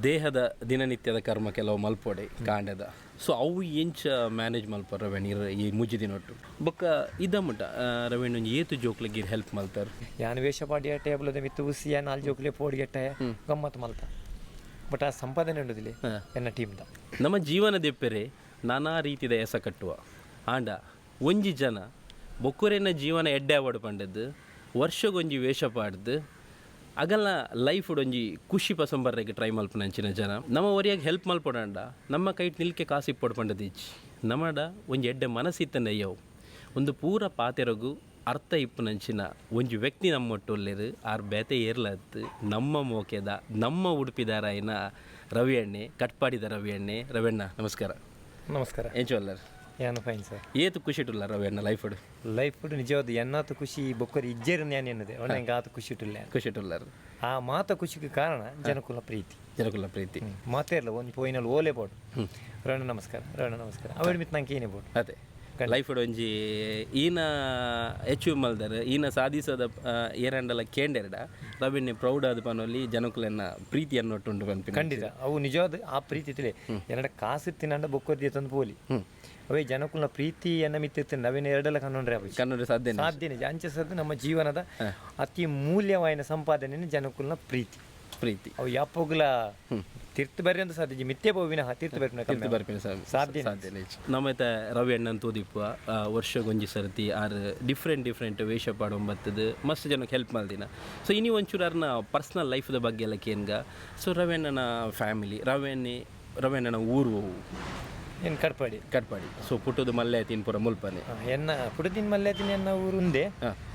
ದೇಹದ ದಿನನಿತ್ಯದ ಕರ್ಮ ಕೆಲವು ಮಲ್ಪೊಡೆ ಕಾಂಡದ. ಸೊ ಅವು ಎಂಚ ಮ್ಯಾನೇಜ್ ಮಲ್ಪರ ರವಣ್ ಇರ್ ಈ ಮೂಜಿ ದಿನೊಟ್ಟು? ಬೊಕ್ಕ ಇದ ಮುಟ ರವಣ್ ಒಂಜಿ ಏತು ಜೋಕ್ಲೆಗ್ ಇರ್ ಹೆಲ್ಪ್ ಮಲ್ತರ್? ಯಾನ್ ವೇಷ ಪಾಡಿಯ, ಟೇಬಲ್ ಮಿತ್ತು ಉಸಿಯ, ನಾಲ್ ಜೋಕ್ಲೆ ಪೋಡಿಗೆಟ್ಟ, ಗಮ್ಮತ್ ಮಲ್ತ. ಬಟ್ ಆ ಸಂಪಾದನೆ ಉಂಡುದಿಲ್ಲ ಎನ್ನ ಟೀಮ್ದ. ನಮ್ಮ ಜೀವನ ದೆಪ್ಪೆರೆ ನಾನಾ ರೀತಿದ ಎಸ ಕಟ್ಟುವ. ಆಂಡ ಒಂಜಿ ಜನ ಬೊಕ್ಕುರೆನ ಜೀವನ ಎಡ್ಡೆ ಆವಡ್ ಪಂಡದ್ದು ವರ್ಷಗೊಂಜಿ ವೇಷ ಪಾಡ್ದು ಅಗಲ್ನ ಲೈಫ್ ಒಂಜಿ ಖುಷಿ ಪಸಂಬರ್ರೆಗ್ ಟ್ರೈ ಮಲ್ಪುನಂಚಿನ ಜನ. ನಮ್ಮ ಒರಿಯಾಗ ಹೆಲ್ಪ್ ಮಲ್ಪೊಡಂಡ ನಮ್ಮ ಕೈಟ್ ನಿಲ್ಕೆ ಕಾಸು ಇಪ್ಪೊಡು ಪಂಡದಿಜ್ಜಿ. ನಮಡ ಒಂಜಿ ಎಡ್ಡೆ ಮನಸ್ಸಿತ್ತಂಡ ಅಯ್ಯವು. ಒಂದು ಪೂರ ಪಾತೆರಗು ಅರ್ಥ ಇಪ್ಪುನಂಚಿನ ಒಂಜಿ ವ್ಯಕ್ತಿ ನಮ್ಮೊಟ್ಟುಲ್ಲೆರ್. ಆರ್ ಬೇತೆ ಏರ್ಲತ್, ನಮ್ಮ ಮೋಕೆದ, ನಮ್ಮ ಉಡುಪಿದಾರಾಯಿನ ರವಿ ಅಣ್ಣೆ, ಕಟ್ಪಾಡಿದ ರವಿ ಅಣ್ಣೆ. ರವಿ ಅಣ್ಣ, ನಮಸ್ಕಾರ. ನಮಸ್ಕಾರ. ಎಂಚ ಉಲ್ಲರ್? ಯಾನು ಫೈನ್ ಸರ್. ಏತು ಖುಷಿಟುಲ್ಲ ರವಿ ಅಣ್ಣ ಲೈಫ್? ಲೈಫ್ ನಿಜವಾದ ಎನ್ನಾತ ಖುಷಿ ಬೊಕ್ಕರಿ ಇಜ್ಜೇರು ನ್ಯಾನ್ ಎನ್ನದೆ ಒಣ ಎಂಕ್ ಆತ ಖುಷಿ ಇಟ್ಟಿಲ್ಲ. ಖುಷಿಟುಲ್ಲರ್. ಆ ಮಾತ ಖುಷಿಗೆ ಕಾರಣ ಜನಕುಲ ಪ್ರೀತಿ. ಜನಕುಲ ಪ್ರೀತಿ. ಮಾತೇರ್ಲ ಒಂಜಿ ಪೋಯಿನಲ್ಲಿ ಓಲೆ ಬೋಡು, "ರಣ ನಮಸ್ಕಾರ, ರಣ ನಮಸ್ಕಾರ", ಅವೆಡ್ ಮಿತ್ ನಂಗೆ ಏನೇ ಬೋಡು. ಅದೇ ಲೈಫ್ ಒಂಜಿ ಈನ ಅಚೀವ್ ಮಲ್ದಾರ, ಈನ ಸಾಧಿಸದ ಏರಂಡಲ ಕೇಂಡೆರಡ ರವಿಣ್ಣೆ ಪ್ರೌಡ್ ಆದ್ ಪನೊಲಿ, ಜನಕುಲೆನ ಪ್ರೀತಿ ಅನ್ನೊಟ್ಟುಂಡು ಪನ್ಪಿನ. ಖಂಡಿತ, ಅವು ನಿಜವಾದ ಆ ಪ್ರೀತಿ ತಿಳಿ. ಎನ್ನಡ ಕಾಸು ತಿನ್ನಂಡ ಬೊಕ್ಕೊರ್ದಿ ತಂದು ಪೋಲಿ. ಅವೇ ಜನಕುಲ್ನ ಪ್ರೀತಿ ಎನ್ನ ಮಿತ್ತ ನವೀನ ಎರಡೆಲ್ಲ ಕನ್ನೊಂಡ್ರೆ ಆಪುಜಿ. ಕನ್ನಡ ಸಾಧ್ಯ. ಸಾಧ್ಯ ನಿಜ. ಅಂಚೆ ಸದ್ದು ನಮ್ಮ ಜೀವನದ ಅತಿ ಮೂಲ್ಯವಾಯಿನ ಸಂಪಾದನೆ ಜನಕುಲ್ನ ಪ್ರೀತಿ. ಪ್ರೀತಿ. ಅವು ಯಾಪೋಗ್ಲ ತಿರ್ತು ಬರ್ರಿ ಅಂತ ಸಾಧ್ಯ ಮಿತ್ತೆ ಪೋವಿನ ತಿರ್ತು ಬರ್ಪಿನ. ತಿರ್ತು ಬರ್ಪಿನ ಸಾಧ್ಯ. ಸಾಧ್ಯ ನಿಜ. ನಮ್ಮ ರವಿ ಅಣ್ಣನ್ ತೂದಿಪ್ಪ, ವರ್ಷಗೊಂಜಿ ಸರ್ತಿ ಆರ್ ಡಿಫ್ರೆಂಟ್ ಡಿಫ್ರೆಂಟ್ ವೇಷ ಪಾಡೊಂಬತ್ತದು, ಮಸ್ತ್ ಜನಕ್ಕೆ ಹೆಲ್ಪ್ ಮಲ್ದಿನ. ಸೊ ಇನಿ ಒಂಚೂರು ಅರ್ನ ಪರ್ಸ್ನಲ್ ಲೈಫ್ದ ಬಗ್ಗೆ ಎಲ್ಲ ಕೇನ್ಗ. ಸೊ ರವಿ ಅಣ್ಣನ ಫ್ಯಾಮಿಲಿ, ರವಿ ಅಣ್ಣೆ, ರವಿ ಅಣ್ಣನ ಊರು ಒವು? ಏನು ಕಡ್ಪಾಡಿ. ಕಟ್ಪಾಡಿ. ಸೊ ಪುಟ್ಟುದು ಮಲ್ಲೆ ತಿನ್ಪುರ ಮುಲ್ಪನೆ? ಎನ್ನ ಪುಡದಿನ ಮಲ್ಲೆ ಎನ್ನ ಊರು ಉಂದೆ.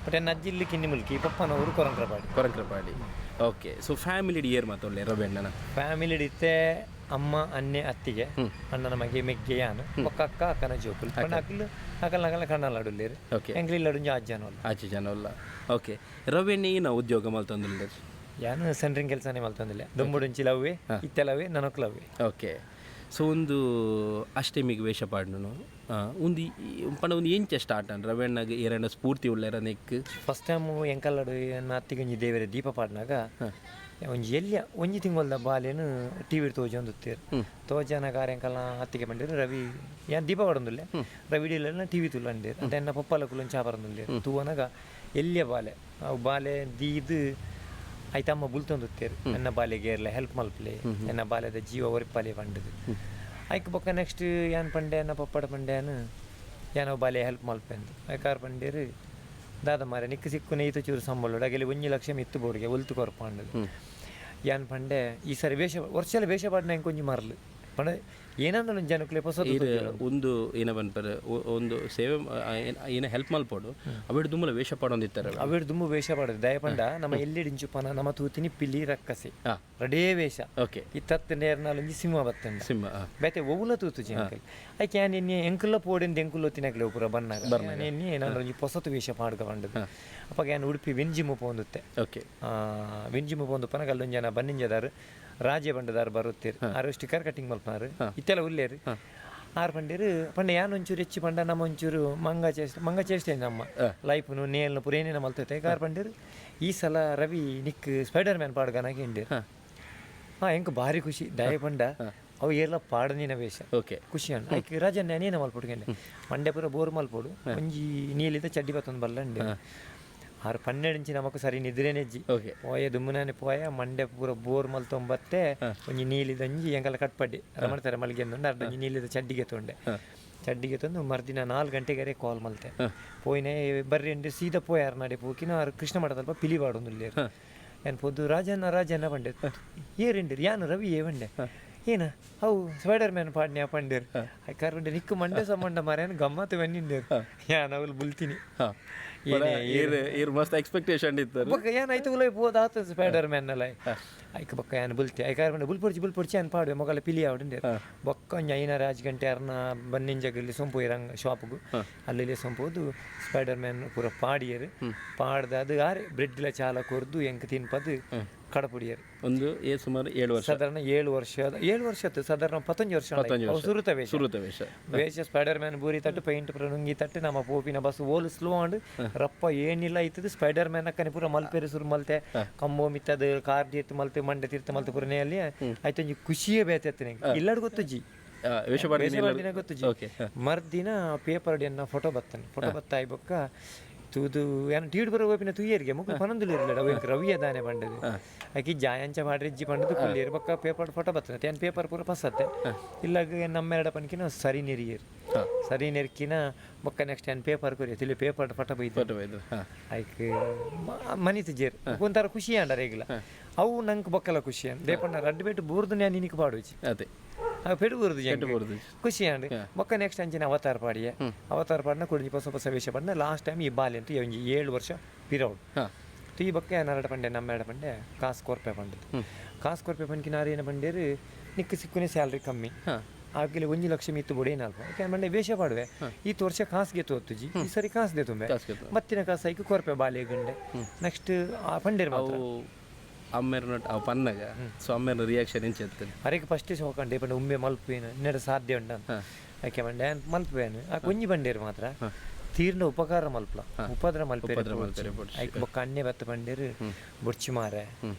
ಬಟ್ ಎನ್ನ ಅಜ್ಜಿ ಇಲ್ಲಿ ಕಿನ್ನಿ ಮುಲ್ಕಿ, ಪಪ್ಪನ ಊರು ಕೊರಂಕ್ರಪಾಡಿ. ಕೊರಂಕ್ರಪಾಡಿ, ಓಕೆ. ಸೊ ಫ್ಯಾಮಿಲಿ ಏರ್ ಮಾತೊಳ್ಳೆ ರವಿ ಅಣ್ಣನ? ಫ್ಯಾಮಿಲಿ ಇತ್ತೆ ಅಮ್ಮ, ಅನ್ನೆ, ಅತ್ತಿಗೆ, ಅಣ್ಣನ ಮಗೆ, ಮೆಗ್ಗೆ, ಯಾನು, ಬೊಕ್ಕ ಅಕ್ಕ, ಅಕ್ಕನ ಜೋಕುಲು. ಪಂಡ ಅಕಲ್ ಅಕಲ್ ನಕಲ ಕಣ್ಣಲ್ಲ ಅಡುಲ್ಲೇರು. ಎಂಕ್ಲು ಇಲ್ಲ ಅಡುಂಜಿ ಆಜ್ ಜನ ಉಲ್ಲ. ಆಚೆ ಜನ ಉಲ್ಲ, ಓಕೆ. ರವಿ ಅಣ್ಣೆ ಈನ ಉದ್ಯೋಗ ಮಲ್ತೊಂದುಲ್ಲೆರ್? ಯಾನು ಸೆಂಟ್ರಿಂಗ್ ಕೆಲಸನೇ ಮಲ್ತೊಂದಿಲ್ಲ. ದುಂಬುಡುಂಚಿ ಲವ್ವೆ, ಇತ್ತೆ ಲವ್ವೆ, ನನಕ್ ಲವ್ವೆ. ಓಕೆ. ಸೊ ಒಂದು ಅಷ್ಟಮಿಗೆ ವೇಷ ಪಾಡ್ನು ಒಂದು ಪಂಡ ಒಂದು ಎಂಚ ಸ್ಟಾರ್ಟ್ ಆಂಡ್? ರವಿ ಅಣ್ಣಗ್ ಏರಣ್ಣ ಸ್ಫೂರ್ತಿ ಉಲ್ಲೆರ ನೆಕ್? ಫಸ್ಟ್ ಟೈಮ್ ಎಂಕಲ್ಲಡು ಎನ್ನ ಅತ್ತಿಗೊಂಜಿ ದೇವರ ದೀಪ ಪಾಡ್ನಾಗ ಒಂಜಿ ಎಲ್ಯ ಒಂಜಿ ತಿಂಗೊಲ್ದ ಬಾಲೆನು ಟಿವಿ ತೋಜೊಂದುತ್ತೇರು. ತೋಜನಗ ಆರ್ ಎಂಕಲ್ನ ಅತ್ತಿಗೆ ಪಂಡೇರು, "ರವಿ, ಯಾನ್ ದೀಪ ಪಾಡೊಂದುಲ್ಲೆ, ರವಿ ಇಲ್ಲ ಟಿವಿ ತುಲ್ಲ" ಅಂಡೇರು. ಅಂತ ಎನ್ನ ಪಪ್ಪಲ ಕುಲೊಂದು ಚಾ ಬರೊಂದುಲ್ಲೇರು. ತೂವನಗ ಎಲ್ಯ ಬಾಲೆ. ಅವು ಬಾಲೆ ದೀದ್ ಐತಮ್ಮ ಬುಲ್ತೊಂದುತ್ತೇರು, "ಎನ್ನ ಬಾಲೆಗೆ ಏರ್ಲ ಹೆಲ್ಪ್ ಮಲ್ಪಲೆ, ಎನ್ನ ಬಾಲೆದ ಜೀವ ಒರಿಪಾಲೆ" ಪಂಡದು. ಐಕ್ ಬೊಕ್ಕ ನೆಕ್ಸ್ಟ್ ಯಾನ್ ಪಂಡೆ, ಎನ್ನ ಪಪ್ಪಡ ಪಂಡ್ಯಾನು, ಯಾನ್ ಅವು ಬಾಲೆ ಹೆಲ್ಪ್ ಮಲ್ಪೆಂದು. ಐಕಾರ್ ಪಂಡೇರು, "ದಾದ ಮಾರೆ, ನಿಕ್ಕ್ ಸಿಕ್ಕುನ ಈತ ಚೂರು ಸಂಬಳ ಅಗಲಿ 1 ಲಕ್ಷ ಮಿತ್ತು ಬೋಡಿಗೆ ಒಲ್ತು ಕೊರ್ಪ" ಅಂಡದು. ಯಾನ್ ಪಂಡೆ, ಈ ಸರಿ ವೇಷ ವರ್ಷಲ ವೇಷ ಪಾಡ್ನ ಎಂಕ್ ಒಂಜಿ ಮರ್ಲು ಪಂಡ ಏನಂದ್ರೆ ಜನಕ್ಲೆ ಪೊಸ. ಈರ್ ಒಂದು ಏನ ಪನ್ಪರ್, ಒಂದು ಸೇವೆ ಏನ ಹೆಲ್ಪ್ ಮಲ್ಪೊಡು, ಅವೆಡ್ ದುಂಬುಲ ವೇಷ ಪಾಡೊಂದಿತ್ತಾರೆ. ಅವೆಡ್ ದುಂಬು ವೇಷ ಪಾಡೋದು. ದಯ ಪಂಡ ನಮ್ಮ ಎಲ್ಲಿಡಿಂಚು ಪನ ನಮ್ಮ ತೂತಿನಿ ಪಿಲಿ, ರಕ್ಕಸೆ, ರಡೇ ವೇಷ. ಇತ್ತತ್ತು ನೇರ್ನಾಲೊಂಜಿ ಸಿಂಹ ಬತ್ತಂಡ. ಸಿಂಹ. ಬೇತೆ ಒವುಲ ತೂತುಜಿ ಅಂಕಲ್. ಐಕ್ ಯಾನ್ ಎನ್ನಿ ಎಂಕುಲ ಪೋಡೆಂದು ಎಂಕುಲ ತಿನಕ್ಲೆ ಪೂರ ಬನ್ನಾಗ ಯಾನ್ ಎನ್ನಿ ಏನಾದ್ರು ಒಂಜಿ ಪೊಸತು ವೇಷ ಪಾಡ್ಕ ಪಂಡದು. ಅಪ್ಪಗ ಯಾನ್ ಉಡುಪಿ ವಿಂಜಿಮು ಪೋಂದುತ್ತೆ. ವಿಂಜಿಮು ಪೋಂದು ಪನಗ ಅಲ್ಲೊಂಜಿ ಜನ ಬನ್ನಿಂಜದಾರು ರಾಜ್ಯ ಬಂಡದಾರು ಬರುತ್ತೀರ್. ಆರು ಸ್ಟಿಕ್ಕರ್ ಕಟಿಂಗ್ ಮಲ್ಪನಾರು, ಇತ್ತೆಲ್ಲ ಉಲ್ಲೇರು. ಆರು ಪಂಡೇರು ಪಂಡ ಯಾನ್ ಒಂಚೂರು ಹೆಚ್ಚು ಪಂಡ ನಮ್ಮ ಒಂಚೂರು ಮಂಗ ಚೇಷ್ಟೆ, ಮಂಗ ಚೇಷ್ಟೆ, ನಮ್ಮ ಲೈಫ್ನು ನೇಲ್ನು ಪೂರ ಏನೇನು ಮಲ್ತೈತೆ. ಆರು ಪಂಡೇರು, "ಈ ಸಲ ರವಿ ನಿಕ್ ಸ್ಪೈಡರ್ ಮ್ಯಾನ್ ಪಾಡ್ಗನಾಗ ಹಿಂಡೇರು". ಹಾಂ, ಎಂಕ್ ಭಾರಿ ಖುಷಿ. ದಯ ಪಂಡ ಅವು ಏರ್ಲ ಪಾಡನಿನ ವೇಷ. ಖುಷಿ ಅಣ್ಣ. ಐಕ್ ರಾಜನ್ ಏನ ಮಲ್ಪೊಡು? ಮಂಡೆ ಪೂರ ಬೋರ್ ಮಲ್ಪೊಡು, ಒಂಜಿ ನೀಲಿದ ಚಡ್ಡಿ ಬತ್ತೊಂದು ಬಲ್ಲಂಡೆ. ಆರು 12 ಇಂಚಿ ನಮಕ್ ಸರಿ ನಿದ್ರೆನೆಜ್ಜಿ. ಪೋಯ ದುಮ್ಮುನಾನೆ ಪೋಯ, ಮಂಡೆ ಪೂರ ಬೋರ್ ಮಲ್ತೊಂಬತ್ತೆ. ಒಂಜಿ ನೀಲಿದ ಒಂಜಿ ಎಂಕಲ ಕಟ್ಪಡ್ಡಿ ರಮಣತರ ಮಲ್ಗೆ ಅಂದುಂಡು. ಅರ್ಧ ಒಂಜಿ ನೀಲಿದ ಚಡ್ಡಿಗೆ ತೊಂಡೆ. ಚಡ್ಡಿಗೆ ತಂದು ಮರ್ದಿನ 4 ಗಂಟೆಗೆ ಕಾಲ್ ಮಲ್ತೆ. ಪೋಯಿನೆ, ಬರ್ರಿ ಅಂಡೆ. ಸೀದಾ ಪೋಯಾರ್ ನಡೆ ಪೋಕಿನ. ಆರು ಕೃಷ್ಣ ಮಠದಲ್ಪ ಪಿಲಿ ಪಾಡೊಂದುಲ್ಲೇರು. ಏನ್ ಪೋದು, "ರಾಜಣ್ಣ, ರಾಜಣ್ಣ" ಪಂಡೆ. "ಏರಿಂಡಿರು?" "ಯಾನು ರವಿ" ಪಂಡೆ. "ಏನ ಅವು ಸ್ಪೈಡರ್ ಮ್ಯಾನ್ ಪಾಡ್ನ್ಯಾ?" ಪಂಡೇರು. ಐಕಾರ್ ಪಂಡೆ, "ನಿಕ್ಕು ಮಂಡೆ ಸಂಬಂಧ ಮಾರ್ಯಾನ ಗಮ್ಮತ್ತು ಬಂದಿಂಡೇರು". ಯಾನ್ ಅವಳು ಬುಲ್ತೀನಿ. ಏನೇ. ಈರ್ ಈರ್ ಮಸ್ತ್ ಎಕ್ಸ್ಪೆಕ್ಟೇಷನ್ ಇತ್ತು. ಬೊಕ್ಕ ಏನ್ ಆಯ್ತು, ಉಲೈ ಪೋದ ಆತ ಸ್ಪೈಡರ್ ಮ್ಯಾನ್ ಅಲ್ಲ. ಐಕ್ ಬೊಕ್ಕ ಯಾನ್ ಬುಲ್ತಿ. ಐಕಾರ ಪಂಡೆ, "ಬುಲ್ಪೊಡ್ಚಿ, ಬುಲ್ಪೊಡ್ಚಿ, ಯಾನ್ ಪಾಡುವೆ, ಮೊಗಲ ಪಿಲಿ ಆವಡುಂಡೇರು". ಬೊಕ್ಕ ಒಂಜಿ ಐನಾರು ಆಜ್ ಗಂಟೆ ಅರ್ನ ಬನ್ನಿಂಜಗಲ್ಲಿ ಸೊಂಪು ಇರಂಗ್ ಶಾಪ್ಗು ಅಲ್ಲಿ ಸೊಂಪೋದು ಸ್ಪೈಡರ್ ಮ್ಯಾನ್ ಪೂರ ಪಾಡಿಯರು. ಪಾಡ್ದು ಅದು ಆರೆ ಬ್ರೆಡ್ಲ ಚಾಲ ಕೊರ್ದು ಎಂಕ್ ತಿನ್ಪದು. ಕಡಪುಡಿಯರು. ಒಂದು ಏ ಸುಮಾರು 7 ವರ್ಷ. ಸಾಧಾರಣ 7 ವರ್ಷ, 7 ವರ್ಷ ಆತು, ಸಾಧಾರಣ 15 ವರ್ಷ ಆಂಡ್. ಸುರುತ ವೇಷ. ಸುರುತ ವೇಷ. ವೇಷ ಸ್ಪೈಡರ್ ಮ್ಯಾನ್ ಬೂರಿ ತಟ್ಟು ಪೈಂಟ್ ಪೂರ ನುಂಗಿ ತಟ್ಟು ನಮ್ಮ ಪೋಪಿನ ಬಸ್ ಓಲು ಸ್ಲೋ ಆಂಡ್ ರಪ್ಪ ಏನಿಲ್ಲ ಇತ್ತದು ಸ್ಪೈಡರ್ ಮ್ಯಾನ್ ಅಕ್ಕನೆ ಪೂರ ಮಲ್ಪೆರೆ ಸುರು ಮಲ್ತೆ ಕಂಬೋ ಮಿತ್ತದು ಕಾರ್ ತೀರ್ಥ ಮಲ್ತೆ ಮಂಡೆ ತೀರ್ಥ ಮಲ್ತೆ ಪೂರ ನೇಲಿ ಆಯ್ತು. ಒಂಜಿ ಖುಷಿಯೇ ಬೇತೆ ಅತ್ತನೆ ಇಲ್ಲಡ್ ಗೊತ್ತುಜಿ. ವೇಷ ಪಾಡ್ದಿನ ಗೊತ್ತುಜಿ. ಓಕೆ. ಮರ್ದಿನ ಪೇಪರ್ ಎನ್ನ ಫೋಟೋ ಬತ್ತಾನೆ. ಫೋಟೋ ಬತ್ತಾಯಿ ಬೊಕ್ಕ ತೂದು ಯಾನ್ ಟೀಡ್ ಬರೋ ಓಪಿನ ತೂಯರಿಗೆ ಮುಕ್ ಪನೊಂದುಲು ಇರ್ಲಡ ಅವು ಎಂಕ್ ರವಿಯ ದಾನೆ ಪಂಡದು. ಆಕಿ ಜಾಯಂಚ ಮಾಡ್ರಿಜ್ಜಿ ಪಂಡದು ಕುಲ್ಲಿಯರು. ಬೊಕ್ಕ ಪೇಪರ್ ಫೋಟೋ ಬತ್ತನೆ ಯಾನ್ ಪೇಪರ್ ಪೂರ ಪಸತ್ತೆ ಇಲ್ಲಾಗ ನಮ್ಮೆರಡ ಪನ್ಕಿನ ಸರಿ ನೆರಿಯರು. ಸರಿ ನೆರ್ಕಿನ ಬೊಕ್ಕ ನೆಕ್ಸ್ಟ್ ಯಾನ್ ಪೇಪರ್ ಕೊರಿಯ ತಿಳಿ ಪೇಪರ್ ಫೋಟೋ ಬೈದು. ಫೋಟೋ ಬೈದು. ಐಕ್ ಮನಿತು ಜೇರ್ ಒಂಥರ ಖುಷಿ ಆಂಡರ ಈಗಲ ಅವು ನಂಗೆ ಬೊಕ್ಕಲ ಖುಷಿ ಅಂದ್ ದೇಪಣ್ಣ ರಡ್ಡು ಬೇಟು ಬೂರ್ದು ನಾನು ನಿನಗೆ ಪಾಡುಚಿ. ಅದೇ ಪೆಡು ಬೂರ್ದು ಬೂರ್ದು. ಖುಷಿ ಆಂಡ್. ಬೊಕ್ಕ ನೆಕ್ಸ್ಟ್ ಅಂಚಿನ ಅವತಾರ ಪಾಡಿಯೆ. ಅವತಾರ ಪಾಡಿನ ಕುಡಿಂಜಿ ಹೊಸ ಹೊಸ ವೇಷ ಪಾಡಿನ ಲಾಸ್ಟ್ ಟೈಮ್ ಈ ಬಾಲಿ ಅಂತ ಒಂಜಿ 7 ವರ್ಷ ಪಿರೌಡ್. ಈ ಬೊಕ್ಕ ನರಡ ಪಂಡೆ ನಮ್ಮೆರಡ ಪಂಡೆ ಕಾಸು ಕೊರ್ಪೆ ಪಂಡದು. ಕಾಸು ಕೊರ್ಪೆ ಪನ್ಕಿನ ಆರೇನ ಪಂಡೇರು ನಿಕ್ಕ ಸಿಕ್ಕುನೆ ಸ್ಯಾಲ್ರಿ ಕಮ್ಮಿ ಆಗಲಿ 1 ಲಕ್ಷ ಮಿತ್ತು ಬೊಡೆ ನಾಲ್ಕು ಯಾಕೆ ಮಂಡೆ ವೇಷ ಪಾಡುವೆ ಈತ ವರ್ಷ ಕಾಸಿಗೆ ತೋತುಜಿ ಈ ಸರಿ ಕಾಸು ತುಂಬೆ ಮತ್ತಿನ ಕಾಸು ಐಕ್ ಕೊರ್ಪೆ ಬಾಲೆ ಗಂಡೆ ನೆಕ್ಸ್ಟ್ ಆ ಪಂಡೇರು ಮಾತ್ರ ಅವು ಅಮ್ಮೇರ್ನ ಅವು ಪನ್ನಗ ಸೊ ಅಮ್ಮೇರ್ನ ರಿಯಾಕ್ಷನ್ ಎಂಚ ಇತ್ತು? ಅರೆಗೆ ಫಸ್ಟ್ ಹೋಗಂಡೆ ಪಂಡ ಉಮ್ಮೆ ಮಲ್ಪುವೇನು ಇನ್ನೆರಡು ಸಾಧ್ಯ ಉಂಡ ಯಾಕೆ ಮಂಡೆ ಮಲ್ಪುವೇನು ಆ ಒಂಜಿ ಬಂಡೇರು ಮಾತ್ರ ತೀರ್ನ ಉಪಕಾರ ಮಲ್ಪಲ ಉಪದ್ರ ಮಲ್ಪೇರು ಐಕ್ ಬೊಕ್ಕ ಅಣ್ಣೆ ಬತ್ತ ಪಂಡೇರು ಬೊಡ್ಚಿ ಮಾರೆ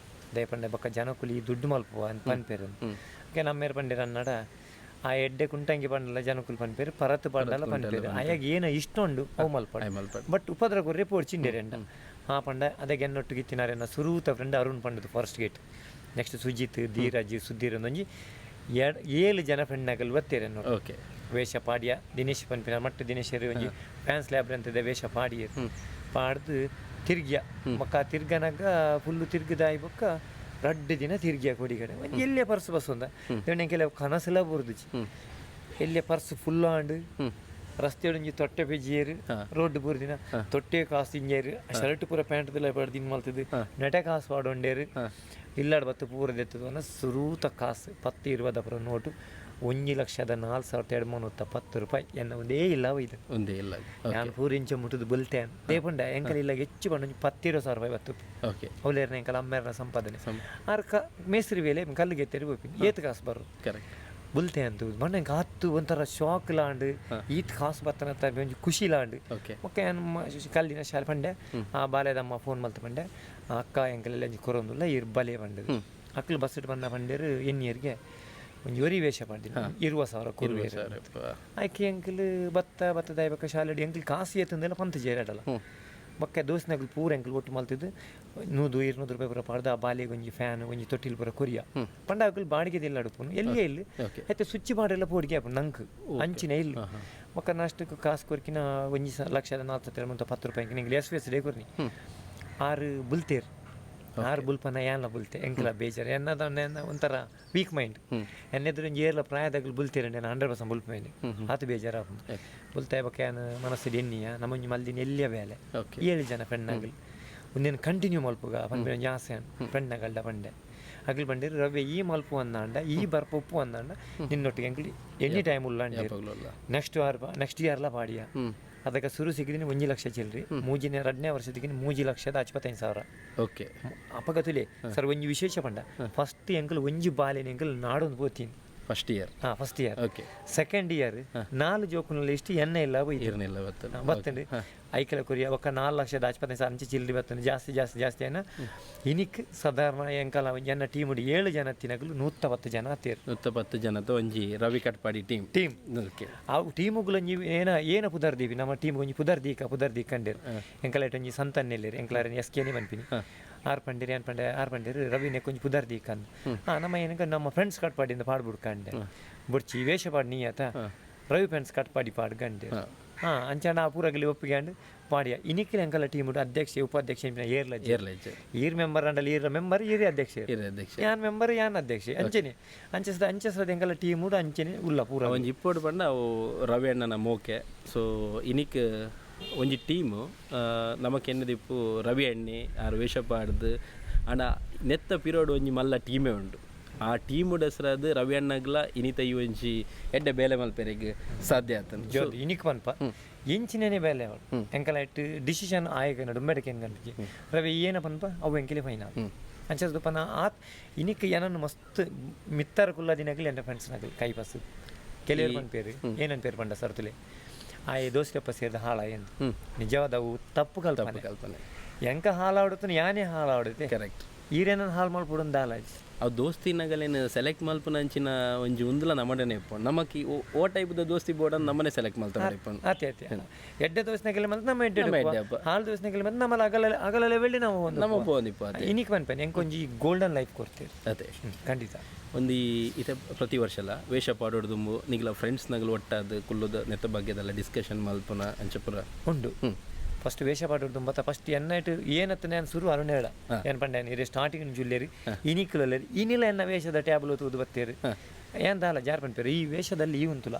ದಯ ಪಂಡೆ ಬೊಕ್ಕ ಜನಕುಲಿ ದುಡ್ಡು ಮಲ್ಪುವ ಅಂತ ಪನ್ಪೇರು. ಓಕೆ ನಮ್ಮೇರು ಪಂಡೇರು ಅನ್ನಡ ಆ ಎಡ್ಡೆ ಕುಂಟಂಗಿ ಪಂಡಲ ಜನಕುಲು ಪನ್ಪೇರು ಪರತು ಪಂಡಲ ಪನ್ಪೇರು ಅಯಾಗ ಏನ ಇಷ್ಟ ಉಂಡು ಅವು ಮಲ್ಪಡ ಬಟ್ ಉಪದ್ರ ಕೊರ್ರೆ ಪೋಡ್ಚಿಂಡೇರೆಂಡ ಆ ಪಂಡ ಅದೇ ಗೆನ್ನೊಟ್ಟಿಗೆ ತಿನ್ನಾರೆನ್ನ ಸುರೂತ ಫ್ರೆಂಡ್ ಅರುಣ್ ಪಂಡದು forest gate next Sujith Dheeraj Sudheer ಒಂದೊಂಜಿ 7 ಜನ ಫ್ರೆಂಡ್ ನಗಲ್ ಬತ್ತೀರ. ಓಕೆ. ವೇಷ ಪಾಡ್ಯ ದಿನೇಶ್ ಪನ್ಪಿನ ಮಟ್ಟ ದಿನೇಶ್ ಒಂಜಿ ಫ್ಯಾನ್ಸ್ ಲ್ಯಾಬ್ರ ಅಂತಿದೆ ವೇಷ ಪಾಡಿಯರ್ ಪಾಡ್ದು ತಿರ್ಗ್ಯ ಬೊಕ್ಕ ತಿರ್ಗನಾಗ ಫುಲ್ಲು ತಿರ್ಗದಾಯಿ ಬೊಕ್ಕ ರಡ್ಡು ದಿನ ತಿರ್ಗ್ಯ ಕೊಡಿಗಡೆ ಒಂಜಿ ಎಲ್ಲೇ ಪರ್ಸ್ ಬಸ್ ಒಂದ ಕೆಲವು ಕನಸುಲ ಬುರ್ದುಜಿ ಎಲ್ಲೇ ಪರ್ಸ್ ಫುಲ್ ಆಂಡ್ ರಸ್ತೆ ಒಂಜಿ ತೊಟ್ಟೆ ಪೆಜಿಯರು ರೋಡ್ ಬೂರ್ದಿನ ತೊಟ್ಟೆ ಕಾಸು ಇಂಜೇರು ಶರ್ಟ್ ಪೂರ ಪ್ಯಾಂಟ್ ದಿಲ್ಲ ಪಡ್ದು ಇನ್ ಮಲ್ತದು ನೆಟೆ ಕಾಸು ಪಾಡೊಂಡೇರು ಇಲ್ಲಾಡ್ ಬತ್ತು ಪೂರ ದೆತ್ತದು ಅನ್ನ ಸುರೂತ ಕಾಸು 10 20 ಪೂರ ನೋಟು 1,04,210 ರೂಪಾಯಿ ಎನ್ನ ಒಂದೇ ಇಲ್ಲ ಇದು ಒಂದೇ ಇಲ್ಲ. ನಾನು ಪೂರ ಇಂಚ ಮುಟ್ಟುದು ಬುಲ್ತೆ ದೇಪಂಡ ಎಂಕಲ್ ಇಲ್ಲ ಹೆಚ್ಚು ಪಂಡ ಒಂಜಿ 10 20 ಸಾವಿರ ರೂಪಾಯಿ ಬತ್ತು. ಓಕೆ. ಅವಲೇರ್ನ ಎಂಕಲ್ ಅಮ್ಮೇರ್ನ ಸಂಪಾದನೆ ಆರ್ ಕ ಮೇಸ್ತ್ರಿ ವೇಲೆ ಕಲ್ಲಿಗೆ ಎತ್ತರಿ ಪೋಪಿ ಏತ್ ಕಾಸು ಬರು. ಕರೆಕ್ಟ್. ಬುಲ್ತೆ ಅಂತ ಮೊನ್ನೆ ಎಂಕ್ ಆತು ಒಂಥರ ಶಾಕ್ ಲಾಂಡ್ ಈತ್ ಕಾಸು ಬತ್ತನ ಒಂಜಿ ಖುಷಿ ಲಾಂಡ್. ಓಕೆ. ಓಕೆ ಕಲ್ಲಿನ ಶಾಲೆ ಪಂಡೆ ಆ ಬಾಲ್ಯದಮ್ಮ ಫೋನ್ ಮಲ್ತ ಪಂಡೆ ಅಕ್ಕ ಎಂಕಲೆಲ್ಲ ಒಂಜಿ ಕೊರೊಂದುಲ್ಲ ಇರ್ ಬಲೆ ಪಂಡದು ಅಕ್ಕಲು ಬಸ್ ಇಟ್ಟು ಬಂದ ಪಂಡೇರು ಎನ್ನಿಯರಿಗೆ ಒಂಜಿ ಒರಿ ವೇಷ ಪಂಡಿನ 20,000 ಕೊರುವೇರು ಆಯ್ಕೆ ಎಂಕಲ್ ಬತ್ತ ಬತ್ತ ದಾಯಬಕ್ಕ ಶಾಲೆ ಎಂಕಲ್ ಕಾಸು ಏತಂದೆಲ್ಲ ಪಂತ ಜೇರಾಡಲ್ಲ ಬೊಕ್ಕ ದೋಸ್ನಗಲ್ ಪೂರ ಎಂಕಲ್ ಒಟ್ಟು ಮಲ್ತಿದ್ದು 100 200 ರೂಪಾಯಿ ಪೂರ ಪಾಡ್ದು ಆ ಬಾಲಿಗೆ ಒಂಜಿ ಫ್ಯಾನ್ ಒಂಜಿ ತೊಟ್ಟಿಲ್ ಪೂರ ಕೊರಿಯ ಪಂಡ ಅಕಲ್ ಬಾಡಿಗೆ ಇಲ್ಲ ಅಡುಪುನು ಎಲ್ಲಿಯೇ ಇಲ್ಲ అయితే ಸ್ವಿಚ್ ಬಾಡೆಲ್ಲ ಪೋಡಿಗೆ ಆಪುಂಡು ನಂಕ್ ಅಂಚಿನ ಇಲ್ಲ ಬೊಕ್ಕ ನಾಷ್ಟಕ್ಕೆ ಕಾಸು ಕೊರ್ಕಿನ ಒಂಜಿ ಲಕ್ಷದ ನಾಲ್ಕು 10 ರೂಪಾಯಿ ನಿಂಗೆ ಎಸ್ ಎಸ್ ಡೇ ಕೊರ್ನಿ ಆರು ಬುಲ್ತೇರ್ ಆರು ಬುಲ್ಪನ ಯಾನ್ಲ ಬುಲ್ತೆ ಎಂಕಲ ಬೇಜಾರು ಎನ್ನದ ಒಂಥರ ವೀಕ್ ಮೈಂಡ್ ಎನ್ನೆದ್ರು ಒಂಜಿ ಏರ್ಲ ಪ್ರಾಯದಾಗಲು ಬುಲ್ತೇರೆ ನಾನು 100% ಬುಲ್ಪೇನೆ ಆತು ಬೇಜಾರು ಆಪುಂಡು ಬುಲ್ತೆ ಬೊಕ್ಕ ಯಾನ್ ಮನಸ್ಸು ಎನ್ನಿಯ ನಮ್ಮೊಂಜಿ ಮಲ್ದಿನ ಎಲ್ಲಿಯ ಬೇಲೆ 7 ಜನ ಫ್ರೆಂಡ್ನಾಗಲ್ ಒಂದೇನು ಕಂಟಿನ್ಯೂ ಮಲ್ಪುಗ ಪನ್ಪಿನ ಒಂಜಿ ಆಸೆ ಫ್ರೆಂಡ್ನಾಗಲ್ಡ ಪಂಡೆ ಅಗಲ್ ಬಂಡಿರು ರವೆ ಈ ಮಲ್ಪು ಅಂದಾಂಡ ಈ ಬರ್ಪ ಉಪ್ಪು ಅಂದಾಂಡ ನಿನ್ನೊಟ್ಟಿಗೆ ಎಂಕಲ್ ಎನಿ ಟೈಮ್ ಉಲ್ಲ ನೆಕ್ಸ್ಟ್ ವಾರ ನೆಕ್ಸ್ಟ್ ಇಯರ್ಲ ಪಾಡಿಯ ಅದಕ್ಕೆ ಸುರು ಸಿಕ್ಕಿದ್ದೀನಿ 1 ಲಕ್ಷ ಚಿಲ್ರಿ ಮೂಜಿನ 2ನೇ ವರ್ಷದಿಗೆ 3,25,000. ಓಕೆ. ಅಪಗತುಲೆ ಸರ್ ಒಂಜಿ ವಿಶೇಷ ಪಂಡ ಫಸ್ಟ್ ಎಂಕಲ್ ಒಂಜಿ ಬಾಲಿನ ಎಂಕಲ್ ನಾಡೊಂದು ಪೋತೀನಿ ಫಸ್ಟ್ ಇಯರ್. ಹಾಂ first year. Okay. Second year 4 ಜೋಕುನಲ್ಲಿ ಇಷ್ಟು ಎಣ್ಣೆ ಇಲ್ಲ ಇರ್ನಿಲ್ಲ ಬತ್ತಂಡು ಐಕಲ ಕೊರಿಯ ಒಕ್ಕ 4,25,000 ಅಂಚೆ ಚಿಲ್ಲರಿ ಬತ್ತಂಡು ಜಾಸ್ತಿ ಜಾಸ್ತಿ ಜಾಸ್ತಿ ಏನ ಇನಿಕ್ ಸಾಧಾರಣ ಎಂಕಲ ಎನ್ನ ಟೀಮ್ 7 ಜನ ತಿನಗಲು 110 ಜನ ಆತೇರು 110 ಜನದ ಒಂಜಿ ರವಿ ಕಟ್ಪಾಡಿ ಟೀಮ್ ಟೀಮ್. ಓಕೆ. ಆ ಟೀಮುಗಳು ಒಂಜಿ ಏನ ಏನ ಪುದರ್ ದೀಪಿ ನಮ್ಮ ಟೀಮ್ ಒಂಜಿ ಪುದರ್ ದೀಕ ಪುದರ್ ದೀಕಂಡೇರು ಎಂಕಲ ಒಂಜಿ ಸಂತನ್ನೆಲ್ಲೇರು ಎಂಕಲಾರ ಎಸ್ ಕೆನೆ ಪನ್ಪಿನಿ ಆರ್ ಪಂಡೇರು ಏನ್ ಪಂಡೆ ಆರ್ ಪಂಡೇರು ರವಿನೇ ಕೊಂಚ ಪುದರ್ ದೀಕಂದು ಹಾಂ ನಮ್ಮ ಏನಕ್ಕೆ ನಮ್ಮ ಫ್ರೆಂಡ್ಸ್ ಕಟ್ಪಾಡಿಂದ ಪಾಡ್ಬಿಡ್ಕಂಡೆ ಬುಡ್ಚಿ ವೇಷ ಪಾಡ್ ನೀ ಆತ ರವಿ ಫ್ರೆಂಡ್ಸ್ ಕಟ್ಪಾಡಿ ಪಾಡ್ಗಂಡೆ ಹಾಂ ಅಂಚಾಣ ಆ ಪೂರಗಲಿ ಒಪ್ಪಿಗೆ ಪಾಡಿಯ ಇನಿಕ್ಕಿನ ಅಂಕಲ ಟೀಮ್ ಅಧ್ಯಕ್ಷ ಉಪಾಧ್ಯಕ್ಷ ಏರ್ಲ ಈರ್ ಮೆಂಬರ್ ಅಂಡಲ್ ಈರ್ ಮೆಂಬರ್ ಈರೇ ಅಧ್ಯಕ್ಷ ಯಾನ್ ಮೆಂಬರ್ ಯಾನ್ ಅಧ್ಯಕ್ಷ ಅಂಚನೆ ಅಂಚಸದ ಅಂಚಸದ ಎಂಕಲ ಟೀಮ್ ಅಂಚನೆ ಉಲ್ಲ ಪೂರ ಒಂಜಿ ಇಪ್ಪೋಡು ಪಂಡ ಅವು ರವಿ ಅಣ್ಣನ ಮೋಕೆ. ಸೊ ಇನಿಕ್ ಒಂಜಿ ಟೀಮು ನಮಕ್ ಎನ್ನದಿಪ್ಪು ರವಿ ಅಣ್ಣೆ ಆರು ವೇಷ ಪಾಡ್ದು ಅಣ್ಣ ನೆತ್ತ ಪಿರೋಡು ಒಂಜಿ ಮಲ್ಲ ಟೀಮೇ ಉಂಡು. ಆ ಟೀಮು ಹೆಸರಾದ ರವಿ ಅಣ್ಣಗ್ಲ ಇನಿತ ಈ ಒಂಜಿ ಎಡ್ಡೆ ಬೇಲೆ ಮಲ್ಪೆರೆಗ್ ಸಾಧ್ಯ ಆತನ ಇನಿಕ್ ಪನ್ಪ ಎಂಚಿನೇ ಬೇಲೆ ಅವಳು ಎಂಕಲ ಇಟ್ಟು ಡಿಸಿಷನ್ ಆಯಕ ನಡು ಮೆಡಕೆ ಗಂಟೆ ರವಿ ಏನ ಪನ್ಪ ಅವು ಎಂಕಲೆ ಫೈನಲ್. ಅಂಚ ಆತ್ ಇನಿಕ್ ಏನನ್ನು ಮಸ್ತ್ ಮಿತ್ತರ ಕುಲ್ಲ ದಿನಗಲಿ ಎನ್ನ ಫ್ರೆಂಡ್ಸ್ನಾಗಲಿ ಕೈ ಬಸ್ ಕೆಲವರು ಪನ್ಪೇರು ಏನನ್ಪೇರು ಪಂಡ ಸರ್ತುಲೆ ಆಯೆ ದೋಸ್ತಿಯಪ್ಪ ಸೇರಿದ ಹಾಳ ಎಂದು. ನಿಜವಾದ ಅವು ತಪ್ಪು ಕಲ್ಪನೆ. ಕಲ್ಪನೆ. ಎಂಕ ಹಾಲಾಡುತ್ತ ಯಾನೇ ಹಾಳಾಡುತ್ತೆ. ಕರೆಕ್ಟ್. ಈರೇನ ಹಾಳು ಮಲ್ಪುಡೊಂದು ದಾಲ. ಅವು ದೋಸ್ತಿನಗಲೇನು ಸೆಲೆಕ್ಟ್ ಮಲ್ಪುನಂಚಿನ ಒಂಜಿ ಉಂದುಲ ನಮಡನೆ ಇಪ್ಪು ನಮಕ್ ಓ ಟೈಪ್ದ ದೋಸ್ತಿ ಬೋರ್ಡ್ ನಮ್ಮನೆ ಸೆಲೆಕ್ಟ್ ಮಲ್ತಾರೆ ಇಪ್ಪು. ಆತೆ ಆತೆ ಎಡ್ಡೆ ದೋಸ್ತಿನಗಲೆ ಮತ್ತೆ ನಮ್ಮ ಎಡ್ಡೆ ಹಾಲು ದೋಸ್ತಿನಗಲೆ ಮತ್ತೆ ನಮ್ಮಲ್ಲಿ ಅಗಲ ಅಗಲ ಲೆವೆಲ್ ನಾವು ಒಂದು ನಮ್ಮ ಪೋಂದಿಪ್ಪ. ಅದೇ ಇನಿಕ್ ಪನ್ಪೇನೆ ಎಂಕೊಂಜಿ ಗೋಲ್ಡನ್ ಲೈಫ್ ಕೊಡ್ತೀರಿ. ಅದೇ ಖಂಡಿತ. ಒಂದು ಇತ ಪ್ರತಿ ವರ್ಷಲ ವೇಷ ಪಾಡೋಡ್ದುಂಬು ನಿಗ್ಲ ಫ್ರೆಂಡ್ಸ್ ನಗಲು ಒಟ್ಟಾದ ಕುಲ್ಲುದ ನೆತ್ತ ಬಗ್ಗೆದೆಲ್ಲ ಡಿಸ್ಕಷನ್ ಮಲ್ಪುನ ಅಂಚಪುರ ಉಂಡು. ಫಸ್ಟ್ ವೇಷ ಪಾಡೋದು ಮತ್ತೆ ಫಸ್ಟ್ ಎನ್ನೈಟ್ ಏನತ್ತ ನಾನು ಶುರು ಅರುಣ ಹೇಳ ಏನು ಪಂಡ ಇರೆ ಸ್ಟಾರ್ಟಿಂಗ್ ಜುಲ್ಲೇರಿ ಇನಿಕ್ಲಲ್ಲೇರಿ ಇನಿಲ ಎನ್ನ ವೇಷದ ಟ್ಯಾಬ್ಲು ತೂದು ಬತ್ತೇರಿ ಏನ್ ದಾಲ ಜಾರ್ ಪನ್ಪೇರು ಈ ವೇಷದಲ್ಲಿ ಈ ಉಂತುಲ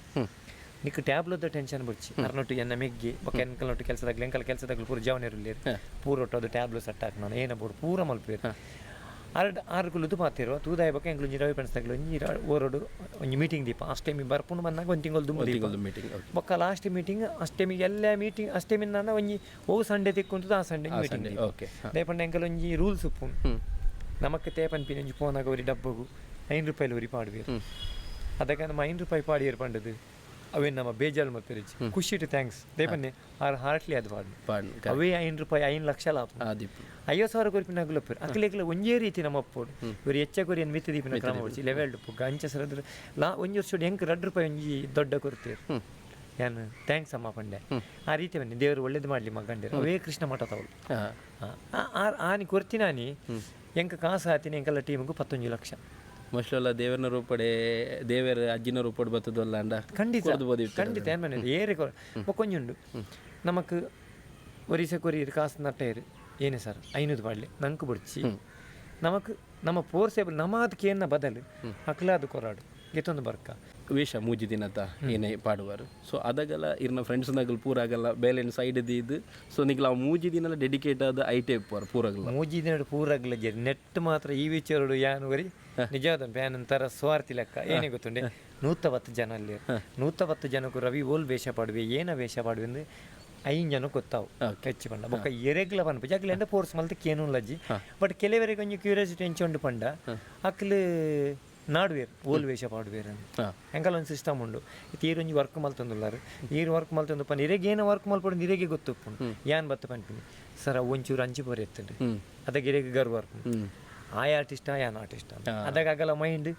ನಿಕ್ ಟ್ಯಾಬ್ಲದ ಟೆನ್ಷನ್ ಬುಡ್ಚಿ ಅರ್ನೊಟ್ಟು ಎನ್ನ ಮೆಗ್ಗಿ ಬೊಕ್ಕ ಎನ್ಕಲ್ ಕೆಲಸದಾಗ್ಲಿ ಎಂಕಲ್ ಕೆಲಸದಾಗ್ಲಿ ಪೂರ ಜವನಿರಲಿ ಪೂರ ಒಟ್ಟು ಅದು ಟ್ಯಾಬ್ಲು ಸೆಟ್ ಹಾಕಿ ನಾನು ಏನ ಬೋಡು ಪೂರ ಮಲ್ಪೇರು ಆರು ಆರು ಕುಲ್ಲುದು ಮಾತಿರುವ ತೂದಾಯ ಬೊಕ್ಕ ಎಂಕ್ಲು ಒಂಜಿ ರವಿ ಪೆನ್ಸ್ದಾಗ್ಲಿ ಒಂಜಿ ಓರೋಡು ಒಂಜಿ ಮೀಟಿಂಗ್ ದೀಪ ಅಷ್ಟೇಮಿ ಬರ್ಪುಂಡು ಬಂದಾಗ ಒಂದು ತಿಂಗಳು ದುಂಬು ದೀಪ ಮೀಟಿಂಗ್. ಬೊಕ್ಕ ಲಾಸ್ಟ್ ಮೀಟಿಂಗ್ ಅಷ್ಟೇಮಿಗೆ ಎಲ್ಲ ಮೀಟಿಂಗ್ ಅಷ್ಟೇಮಿನ ನಾನು ಒಂಜಿ ಓ ಸಂಡೇ ತಿಕ್ಕೊಂತದ ಆ ಸಂಡೇ ಮೀಟಿಂಗ್. ಓಕೆ. ದೇಪಂಡ ಎಂಕಲ್ ಒಂಜಿ ರೂಲ್ಸ್ ಉಪ್ಪು ನಮಕ್ ತೇಪನ್ಪಿನ ಒಂಜಿ ಫೋನಾಗ ಒರಿ ಡಬ್ಬಗು 5 ರೂಪಾಯಿಲು ಒರಿ ಪಾಡುವೇರು ಅದಕ್ಕೆ ನಮ್ಮ 5 ರೂಪಾಯಿ ಪಾಡಿಯರ್ ಪಂಡದು ಅವೇನು ನಮ್ಮ ಬೇಜಾರು ಮಲ್ಪೆರಿಚಿ ಖುಷಿಟ್ thanks ದೇಪನ್ನೆ ಆರು ಹಾರ್ಟ್ಲಿ ಅದು ಪಾಡು ಪಾಡ್. ಅವೇ 5 ರೂಪಾಯಿ 5 ಲಕ್ಷ ಲಾಭ. ಆದಿಪ್ಪು. 50,000 ಕೊರಿಪಿನ ಅಗುಲಪ್ಪರು ಅಕ್ಲೆಗ್ಲ ಒಂಜೇ ರೀತಿ ನಮ್ಮ ಅಪ್ಪೋಡು ಇವರು ಹೆಚ್ಚ ಕೊರಿಯನ್ ಮಿತ್ತ ದೀಪಿನ ಕ್ರಮ ಹೊಡ್ಚಿ ಲೆವೆಲ್ ಪುಗ್ಗ ಅಂಚ ಸರದ್ರ ಲಾ ಒಂಜಿ ವರ್ಷ ಎಂಕ್ 2 ರೂಪಾಯಿ ಒಂಜಿ ದೊಡ್ಡ ಕೊರ್ತೇರು ಯಾನು thanks ಅಮ್ಮ ಪಂಡೆ ಆ ರೀತಿ ಬನ್ನಿ ದೇವರು ಒಳ್ಳೇದು ಮಾಡಲಿ ಮಗಂಡೇರು ಅವೇ ಕೃಷ್ಣ ಮಠ ತವಳು ಆನಿ ಕೊರ್ತಿನಾನಿ ಎಂಕ ಕಾಸು ಹಾತಿನಿ ಎಂಕೆಲ್ಲ ಟೀಮಿಗೂ 11 ಲಕ್ಷ. ಮೋಸ್ಟ್ಲಿ ದೇವರನ ರೂಪಡೆ ದೇವರ ಅಜ್ಜಿನ ರೂಪಡೆ ಬರ್ತದಲ್ಲ ಅಂಡ. ಖಂಡಿತ ಖಂಡಿತ ಏನು ಮನೆ ಏರೆ ಬೊಕ್ಕೊಂಜುಂಡು ನಮಕ್ ಒರಿಸೆ ಕೊರಿಯರು ಕಾಸು ನಟ್ಟೇರು ಏನೇ ಸರ್ 500 ಪಾಡ್ಲೆ ನಂಕು ಬುಡ್ಚಿ ನಮಕ್ ನಮ್ಮ ಪೋರ್ಸೇಬಲ್ ನಮಾದಕ್ಕೆ ಏನ ಬದಲು ಅಕ್ಲಾದು ಕೊರಾಡು ಗೆತ್ತೊಂದು ಬರ್ಕ. ವೇಷ ಮೂಜಿ ದಿನತ ಏನೇ ಪಾಡುವರು ಸೊ ಅದಗಲ ಇರ್ನ ಫ್ರೆಂಡ್ಸ್ ನಗಲ್ ಪೂರ ಆಗಲ್ಲ ಬೇಲೆನ್ ಸೈಡ್ ಇದು ಸೊ ನಿಗ್ಲ ಆ ಮೂಜಿ ದಿನಲ ಡೆಡಿಕೇಟ್ ಆದ ಐಟೆ ಇಪ್ಪುವರು ಪೂರಗಲ. ಮೂಜಿ ದಿನ ಪೂರಗಲ ಜರಿ ನೆಟ್ ಮಾತ್ರ ಈ ವಿಚಾರಡು ಯಾನು ವರಿ ನಿಜವಾದ ಪ್ಯಾನ್ ಒಂಥರ ಸ್ವಾರ್ಥಿ ಲೆಕ್ಕ ಏನೇ ಗೊತ್ತುಂಡೆ 110 ಜನ ಅಲ್ಲಿ 110 ಜನಕ್ಕೂ ರವಿ ಓಲ್ ವೇಷ ಪಾಡುವೆ ಏನ ವೇಷ ಪಾಡುವೆ ಅಂದ್ರೆ 5 ಜನ ಗೊತ್ತಾವು ಹೆಚ್ಚು ಪಂಡ ಬೊಕ್ಕ ಎರೆಗ್ಲ ಪನ್ಪ ಜಗ್ಲ ಎಂಡ ಫೋರ್ಸ್ ಮಲ್ತ ಕೇನು ಲಜ್ಜಿ ಬಟ್ ಕೆಲವರಿಗೆ ಒಂಜಿ ಕ್ಯೂರಿಯಾಸಿಟಿ ಎಂಚ ಉಂಡು ಪಂಡ ಅಕ್ಲು ನಾಡುವೇರು ಓಲ್ ವೇಷ ಪಾಡುವೇರು ಅಂತ ಎಂಕಲ್ ಒಂದು ಸಿಸ್ಟಮ್ ಉಂಡು ತೀರು ಒಂಜಿ ವರ್ಕ್ ಮಲ್ತೊಂದುಲ್ಲಾರು ಈರು ವರ್ಕ್ ಮಲ್ತೊಂದು ಪನ್ ಇರೆಗೆ ಏನೋ ವರ್ಕ್ ಮಲ್ಪೊಡು ಇರೆಗೆ ಗೊತ್ತುಪ್ಪುಂಡು ಯಾನ್ ಬತ್ತ ಪನ್ಪಿನಿ ಸರ್ ಅವು ಒಂಚೂರು ಅಂಚಿ ಪೊರೆ ಎತ್ತುಂಡು ಅದಕ್ಕೆ ಇರೆಗೆ ಗರ್ವ ವರ್ಕ್ ಆಯ ಆರ್ಟಿಸ್ಟ್ ಯಾನ್ ಆರ್ಟಿಸ್ಟ್ ಅದಾಗ ಆಗಲ ಮೈಂಡ್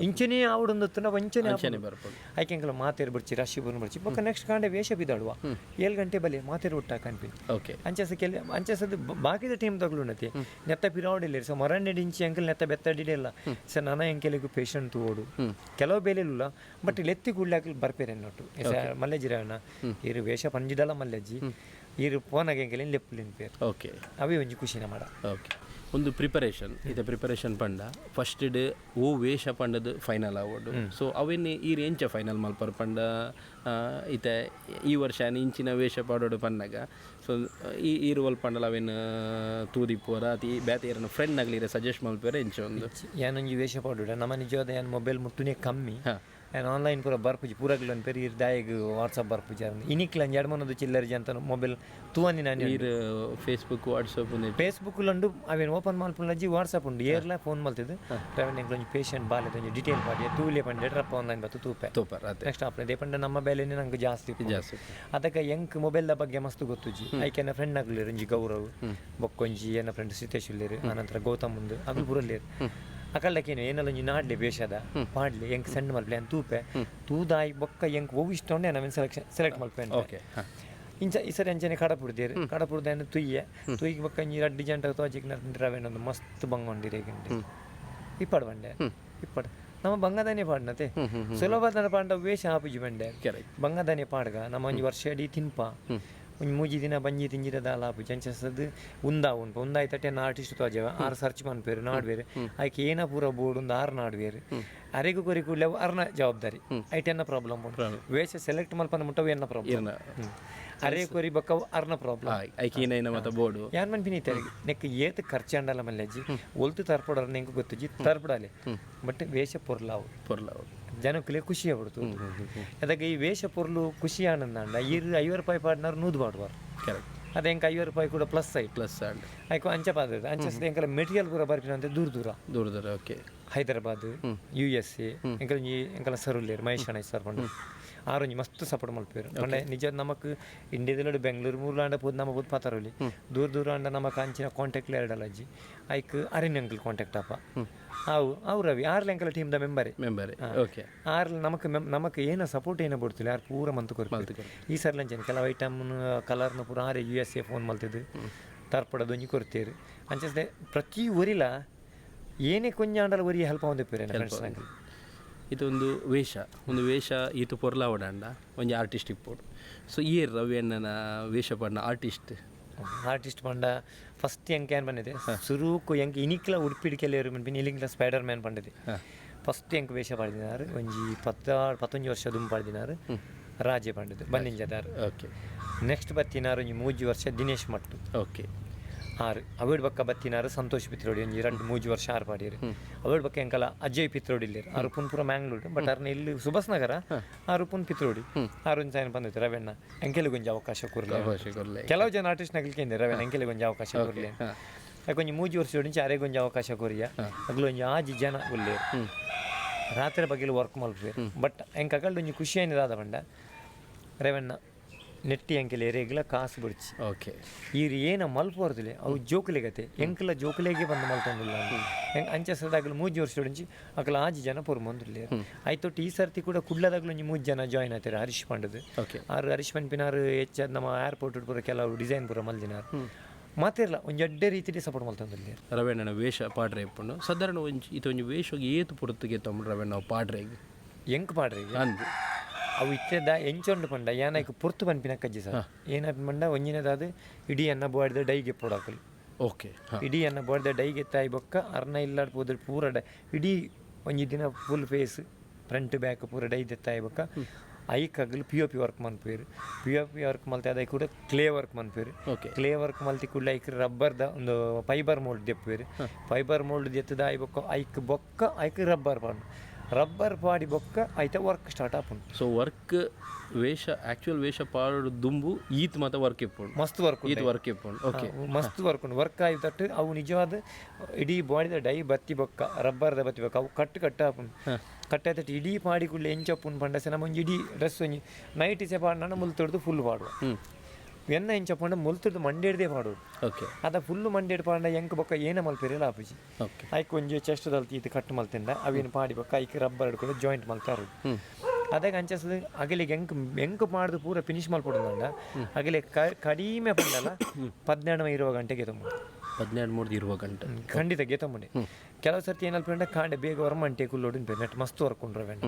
ಇಂಚನೇ ಆವಡೊಂದು ಒಂಚನೇ ಬರ್ಪುಂಡು. ಐಕೆ ಎಂಕಲ ಮಾತೇರು ಬಿಡ್ಚಿ ರಶಿ ಬುರ್ನು ಬಿಡ್ಚಿ ಬೊಕ್ಕ ನೆಕ್ಸ್ಟ್ ಕಾಂಡೆ ವೇಷ ಬಿದ್ದಾಡುವ 7 ಗಂಟೆ ಬಲೆ ಮಾತೇರು ಹುಟ್ಟಾಕ ಅನ್ಪಿನಿ. ಓಕೆ. ಅಂಚಸ ಕೆಲ ಅಂಚಸದು ಬಾಕಿದ ಟೀಮ್ ತಗೊಳ್ಳುನತಿ ನೆತ್ತ ಪಿರಾವಡಿಲ್ಲ ಸೊ ಮೊರನ್ನೆ ಡಿಂಚಿ ಅಂಕಲ್ ನೆತ್ತ ಬೆತ್ತಡಿಲ್ಲ ಸರ್ ನನ್ನ ಎಂಕೆಲಿಗೂ ಪೇಷಂಟ್ ತೋಡು ಕೆಲವು ಬೇಲೆ ಇಲ್ಲ ಬಟ್ ಲೆತ್ತಿ ಕೂಡ್ಲಾಕಲ್ ಬರ್ಪೇರೆ ಅನ್ನೊಟ್ಟು ಮಲ್ಲೆಜ್ಜಿರವನ ಈರು ವೇಷ ಪಂಜಿದಲ್ಲ ಮಲ್ಲೆಜ್ಜಿ ಈರು ಪೋನಾಗ ಎಂಕೆಲಿನ್ ಲೆಪ್ಪುಲಿನ್ ಪೇರು. ಓಕೆ. ಅವೇ ಒಂಜಿ ಖುಷಿನ ಮಾಡ. ಓಕೆ. ಒಂದು ಪ್ರಿಪರೇಷನ್ ಇದು ಪ್ರಿಪರೇಷನ್ ಪಂಡ ಫಸ್ಟ್ ಡ್ ಓ ವೇಷ ಪಂಡದು ಫೈನಲ್ ಆವೋಡು ಸೊ ಅವೇನು ಈ ಎಂಚ ಫೈನಲ್ ಮಲ್ಪರ್ ಪಂಡ ಇತ್ತೆ ಈ ವರ್ಷ ಇಂಚಿನ ವೇಷ ಪಾಡೋಡು ಪನ್ನಾಗ ಸೊ ಈ ಈರುವಲ್ ಪಂಡಲ ಅವೇನು ತೂದಿಪ್ಪುವರ ಅತಿ ಬೇತೆ ಏರನ ಫ್ರೆಂಡ್ ಆಗಲಿ ಸಜೆಸ್ಟ್ ಮಲ್ಪೇರೆ ಎಂಚ ಒಂದು ಯಾನೊಂಜಿ ವೇಷ ಪಾಡುಡ ನಮ್ಮ ನಿಜವಾದ ಯಾನ್ ಮೊಬೈಲ್ ಮುಟ್ಟುನೇ ಕಮ್ಮಿ ಯಾನ್ ಆನ್ಲೈನ್ ಪೂರ ಬರ್ಪುಜಿ ಪೂರಗ್ಲನ್ ಪೇರು ಇರ್ ದಾಯಗ್ ವಾಟ್ಸಪ್ ಬರ್ಪುಜಿ ಇನಿಕ್ಲ ಎರಡು ಮನದು ಚಿಲ್ಲರ್ ಜಂತ ಮೊಬೈಲ್ ತೂವನಿ ನಾನು ಈರ್ ಫೇಸ್ಬುಕ್ ವಾಟ್ಸಪ್ ಫೇಸ್ಬುಕ್ ಉಂಡು ಅವೇನು ಓಪನ್ ಮಲ್ಪುಲಜ್ಜಿ ವಾಟ್ಸಪ್ ಉಂಡು ಏರ್ಲ ಫೋನ್ ಮಲ್ತಿದ್ದು ರವೀಂದ್ರ ಒಂಜಿ ಪೇಷಂಟ್ ಬಾಲೆದ ಒಂಜಿ ಡಿಟೇಲ್ ಪಾಡಿ ತೂಲೆ ಪಂಡೆ ರಪ್ಪ ಆನ್ಲೈನ್ ಬತ್ತು ತೂಪೆ ತೂಪರ್ ಅದೇ ನೆಕ್ಸ್ಟ್ ಆಪ್ಲೆ they ಪಂಡ ನಮ್ಮ ಬೇಲೆನೇ ನಂಗೆ ಜಾಸ್ತಿ ಉಪ್ಪುಂಡು. ಜಾಸ್ತಿ. ಅದಕ್ಕೆ ಎಂಕ್ ಮೊಬೈಲ್ದ ಬಗ್ಗೆ ಮಸ್ತ್ ಗೊತ್ತುಜ್ಜಿ ಐಕೆ ಎನ್ನ ಫ್ರೆಂಡ್ ಆಗ್ಲಿರು ಒಂಜಿ ಗೌರವ್ ಬೊಕ್ಕೊಂಜಿ ಎನ್ನ ಫ್ರೆಂಡ್ ಸಿತೇಶ್ ಉಲ್ಲೇರು ಆನಂತರ ಗೌತಮ್ ಉಂದು ಅಗಲು ಪುರಲ್ಲೇರು ಅಕಲ್ಲಕೇನು ಏನಲ್ಲ ಒಂಜಿ ನಾಡ್ಲಿ ಬೇಷದ ಪಾಡ್ಲಿ ಎಂಕ್ ಸೆಂಡ್ ಮಲ್ಪಲೆ ಅಂತ ತೂಪೆ ತೂದಾಯಿ ಬೊಕ್ಕ ಎಂಕ್ ಒವು ಇಷ್ಟ ಉಂಡೆ ನಾವೇನು ಸೆಲೆಕ್ಷನ್ ಸೆಲೆಕ್ಟ್ ಮಲ್ಪೆ. ಓಕೆ. ಇಂಚ ಈ ಸರಿ ಅಂಚನೆ ಕಡಪುಡ್ದೇರು ಕಡಪುಡ್ದೆ ತುಯ್ಯೆ ತುಯ್ಯಿಗೆ ಬೊಕ್ಕ ಒಂಜಿ ರಡ್ಡಿ ಜಂಟ ತೋಜಿಗ್ ರವೇನೊಂದು ಮಸ್ತ್ ಬಂಗ ಉಂಡಿರೇಗಿಂಡೆ ಇಪ್ಪಡು ಬಂಡೆ ಇಪ್ಪಡು ನಮ್ಮ ಬಂಗದಾನೆ ಪಾಡ್ನತೆ ಸುಲಭದನ ಪಾಂಡ ವೇಷ ಆಪುಜಿ ಬಂಡೆ ಕರೆಕ್ಟ್. ಬಂಗದಾನೆ ಪಾಡ್ಗ ನಮ್ಮ ಒಂಜಿ ವರ್ಷ ಅಡಿ ತಿನ್ಪ ಒಂಜಿ ಮೂಜಿ ದಿನ ಬಂಜಿ ತಿಂಜಿರ ದಾಲ ಆಪುಜಿ ಅಂಚಸದ್ ಉಂದಾ ಉಂಟು ಉಂದಾಯಿ ತಟ್ಟೆ ಆರ್ಟಿಸ್ಟ್ ತೋಜವ ಆರು ಸರ್ಚ್ ಮನ್ಪೇರು ನಾಡ್ಬೇರು ಆಯ್ಕೆ ಏನ ಪೂರ ಬೋರ್ಡ್ ಒಂದು ಆರು ನಾಡ್ಬೇರು ಅರೆಗು ಕೊರಿ ಕೂಡಲೇ ಅರ್ನ ಜವಾಬ್ದಾರಿ ಐಟ್ ಎನ್ನ ಪ್ರಾಬ್ಲಮ್ ಉಂಟು ವೇಷ ಸೆಲೆಕ್ಟ್ ಮಲ್ಪನ ಮುಟ್ಟವು ಎನ್ನ ಪ್ರಾಬ್ಲಮ್ ಅರೆ ಕೊರಿ ಬೊಕ್ಕ ಅರ್ನ ಪ್ರಾಬ್ಲಮ್ ಐಕೆ ಏನೇನ ಮತ್ತ ಬೋರ್ಡು ಯಾನ್ ಮನ್ಪಿನಿ ತೆರಿಗೆ ನೆಕ್ ಏತ್ ಖರ್ಚು ಅಂಡಲ ಮಲ್ಲೆಜ್ಜಿ ಒಲ್ತು ತರ್ಪಡರ್ ನೆಂಕ್ ಗೊತ್ತುಜ್ಜಿ ತರ್ಪಡಲೆ ಬಟ್ ವೇಷ ಪೊರ್ಲಾವು ಪೊರ್ಲ ಜನಕ್ಕಲೇ ಖುಷಿ ಆಗ್ಬಿಡ್ತು ಅದಕ್ಕೆ ಈ ವೇಷ ಪೊರ್ಲು ಖುಷಿ ಆನಂದ ಅಂಡ ಈರು 50 ರೂಪಾಯಿ ಪಾಡ್ನಾರು ನೂದು ಪಾಡುವಾರು. ಕರೆಕ್ಟ್. ಅದು ಎಂಕ್ 50 ರೂಪಾಯಿ ಕೂಡ ಪ್ಲಸ್ ಆಯ್ತು. ಪ್ಲಸ್ ಆಂಡ್ ಐಕು ಅಂಚ ಪಾದ ಅಂಚ ಎಂಕಲ ಮೆಟೀರಿಯಲ್ ಪೂರ ಬರ್ಪಿನ ದೂರ ದೂರ. ದೂರ ದೂರ, ಓಕೆ. ಹೈದರಾಬಾದ್, USA, ಎಂಕಲ ಒಂಜಿ ಎಂಕಲ ಸರ್ ಉಲ್ಲೇರು ಮಹೇಶ್ ಅಣ್ಣ ಸರ್ ಪಂಡ ಆರೊಂಜಿ ಮಸ್ತ್ ಸಪೋರ್ಟ್ ಮಲ್ಪೇರು. ಪಂಡ ನಿಜ ನಮಕ್ ಇಂಡಿಯಾದಲ್ಲಿ ಬೆಂಗಳೂರು ಮೂರು ಆಂಡ ಪೋದು ನಮ್ಮ ಪೋದು ಪಾತಾರೊಲಿ ದೂರ ದೂರ ಆಂಡ ನಮಕ್ ಅಂಚಿನ ಕಾಂಟ್ಯಾಕ್ಟ್ ಎರಡಲ್ಲ ಅಜ್ಜಿ. ಐಕ್ ಅರಿನ್ ಅಂಕಲ್ ಕಾಂಟ್ಯಾಕ್ಟ್ ಅಪ್ಪ ಅವು ಅವು ರವಿ ಆರ್ಲ ಎಂಕಲ ಟೀಮ್ದ ಮೆಂಬರೇ. Member, okay. ಆರ್ಲ ನಮಕ್ ನಮಕ್ ಏನ ಸಪೋರ್ಟ್ ಏನ ಬಡ್ತಿಲ್ಲ, ಆರ್ ಪೂರ ಮಂತು ಕೊರ್ಪು. ಈ ಸರ್ಲ ಅಂಚನೆ ಕೆಲವು ಐಟಮ್ ಕಲರ್ನ ಪೂರ ಆರೆ USA phone ಮಲ್ತಿದ್ದು ತರ್ಪಡದ ಒಂಜಿ ಕೊರ್ತೇರು. ಅಂಚೆ ಪ್ರತಿ ಊರಿಲ ಏನೇ ಕೊಂಜ ಆಂಡಲ ಒರಿ ಹೆಲ್ಪ್ ಆವೊಂದಿಪ್ಪೆರ್ ಫ್ರೆಂಡ್ಸ್. ಇದೊಂದು ವೇಷ, ಒಂದು ವೇಷ ಈತು ಪೊರ್ಲಾವಡಂಡ ಒಂಜಿ ಆರ್ಟಿಸ್ಟ್ ಇಪ್ಪೊಡು. ಸೊ ಏರ್ ರವಿ ಅಣ್ಣನ ವೇಷ ಪಂಡ ಆರ್ಟಿಸ್ಟ್? ಆರ್ಟಿಸ್ಟ್ ಪಂಡ ಫಸ್ಟ್ ಎಂಕ್ ಏನ್ ಬಂದಿದೆ ಸುರುಕು ಎಂಕ್ ಇನಿಕ್ಲ ಉಡುಪಿಡ್ ಕೆಲವರು ಪನ್ಪಿನ ಇಲಿಂಗ್ಲ ಸ್ಪೈಡರ್ ಮ್ಯಾನ್ ಪಂಡದೆ. ಫಸ್ಟ್ ಎಂಕ್ ವೇಷ ಪಾಡ್ದಿನಾರು ಒಂಜಿ 10 11 ವರ್ಷ ದುಂಬು ಪಾಡ್ದಿನಾರು ರಾಜೆ ಪಂಡದು ಬನ್ನಿಂಜದಾರು. ನೆಕ್ಸ್ಟ್ ಬತ್ತಿನಾರು ಒಂಜಿ 3 ವರ್ಷ ದಿನೇಶ್ ಮಟ್ಟು. ಆರು ಅವಿಡ್ ಬಕ್ಕ ಬತ್ತಿನಾರು ಸಂತೋಷ್ ಪಿತ್ರೋಡಿ, ಒಂಜಿ 2 3 ವರ್ಷ ಆರು ಪಾಡಿಯರು. ಅವಿಡ್ ಬಕ್ಕ ಎಂಕಲ ಅಜಯ್ ಪಿತ್ರೋಡಿ ಇಲ್ಲೇರು. ಆರು ಪುನ್ ಪೂರ ಮ್ಯಾಂಗ್ಳೂರು, ಬಟ್ ಅರ್ನ ಇಲ್ಲಿ ಸುಭಾಷ್ ನಗರ. ಆರು ಪುನ್ ಪಿತ್ರೋಡಿ. ಆರು ಒಂಜಿ ಸಾಯನ ಬಂದಿತ್ತು, ರವೆಣ್ಣ ಎಂಕೆಲಿಗೆ ಒಂಜಿ ಅವಕಾಶ ಕೊರ್ಲೆ. ಅವಕಾಶ ಕೊರ್ಲೆ. ಕೆಲವು ಜನ ಆರ್ಟಿಸ್ಟ್ ನಗಲಿಕ್ಕೆ ರವೆಣ್ಣ ಎಂಕೆಲಿಗೆ ಒಂಜಿ ಅವಕಾಶ ಕೊರ್ಲೆ. ಒಂಜಿ 3 ವರ್ಷ ಒಂಜಿ ಅರೆಗೆ ಒಂಜಿ ಅವಕಾಶ ಕೊರಿಯ. ಅಗ್ಲು ಒಂಜಿ ಆಜಿ ಜನ ಉಲ್ಲೇರು, ರಾತ್ರಿ ಬಗ್ಗೆಲು ವರ್ಕ್ ಮಲ್ಪುವೆರ್. ಬಟ್ ಎಂಕ್ ಅಗಲ್ಡ್ ಒಂಜಿ ಖುಷಿ ಆಯ್ನದಾದ ಪಂಡ ರೇವಣ್ಣ ನೆಟ್ಟಿ ಎಂಕೆಲ್ ಎರೆಗ್ಲ ಕಾಸು ಬುಡ್ಚಿ. ಈರ್ ಏನ ಮಲ್ಪುವರ್ದುಲೆ ಅವು ಜೋಕುಲೆಗತೆ, ಎಂಕಲ ಜೋಕುಲೆಗೆ ಬಂದು ಮಲ್ತೊಂದುಲ್ಲ. ಎಂಕ್ ಅಂಚ ಸದಾಗಲು 3 ವರ್ಷ ಒಂಜಿ ಅಕಲ ಆಜಿ ಜನ ಪೊರ್ಮೊಂದುಲ್ಲೆರ್. ಆಯ್ತೊಟ್ಟು ಈ ಸರ್ತಿ ಕೂಡ ಕುಡ್ಲದಾಗಲು ಒಂಜಿ 3 ಜನ ಜಾಯಿನ್ ಆತೆರ್. ಹರೀಶ್ ಪಂಡದು. ಆರ್ ಹರೀಶ್ ಪನ್ಪಿನಾರು ಹೆಚ್ಚಾದ್ ನಮ್ಮ ಏರ್ಪೋರ್ಟ್ ಪೂರ ಕೆಲವು ಡಿಸೈನ್ ಪೂರ ಮಲ್ದಿನಾರ್. ಮಾತೆರ್ಲ ಒಂಜಿ ಎಡ್ಡೆ ರೀತಿಡೆ ಸಪೋರ್ಟ್ ಮಲ್ತೊಂದುಲ್ಲೆರ್. ರವೆಣ್ಣನ ವೇಷ ಪಾಡ್ರೆ ಇಪ್ಪುಂಡು. ಸಾಧಾರಣ ಒಂಜಿ ಇತ್ತ ಒಂಜಿ ವೇಷಗೆ ಏತು ಪೊರ್ತುಗೆ ತಮ್ಮ ರವೆಣ್ಣ ಪಾಡ್ರೆಗ್? ಎಂಕ್ ಪಾಡ್ರೆಗ್? ಅಂದ್. ಅವು ಇತ್ತೆದ ಎಂಚೊಂಡು ಪಂಡ ಯಾನೈಕ್ ಪೊರ್ತು ಪನ್ಪಿನ ಕಜ್ಜಿ ಸರ್. ಏನ ಪಂಡ ಒಂಜಿನದಾದ ಇಡೀ ಅನ್ನ ಬೋಡ್ದ ಡೈಗೆ ಪೋಡಾಕುಲು. ಇಡೀ ಅನ್ನ ಬೋಡ್ದ ಡೈಗೆ ತಾಯಿ ಬೊಕ್ಕ ಅರ್ನ ಇಲ್ಲಾಡ್ ಪೋದ ಪೂರ ಡೈ ಇಡೀ ಒಂಜಿ ದಿನ ಫುಲ್ ಫೇಸ್ ಫ್ರಂಟ್ ಬ್ಯಾಕ್ ಪೂರ ಡೈ ದೆತ್ತಾಯಿ ಬೊಕ್ಕ ಐಕ್ ಅಗಲು POP work ಮನ್ಪುವೆರ್. POP work ಮಲ್ತೆ ಅದ ಕೂಡ ಕ್ಲೇ ವರ್ಕ್ ಮನ್ಪುವೆರ್. ಕ್ಲೇ ವರ್ಕ್ ಮಲ್ತಿ ಕೂಡಲೇ ಐಕ್ ರಬ್ಬರ್ದ ಒಂದು ಫೈಬರ್ ಮೋಲ್ಡ್ ದೆಪ್ಪುವೆರ್. ಫೈಬರ್ ಮೋಲ್ಡ್ ದೆತ್ತದ ಆಯಿ ಬೊಕ್ಕ ಐಕ್ ಬೊಕ್ಕ ಐಕ್ ರಬ್ಬರ್ ಪಾಡು, ರಬ್ಬರ್ ಪಾಡಿ ಬೊಕ್ಕ ಐತ ವರ್ಕ್ ಸ್ಟಾರ್ಟ್ ಆಪುಂಡು. ಸೊ ವರ್ಕ್ ವೇಷ ಆಕ್ಚುಯಲ್ ವೇಷ ಪಾಡು ದುಂಬು ಈತ್ ಮಾತ ವರ್ಕ್ ಇಪ್ಪುಂಡು? ಮಸ್ತ್ ವರ್ಕ್. ಈತ್ ವರ್ಕ್ ಇಪ್ಪುಂಡು, ಓಕೆ. ಮಸ್ತ್ ವರ್ಕ್ ಉಂಡು. ವರ್ಕ್ ಆಯಿ ತಟ್ಟು ಅವು ನಿಜವಾದ ಇಡೀ ಬಾಡಿದ ಡೈ ಬತ್ತಿ ಬೊಕ್ಕ ರಬ್ಬರ್ದ ಬತ್ತಿ ಬೊಕ್ಕ ಅವು ಕಟ್ಟು ಕಟ್ಟು ಆಪುಂಡು. ಕಟ್ಟಾಯ್ತಟ್ಟು ಇಡೀ ಪಾಡಿ ಕೂಡಲೇ ಎಂಚಪ್ಪುಂಡು ಪಂಡ ಸೆ ನಮ್ಮ ಒಂಜಿ ಇಡೀ ಡ್ರೆಸ್ ಒಂಜಿ ನೈಟ್ ಸೆ ಪಾಡ್ನ ಮುಲ್ತೊಡ್ದು ಫುಲ್ ಪಾಡುವ. ಎನ್ನ ಎಂಚಪ್ಪುಂಡ ಮುಲ್ತೊಡ್ದು ಮಂಡೇಡ್ದೇ ಪಾಡೋಡು. ಅದ ಫುಲ್ ಮಂಡೇಡ್ ಪಾಂಡ ಎಂಕ್ ಬೊಕ್ಕ ಏನ ಮಲ್ಪೆರೆಲ್ಲ ಆಪುಜಿ. ಐಕ್ ಒಂಜಿ ಚೆಸ್ಟ್ ದಲ್ತಿ ಇದು ಕಟ್ ಮಲ್ತಿಂದ ಅವೇನು ಪಾಡಿ ಬೊಕ್ಕ ಐಕ್ ರಬ್ಬರ್ ಹಿಡ್ಕೊಂಡು ಜಾಯಿಂಟ್ ಮಲ್ತಾರು. ಅದಾಗ ಅಂಚಸದ ಅಗಲಿಗೆ ಎಂಕ್ ಎಂಕ್ ಮಾಡ್ದು ಪೂರ ಫಿನಿಶ್ ಮಲ್ಪೊಡುಂಡ ಅಗಲೆ ಕಡಿಮೆ ಪಂಡಲ 12 20 ಗಂಟೆಗೆ ತುಂಬ. 12 ಮೂರ್ದು ಇರುವ ಗಂಟೆ? ಖಂಡಿತ ಗೆತೊಂಬುಂಡೆ. ಕೆಲವು ಸರ್ತಿ ಏನಲ್ಪ ಕಾಂಡೆ ಬೇಗ ಹೊರಮಂಟೆ ಕುಲ್ಲೋಡು ನೆಟ್ ಮಸ್ತ್ ವರ್ಕ್ ಉಂಡ್ರ ವೆಂಡ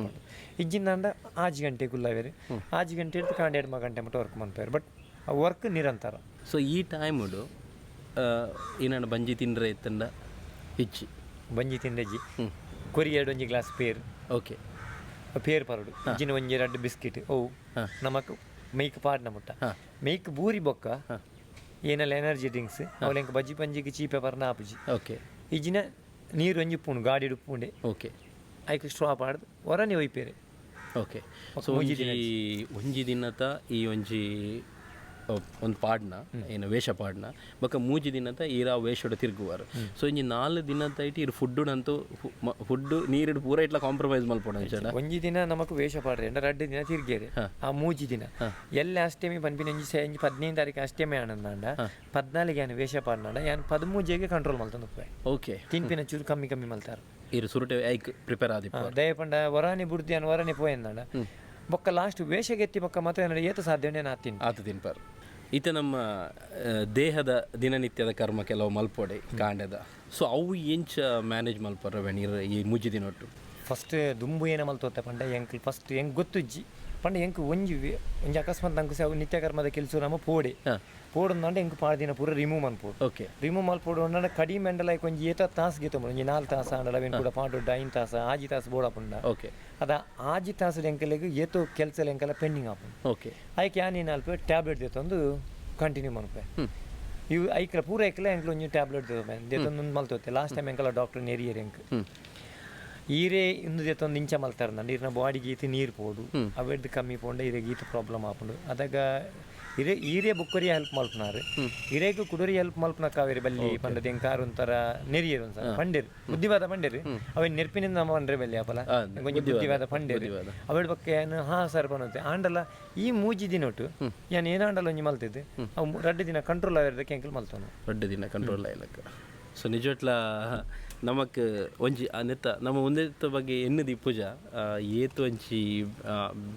ಇಜ್ಜಿಂದಾಂಡ ಆಜಿ ಗಂಟೆ ಕುಲ್ಲವೇರು. ಆಜಿ ಗಂಟೆ ಹಿಡ್ದು ಕಾಂಡೆ 2 ಗಂಟೆ ಮಟ್ಟ ವರ್ಕ್ ಮನ್ಪೇರು. ಬಟ್ ಆ ವರ್ಕ್ ನಿರಂತರ. ಸೊ ಈ ಟೈಮುಡು ಏನಾನ ಬಂಜಿ ತಿಂಡ್ರೆ ಇತ್ತಂಡ ಇಚ್ಚಿ? ಬಂಜಿ ತಿಂದಜ್ಜಿ, ಕೊರಿ ಎರಡು ಒಂಜಿ ಗ್ಲಾಸ್ ಪೇರ್. ಪೇರ್ ಪರಡು ಇಜ್ಜಿನ ಒಂಜಿ 2 ಬಿಸ್ಕಿಟ್. ಓ ನಮಕ್ ಮೇಕ್ ಪಾಡ್ನ ಮುಟ್ಟ ಮೇಕ್ ಬೂರಿ ಬೊಕ್ಕ ಏನೆಲ್ಲ ಎನರ್ಜಿ ಡ್ರಿಂಕ್ಸ್ ಅವಳೆಂಕ್ ಬಜ್ಜಿ ಪಂಜಿಗೆ ಚೀಪೆ ಪರ್ನ ಆಪುಜಿ. ಇಜ್ಜಿನ ನೀರು ಒಂಜಿ ಉಪ್ಪುಂಡು ಗಾಡಿ ಉಪ್ಪುಂಡೆ. ಐಕ್ ಸ್ಟ್ರಾ ಪಾಡ್ದು ಹೊರನೆ ಒಯ್ಪೇರೆ. ಸೊ ಒಂಜಿ ಒಂಜಿ ದಿನತ ಈ ಒಂಜಿ ಒಂದು ಪಾಡ್ನ ಏನು ವೇಷ ಪಾಡ್ನ ಬೊಕ್ಕ 3 ದಿನತ ಈರ ವೇಷಡ್ ತಿರುಗುವಾರು. ಸೊ ಒಂಜಿ 4 ದಿನತ ಐಟ್ ಇರ್ ಫುಡ್ಡುನಂತೂ ಫುಡ್ ನೀರಿಡ್ ಪೂರ ಇಟ್ಲ ಕಾಂಪ್ರಮೈಸ್ ಮಲ್ಪೊಡು ಅಂಚಡ? ಒಂಜಿ ದಿನ ನಮಕ್ ವೇಷ ಪಾಡ್ರೆ ಅಂಡ 2 ದಿನ ತಿರ್ಗೇರೆ. ಆ 3 ದಿನ ಎಲ್ಲ ಅಷ್ಟಮಿ ಪನ್ಪಿನ ಒಂಜಿ ಒಂಜಿ 15 ತಾರೀಕು ಅಷ್ಟಮಿ ಆನಂದಾಂಡ 14 ಯಾನ್ ವೇಷ ಪಾಡ್ನಾಂಡ ಯಾನ್ 13ಗೆ ಕಂಟ್ರೋಲ್ ಮಲ್ತೊಂದು ಉಪ್ಪುವೆ. ತಿನ್ಪಿನ ಚೂರು ಕಮ್ಮಿ ಕಮ್ಮಿ ಮಲ್ತಾರ. ಇರು ಸುರುಟೆ ಐಕ್ ಪ್ರಿಪೇರ್ ಆದಿಪ್ಪ. ದಯ ಪಂಡ ವರಾನಿ ಬುಡ್ದು ಯಾನ್ ವರಾನಿ ಪೋಯಂದಾಂಡ ಬೊಕ್ಕ ಲಾಸ್ಟ್ ವೇಷಗೆತ್ತಿ ಬೊಕ್ಕ ಮಾತ್ರ ಏನಾರ ಏತ ಸಾಧ್ಯ ಉಂಡು ಯಾನ್ ತಿನ್ ಆತು ತಿನ್ಪಾರ್. ಈತ ನಮ್ಮ ದೇಹದ ದಿನನಿತ್ಯದ ಕರ್ಮ ಕೆಲವು ಮಲ್ಪೊಡೆ ಕಾಂಡದ. ಸೊ ಅವು ಎಂಚ ಮ್ಯಾನೇಜ್ ಮಲ್ಪರ ನೀರು ಈ 3 ದಿನೊಟ್ಟು? ಫಸ್ಟ್ ದುಂಬು ಏನ ಮಲ್ತೋತೆ ಪಂಡ ಎಂಕ್ ಫಸ್ಟ್ ಎಂಕ್ ಗೊತ್ತುಜ್ಜಿ ಪಂಡ ಎಂಕ್ ಒಂಜಿ ಒಂಜಿ ಅಕಸ್ಮಾತ್ ನಂಗೆ ಅವು ನಿತ್ಯ ಕರ್ಮದ ಕೆಲಸ ನಮ್ಮ ಪೋಡೆ ಪೋಡಂದಾಂಡ ಎಂಕ್ ಪಾಡ್ದಿನ ಪೂರ ರಿಮೂವ್ ಮನ್ಪೋಡು. ರಿಮೂವ್ ಮಲ್ಪೋಡು ಅಂಡ ಕಡಿಮೆ ಅಂಡಲ ಐಕ್ ಒಂಜಿ ಏತ ತಾಸು ಗೆತೊಂಬುಡು. ಒಂಜಿ 4 ತಾಸು ಆಂಡಲ ಅವೇನು ಕೂಡ ಪಾಡೊಡ್ಡು 5 ತಾಸು ಆಜಿ ತಾಸು ಬೋಡಾಪುಂಡ. ಅದ ಆಜಿ ತಾಸು ಎಂಕಲೆಗ್ ಏತೋ ಕೆಲಸ ಎಂಕಲ ಪೆಂಡಿಂಗ್ ಆಪುಂಡು. ಐಕ್ ಯಾನ್ ಏನ್ ಅಲ್ಪ ಟ್ಯಾಬ್ಲೆಟ್ ದೆತ್ತೊಂದು ಕಂಟಿನ್ಯೂ ಮನ್ಪೆ. ಇವು ಐಕ್ಲ ಪೂರ ಐಕ್ಲ ಎಂಕ್ಲ ಒಂಜಿ ಟ್ಯಾಬ್ಲೆಟ್ ದೆತ್ತೊಂದು ಮಲ್ತೋತೆ. ಲಾಸ್ಟ್ ಟೈಮ್ ಎಂಕಲ ಡಾಕ್ಟರ್ ನೆರಿಯರ್ ಎಂಕ್. ಈರೇ ಇಂದು ದೆತ್ತೊಂದು ಇಂಚ ಮಲ್ತಾರ ಇರ್ನ ಬಾಡಿಗೆ ಈತ ನೀರು ಪೋಡು ಅವೆಡ್ದು ಕಮ್ಮಿ ಪೋಂಡ ಇರೆಗ್ ಈತ ಪ್ರಾಬ್ಲಮ್ ಆಪುಂಡು. ಅದಾಗ ಇರೆ ಈರೇ ಬುಕ್ಕರಿ ಹೆಲ್ಪ್ ಮಲ್ಪುನಾರು ಇರೇಗ್ ಕುಡೋರಿ ಹೆಲ್ಪ್ ಮಲ್ಪುನ ಕಾವೇರಿ ಬಲ್ಲಿ ಪಂಡದ ಎಂಕಾರು ಒಂಥರ ನೆರಿಯರು ಒಂದ್ಸಲ ಪಂಡೇರು ಬುದ್ಧಿವಾದ ಪಂಡೇರು ಅವೆ ನೆರ್ಪಿನಿಂದ ನಮ್ಮ ಪಂಡ್ರೆ ಬಲ್ಲಿ ಅಪಲ ಒಂಜಿ ಬುದ್ಧಿವಾದ ಪಂಡೇರು ಅವೆಡ್ ಬೊಕ್ಕ ಏನು ಹಾ ಸರ್ ಪನೋತೆ ಆಂಡಲ ಈ ಮೂಜಿ ದಿನೊಟ್ಟು ಯಾನ್ ಏನಾಂಡಲ ಒಂಜಿ ಮಲ್ತಿದ್ದು ಅವು ರಡ್ಡ್ ದಿನ ಕಂಟ್ರೋಲ್ ಆವಿರ್ದಕ್ಕೆ ಎಂಕಲ್ ಮಲ್ತೋನು ರಡ್ಡ್ ದಿನ ಕಂಟ್ರೋಲ್ ಆಯ್ಲಕ್ಕ. ಸೊ ನಿಜಟ್ಲ ನಮಕ್ ಒಂಜಿ ನೆತ್ತ ನಮ್ಮ ಒಂದೆತ್ತ ಬಗ್ಗೆ ಎನ್ನುದಿ ಪೂಜಾ ಏತ್ ಒಂಜಿ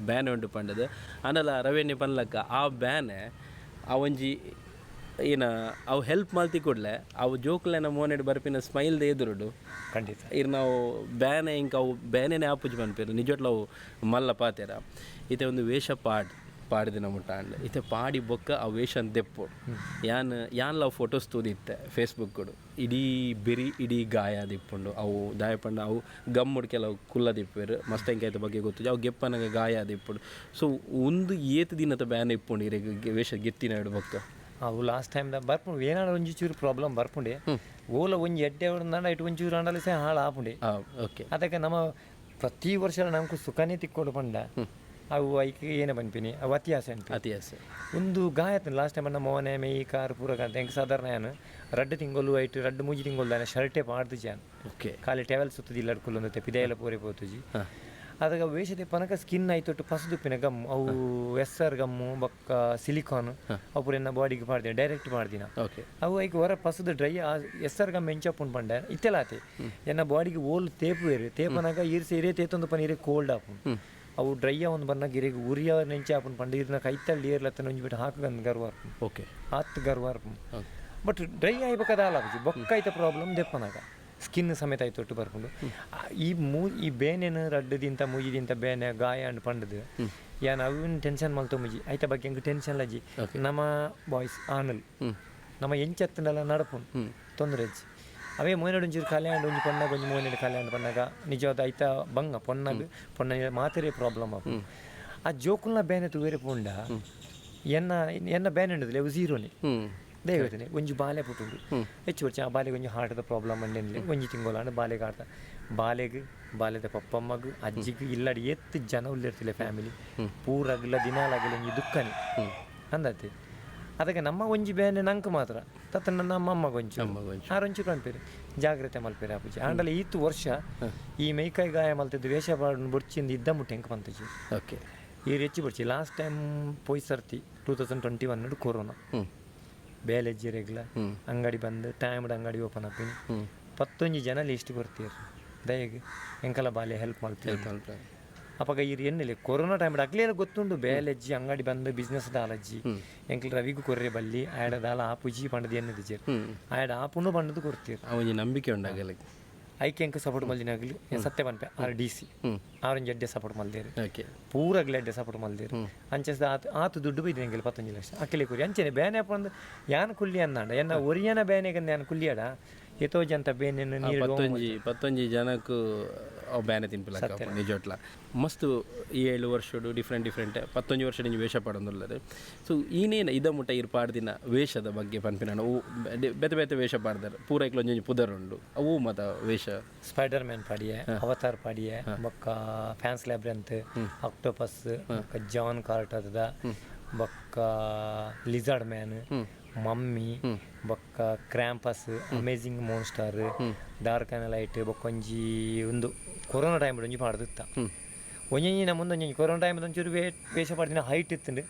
ಬ್ಯಾನೆ ಉಂಡು ಪಂಡದು ಆಂಡಲ ರವೆಣ್ಣೆ ಪನ್ಲಕ್ಕ ಆ ಬ್ಯಾನೆ ಆ ಒಂಜಿ ಏನ ಅವು ಹೆಲ್ಪ್ ಮಲ್ತಿ ಕೂಡಲೇ ಅವು ಜೋಕುಲೆನ ಮೋನೆಡ್ ಬರ್ಪಿನ ಸ್ಮೈಲ್ ಎದುರುಡು ಖಂಡಿತ ಇರ್ ನಾವು ಬ್ಯಾನೆ ಇಂಕ ಅವು ಬ್ಯಾನೆನೆ ಆಪುಜಿ ಪನ್ಪೆರ್ ನಿಜಟ್ಲ ಅವು ಮಲ್ಲ ಪಾತೆರ. ಇತ್ತೆ ಒಂದು ವೇಷ ಪಾಡ್ ಪಾಡ್ದಿನ ಮುಟ್ಟ ಆಂಡ್ ಇತ್ತೆ ಪಾಡಿ ಬೊಕ್ಕ ಆ ವೇಷನ್ ದೆಪ್ಪೊಡು. ಯಾನ್ ಯಾನ್ಲ ಅವು ಫೋಟೋಸ್ ತೂದಿತ್ತೆ ಫೇಸ್ಬುಕ್ ಇಡೀ ಬೆರಿ ಇಡೀ ಗಾಯ ದಿಪ್ಪುಂಡು ಅವು ದಾಯ ಪಂಡ ಅವು ಗಮ್ಮುಡು ಕೆಲವು ಕುಲ್ಲದಿಪ್ಪೆರ್ ಮಸ್ತ್ ಎಂಕ್ ಐತ ಬಗ್ಗೆ ಗೊತ್ತುಜಿ ಅವು ಗೆಪ್ಪನಗ ಗಾಯ ದಿಪ್ಪುಂಡು. ಸೊ ಒಂದು ಏತ್ ದಿನದ ಬ್ಯಾನ್ ಇಪ್ಪುಂಡು ಇರೆಗ್ ವೇಷ ಗೆತ್ತಿನ ಬೊಕ್ಕ? ಅವು ಲಾಸ್ಟ್ ಟೈಮ್ ದ ಬರ್ಪುಂಡು ಏನಾರ ಒಂಜಿ ಚೂರು ಪ್ರಾಬ್ಲಮ್ ಬರ್ಪುಂಡೆ ಓಲ ಒಂಜಿ ಎಡ್ಡೆ ಉಂಡಾಂಡ ಇಟ್ಟು ಒಂಚೂರು ಆಂಡಲ ಸಹ ಹಾಳು ಆಪುಂಡೆ. ಓಕೆ ಅದಕ್ಕೆ ನಮ್ಮ ಪ್ರತಿ ವರ್ಷ ನಮ್ಗೆ ಸುಖನೇ ತಿಕ್ಕೊಡು ಪಂಡ ಅವು ಐಕ್ ಏನ ಪನ್ಪಿನಿ ಅವು ಅತಿ ಆಸೆ ಅನ್ಪಿ ಅತಿ ಆಸೆ ಒಂದು ಗಾಯ ಲಾಸ್ಟ್ ಟೈಮ್ ನಮ್ಮ ಮೋನೆ ಮೇ ಕಾರ್ ಪೂರ ಗಾಂತ ಎಂಕ್ ಸಾಧಾರಣ ಯಾನು ರಡ್ಡು ತಿಂಗಳು ಐಟ್ ರಡ್ಡು ಮೂಜಿ ತಿಂಗಳು ದಾನೆ ಶರ್ಟೇ ಪಾಡ್ದು ಜಾನ್ ಓಕೆ ಖಾಲಿ ಟೆವೆಲ್ ಸುತ್ತದಿಲ್ಲ ಅಡ್ಕೊಲ್ಲೊಂದು ಪಿದೆಲ್ಲ ಪೂರೆ ಪೋತುಜಿ. ಅದಗ ವೇಷದ ಪನಕ ಸ್ಕಿನ್ ಆಯ್ತೊಟ್ಟು ಪಸುದುಪ್ಪಿನ ಗಮ್ ಅವು ಎಸ್ ಆರ್ ಗಮ್ಮು ಬೊಕ್ಕ ಸಿಲಿಕಾನ್ ಅವು ಪೂರ ಎನ್ನ ಬಾಡಿಗೆ ಪಾಡ್ದಿನ ಡೈರೆಕ್ಟ್ ಪಾಡ್ದಿನ. ಓಕೆ ಅವು ಐಕ್ ಹೊರ ಪಸುದು ಡ್ರೈ ಎಸ್ ಆರ್ ಗಮ್ ಎಂಚಪ್ಪುಂಡು ಪಂಡ ಇತ್ತೆಲಾತೆ ಎನ್ನ ಬಾಡಿಗೆ ಓಲ್ ತೇಪುವೇರು ತೇಪನಾಗ ಈರ್ಸೆ ಇರೇ ತೇತೊಂದು ಪನ ಇರೇ ಕೋಲ್ಡ್ ಆಪುಂಡು ಅವು ಡ್ರೈ ಒಂದು ಬನ್ನಾಗ ಇರೆಗ್ ಉರಿಯ ನೆಂಚೆ ಆಪುಂಡು ಪಂಡ ಇರ್ನ ಕೈತಳ್ಳಿ ಏರ್ಲತ್ತನ ಒಂಜಿ ಬಿಟ್ಟು ಹಾಕಗಂದು ಗರ್ವ ಆಪುಂಡು. ಓಕೆ ಆತ್ ಗರ್ವ ಆಪುಂಡು. ಬಟ್ ಡ್ರೈ ಆಯ್ಬೇಕಾದ ಆಲಾಪುಜಿ ಬೊಕ್ಕ ಐತ ಪ್ರಾಬ್ಲಮ್ ದೆಪ್ಪನಾಗ ಸ್ಕಿನ್ ಸಮೇತ ಆಯ್ತು ಬರ್ಪುಂಡು. ಈ ಈ ಬೇನೆನು ರಡ್ಡು ದಿಂತ ಮೂಜಿ ದಿಂತ ಬೇನೆ ಗಾಯ ಅಂಡ್ ಪಂಡದು ಯಾನ್ ಅವಿನ ಟೆನ್ಷನ್ ಮಲ್ತೊ ಮುಜಿ ಐತ ಬಗ್ಗೆ ಎಂಕ್ ಟೆನ್ಷನ್ ಲಜ್ಜಿ. ನಮ್ಮ ಬಾಯ್ಸ್ ಆನಲ್ ನಮ್ಮ ಎಂಚತ್ತಂಡಲ ನಡಪುಂಡು ತೊಂದರೆ ಅಜ್ಜಿ. ಅವೇ ಮೋನೆಡ್ ಒಂಚೂರು ಕಲ್ಯಾಣ ಒಂಜಿ ಪೊನ್ನಾಗ ಒಂಜಿ ಮೋನೆಡ್ ಕಲ್ಯಾಣ ಪನ್ನಾಗ ನಿಜವಾದ ಐತ ಬಂಗ ಪೊನ್ನಾಗ ಪೊನ್ನ ಮಾತೆರೆ ಪ್ರಾಬ್ಲಮ್ ಆಪುಂಡು. ಆ ಜೋಕುಲ್ನ ಬೇನೆ ತೂವೆರೆ ಪೋಂಡ ಎನ್ನ ಎನ್ನ ಬೇನೆ ಉಂಡುದಿಲ್ಲ ಅವು ಝೀರೋನೆ ದಯವಿಟ್ಟು ಒಂಜಿ ಬಾಲೆ ಪುಟ್ಟುಂಡು ಹೆಚ್ಚು ವರ್ಷ ಆ ಬಾಲೆಗೆ ಒಂಜಿ ಹಾರ್ಟ್ದ ಪ್ರಾಬ್ಲಮ್ ಅಂಡೆನ್ಲೆ ಒಂಜಿ ತಿಂಗೊಲಾಂಡ ಬಾಲೆಗೆ ಆಡ್ತ ಬಾಲೆಗ್ ಬಾಲೆದ ಪಪ್ಪಮ್ಮಗ್ ಅಜ್ಜಿಗ್ ಇಲ್ಲಡಿ ಎತ್ತು ಜನ ಉಲ್ಲಿರ್ತಿಲ್ಲ ಫ್ಯಾಮಿಲಿ ಪೂರಗ್ಲ ದಿನಾಲಾಗಲಿ ಒಂಜಿ ದುಃಖನೇ ಅಂದತೆ. ಅದಕ್ಕೆ ನಮ್ಮ ಒಂಜಿ ಬೇನೆ ನಂಕ್ ಮಾತ್ರ ತತ್ತ ನಮ್ಮ ಅಮ್ಮಗ ಒಂಚೂರು ಆರೊಂಚೂರು ಪನ್ಪೇರು ಜಾಗ್ರತೆ ಮಲ್ಪೇರು ಆಪುಜಿ. ಆಂಡಲ ಈತ್ ವರ್ಷ ಈ ಮೈಕೈ ಗಾಯ ಮಲ್ತಿದ್ದು ವೇಷ ಪಾಡು ಬೊಡ್ಚಿಂದ ಇದ್ದ ಮುಟ್ಟೆ ಎಂಕ್ ಪಂತುಜಿ. ಓಕೆ ಈ ಹೆಚ್ಚು ಬೊಡ್ಚಿ ಲಾಸ್ಟ್ ಟೈಮ್ ಪೋಯ್ ಸರ್ತಿ 2021 ಕೊರೋನಾ ಬೇಲೆ ಜಿರೆಗ್ಲ ಅಂಗಡಿ ಬಂದು ಟೈಮ್ಡ್ ಅಂಗಡಿ ಓಪನ್ ಆಪಿನಿ 11 ಜನ ಲಿಸ್ಟ್ ಕೊರ್ತೀರ್ ದಯಗ್ ಎಂಕಲ ಬಾಲೆ ಹೆಲ್ಪ್ ಮಲ್ತೀರ್ ಅಪಗ ಇರ್ ಎನ್ನೆಲೆ ಕೊರೋನಾ ಟೈಮ್ ಅಗ್ಲೇಲ ಗೊತ್ತುಂಡು ಬೇಲೆಜ್ಜಿ ಅಂಗಡಿ ಬಂದು ಬಿಸ್ನೆಸ್ ದಾಲಜ್ಜಿ ಎಂಕಲ್ ರವಿಗೂ ಕೊರ್ರೆ ಬಲ್ಲಿ ಆಯಡ ದಾಲ ಆಪುಜಿ ಪಂಡದು ಎನ್ನದಿಜೆರ್ ಆಯಡ ಆಪುನು ಪಂಡದು ಕೊರ್ತೀರ್ ಒಂಜಿ ನಂಬಿಕೆ ಉಂಡಾಗಲಿ ಐಕೆ ಎಂಕ್ ಸಪೋರ್ಟ್ ಮಲ್ದಿನಾಗಲಿ ಸತ್ಯ ಪನ್ಪೆ ಆರ್ ಡಿ ಸಿ ಆರೊಂಜಿ ಎಡ್ಡೆ ಸಪೋರ್ಟ್ ಮಲ್ದೇರು ಓಕೆ ಪೂರಗ್ಲ ಎಡ್ಡೆ ಸಪೋರ್ಟ್ ಮಲ್ದೇರು ಅಂಚೆ ಆತು ಆತು ದುಡ್ಡು ಬೈದು ಎಂಕಲ್ 15 ಲಕ್ಷ ಅಕ್ಕಿಲೆ ಕುರಿ ಅಂಚನೆ ಬೇನೆ ಪಂದು ಯಾನ್ ಕುಲ್ಲಿ ಅಂದಾಂಡ ಎನ್ನ ಒರಿಯನ ಬೇನೆಗಂದು ಯಾನ್ ಕುಲ್ಲಿಯಡ ಏತೋ ಜಂತ ಬೇನೆನ್ನು ನೀರು ಪತ್ತೊಂಜಿ ಜನಕ್ಕೂ ಅವು ಬೇನೆ ತಿನ್ಪಿಲ್ಲ ನಿಜೋಟ್ಲ ಮಸ್ತ್ 7 ವರ್ಷಡು ಡಿಫ್ರೆಂಟ್ ಡಿಫ್ರೆಂಟ್ 11 ವರ್ಷ ನಿಂಜಿ ವೇಷ ಪಾಡೊಂದುಲ್ಲರು. ಸೊ ಈನೇನು ಇದ ಮುಟ್ಟ ಇರ್ ಪಾಡ್ದಿನ ವೇಷದ ಬಗ್ಗೆ ಪನ್ಪಿನ ಅವು ಬೇತೆ ಬೇತೆ ವೇಷ ಪಾಡ್ದಾರೆ ಪೂರ ಐಕ್ಲ ಒಂಜೊಂಜಿ ಪುದರ್ ಉಂಡು ಅವು ಮತ ವೇಷ ಸ್ಪೈಡರ್ ಮ್ಯಾನ್ ಪಾಡಿಯೆ ಅವತಾರ್ ಪಾಡಿಯೆ ಬೊಕ್ಕ ಫ್ಯಾನ್ಸ್ ಲ್ಯಾಬ್ರಂತ್ ಆಕ್ಟೋಪಸ್ ಬೊಕ್ಕ ಜಾನ್ ಕಾರ್ಟರ್ದ ಬೊಕ್ಕ ಲಿಜಾರ್ಡ್ ಮ್ಯಾನ್ ಮಮ್ಮಿ ಬೊಕ್ಕ Krampus amazing monster dark and light ಬೊಕ್ಕ ಒಂಜಿ ಒಂದು ಕೊರೋನಾ ಟೈಮ್ ಒಂಜಿ ಪಾಡ್ದಿತ್ತ ಒಂಜೊಂಜಿ ನಮ್ಮ ಮುಂದೆ ಒಂಜೊಂಜಿ ಕೊರೋನಾ ಟೈಮ್ ಒಂಚೂರು ವೇಷ ಪಾಡ್ದಿನ ಹೈಟ್ ಇತ್ತುಂಡು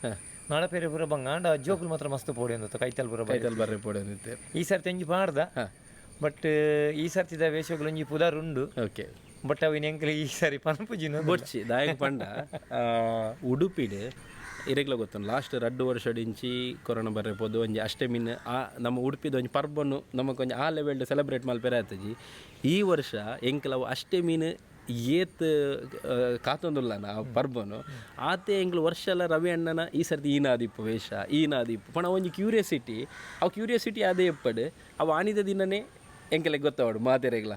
ನಡಪೇರೆ ಪೂರ ಬಂಗ ಆಂಡ ಜೋಕುಲು ಮಾತ್ರ ಮಸ್ತ್ ಪೋಡಿ ಅಂದತ್ತು ಕೈತಲ್ ಪೂರ ಕೈತಲ್ ಬರ್ರೆ ಪೋಡಿ ಅಂದಿತ್ತೆ ಈ ಸರ್ತಿ ಒಂಜಿ ಪಾಡ್ದ ಬಟ್ ಈ ಸರ್ತಿದ ವೇಷಗಳು ಒಂಜಿ ಪುದಾರ್ ಉಂಡು. ಓಕೆ ಬಟ್ ಅವಿನ ಎಂಕಲ್ ಈ ಸಾರಿ ಪನ್ಪುಜಿನ ಬೊಡ್ಚಿ ದಾಯಕ ಪಂಡ ಉಡುಪಿಡ್ ಇರೆಗ್ಲ ಗೊತ್ತುಂಡು ಲಾಸ್ಟ್ 2 ವರ್ಷದಿಂಚಿ ಕೊರೋನಾ ಬರ್ರೆ ಪೋದು ಒಂಜಿ ಅಷ್ಟಮಿನ ಆ ನಮ್ಮ ಉಡುಪಿದ ಒಂಜಿ ಪರ್ಬನ್ನು ನಮಕ್ ಒಂಜಿ ಆ ಲೆವೆಲ್ಡ್ ಸೆಲೆಬ್ರೇಟ್ ಮಲ್ಪೆರೆ ಆತಜಿ. ಈ ವರ್ಷ ಎಂಕಲವು ಅಷ್ಟಮಿನ ಏತ್ ಕಾತೊಂದುಲ್ಲನ ಆ ಪರ್ಬನು ಆತೆ ಎಂಕ್ಲು ವರ್ಷ ಎಲ್ಲ ರವಿ ಅಣ್ಣನ ಈ ಸರ್ತಿ ಈನಾದಿಪ್ಪು ವೇಷ ಈನಾದಿಪ್ಪು ಪಣ ಒಂಜಿ ಕ್ಯೂರಿಯಾಸಿಟಿ ಅವು ಕ್ಯೂರಿಯಾಸಿಟಿ ಅದೇ ಎಪ್ಪಡು ಅವು ಆನಿದ ದಿನನೇ ಎಂಕಲೆಗ್ ಗೊತ್ತಾವಡು ಮಾತೆರೆಗ್ಲ.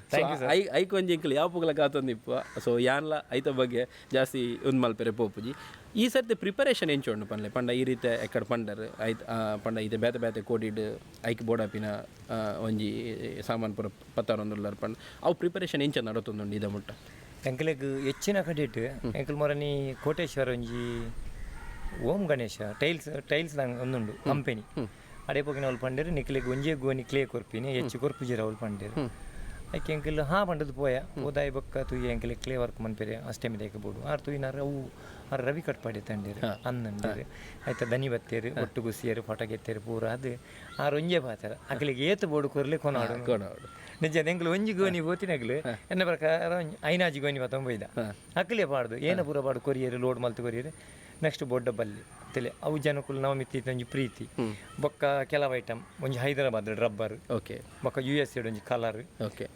I ಐಕ್ ಒಂಜಿ ಎಂಕಲ್ ಯಾಪುಗ್ಲ ಕಾತೊಂದಿಪ್ಪ. ಸೊ ಯಾನ್ಲ ಐತ ಬಗ್ಗೆ ಜಾಸ್ತಿ ಉಂದು ಮಲ್ಪೆರೆ ಪೋಪುಜಿ. ಈ ಸರ್ತಿ ಪ್ರಿಪರೇಷನ್ ಎಂಚ ಉಂಡು ಪನ್ಲೆ? ಪಂಡ ಈ ರೀತಿ ಎಕ್ಕಡ್ ಪಂಡರ್ ಐತ್ ಪಂಡ ಇತ್ತೆ ಬೇತೆ ಬೇತೆ ಕೋಡಿಡ್ ಐಕ್ ಬೋಡಾಪಿನ ಒಂಜಿ ಸಾಮಾನು ಪೂರ ಪತ್ತಾರೊಂದುಲ್ಲರ್ ಪಂಡ ಅವು ಪ್ರಿಪರೇಷನ್ ಎಂಚ ನಡತೊಂದುಂಡು ಇದ ಮುಟ್ಟ? ಎಂಕಲೆಗ್ ಹೆಚ್ಚಿನ ಕಡೆಟ್ ಎಂಕಲ್ ಮೊರನಿ ಕೋಟೇಶ್ವರ ಒಂಜಿ ಓಂ ಗಣೇಶ ಟೈಲ್ಸ್ ಟೈಲ್ಸ್ ಒಂದುಂಡು ಕಂಪೆನಿ. ಅಡೆ ಪೋಕಿನ ಅವ್ಲು ಪಂಡೇರು ನಿಕ್ಲೆಗ್ ಒಂಜೇ ಗೋಣಿ ಕ್ಲೇ ಕೊರ್ಪಿನಿ, ಹೆಚ್ಚು ಕೊರ್ಪುಜಿರ ಅವ್ಲು ಪಂಡೇರು. ಐಕೆ ಎಂಕಲ್ ಹಾ ಪಂಡದು ಪೋಯ ಹೋದಾಯಿ ಬೊಕ್ಕ ತೂಯ ಎಂಕಲೆ ಕ್ಲೇ ವರ್ಕ್ ಮನ್ಪೆರೆ ಅಷ್ಟಮಿ ದೇಕ ಬೋಡು ಆರ್ ತೂಯಿನಾರು ಅವು ಆರ್ ರವಿ ಕಟ್ಪಾಡಿ ತಂಡೇರು ಅನ್ನಂಡೇರು. ಆಯ್ತ ದನಿ ಬತ್ತೇರು ಒಟ್ಟು ಗುಸಿಯರು ಫೋಟೋ ಗೆತ್ತೇರು ಪೂರ ಅದು ಆರ್ ಒಂಜೇ ಪಾತರ ಅಕ್ಲೆಗ್ ಏತ್ ಬೋಡು ಕೊರ್ಲೆ ಕೊನಾಡು. ಕೊನಾಡು. ನಿಜ ಎಂಕಲ್ ಒಂಜಿ ಗೋಣಿ ಪೋತಿನಗ್ಲು ಎನ್ನ ಪ್ರಕಾರ ಒಂಜಿ ಐನಾಜಿ ಗೋಣಿ ಪತ್ತೊಂಬ ಒಯ್ದ ಅಕ್ಲೆ ಪಾಡ್ದು ಏನ ಪೂರ ಪಾಡು ಕೊರಿಯರು ಲೋಡ್ ಮಲ್ತು ಕೊರಿಯರು. ನೆಕ್ಸ್ಟ್ ಬೊಡ್ಡ ಬಲ್ಲಿ ತೆಲೆ ಅವು ಜನಕುಲು ನವ ಮಿತ್ತಿ ಒಂಜಿ ಪ್ರೀತಿ. ಬೊಕ್ಕ ಕೆಲವು ಐಟಮ್ ಒಂಜಿ ಹೈದರಾಬಾದ್ ರಬ್ಬರ್. ಬೊಕ್ಕ ಯು ಎಸ್ ಎಡ್ ಒಂಜಿ ಕಲರ್.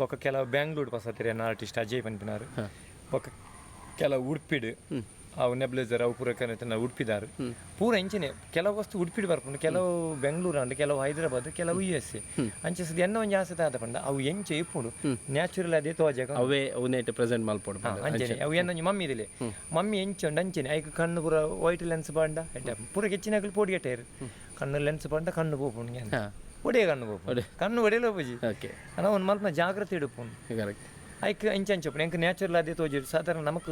ಬೊಕ್ಕ ಕೆಲವು ಬ್ಯಾಂಗ್ಳೂರ್ ಪಸತಿರ ಆರ್ಟಿಸ್ಟ್ ಅಜಯ್ ಪನ್ಪಿನಾರು. ಬೊಕ್ಕ ಕೆಲವು ಉಡುಪಿಡ್ ಅವು ನೆಬ್ಲೇಸರ್ ಅವು ಪೂರ ಕನೆತನ ಉಡುಪಿದಾರು ಪೂರ ಇಂಚನೆ. ಕೆಲವು ವಸ್ತು ಉಡುಪಿಡ್ ಬರ್ಪುಂಡು, ಕೆಲವು ಬೆಂಗಳೂರು ಅಂಡ್, ಕೆಲವು ಹೈದರಾಬಾದ್, ಕೆಲವು ಯು ಎಸ್ ಎ. ಅಂಚೆ ಸುದ್ದಿ ಎನ್ನ ಒಂಜಿ ಆಸೆ ದಾದ ಪಂಡ ಅವು ಎಂಚೆ ಇಪ್ಪುಂಡು ನ್ಯಾಚುರಲ್ ಅದೇ ತೋಜಾಗ ಅವೇ ಉನೇಟ್ ಪ್ರೆಸೆಂಟ್ ಮಲ್ಪೊಡು ಪಂಡ. ಅಂಚನೆ ಅವು ಏನೊಂಜಿ ಮಮ್ಮಿ ಇದಿಲೆ ಮಮ್ಮಿ ಎಂಚ ಉಂಡು ಅಂಚನೆ. ಐಕ್ ಕಣ್ಣು ಪೂರ ವೈಟ್ ಲೆನ್ಸ್ ಪಾಂಡ ಪೂರ ಹೆಚ್ಚಿನಕಲು ಪೋಡಿಗೆಟ್ಟೇರು. ಕಣ್ಣು ಲೆನ್ಸ್ ಪಾಂಡ ಕಣ್ಣು ಪೋಪುಂಡು, ಒಡೆಯ ಕಣ್ಣು ಪೋಪುಂಡು, ಕಣ್ಣು ಒಡೆಯಲು ಪೋಜಿ. ಅನ ಒಂದು ಮಲ್ಪನ ಜಾಗ್ರತೆ ಇಡುಪುಂಡು. ಐಕ್ ಅಂಚ ಅಂಚ ಉಪ್ಪುಂಡು. ಎಂಕ್ ನ್ಯಾಚುರಲ್ ಅದೇ ತೋಜಿಡು. ಸಾಧಾರಣ ನಮಕ್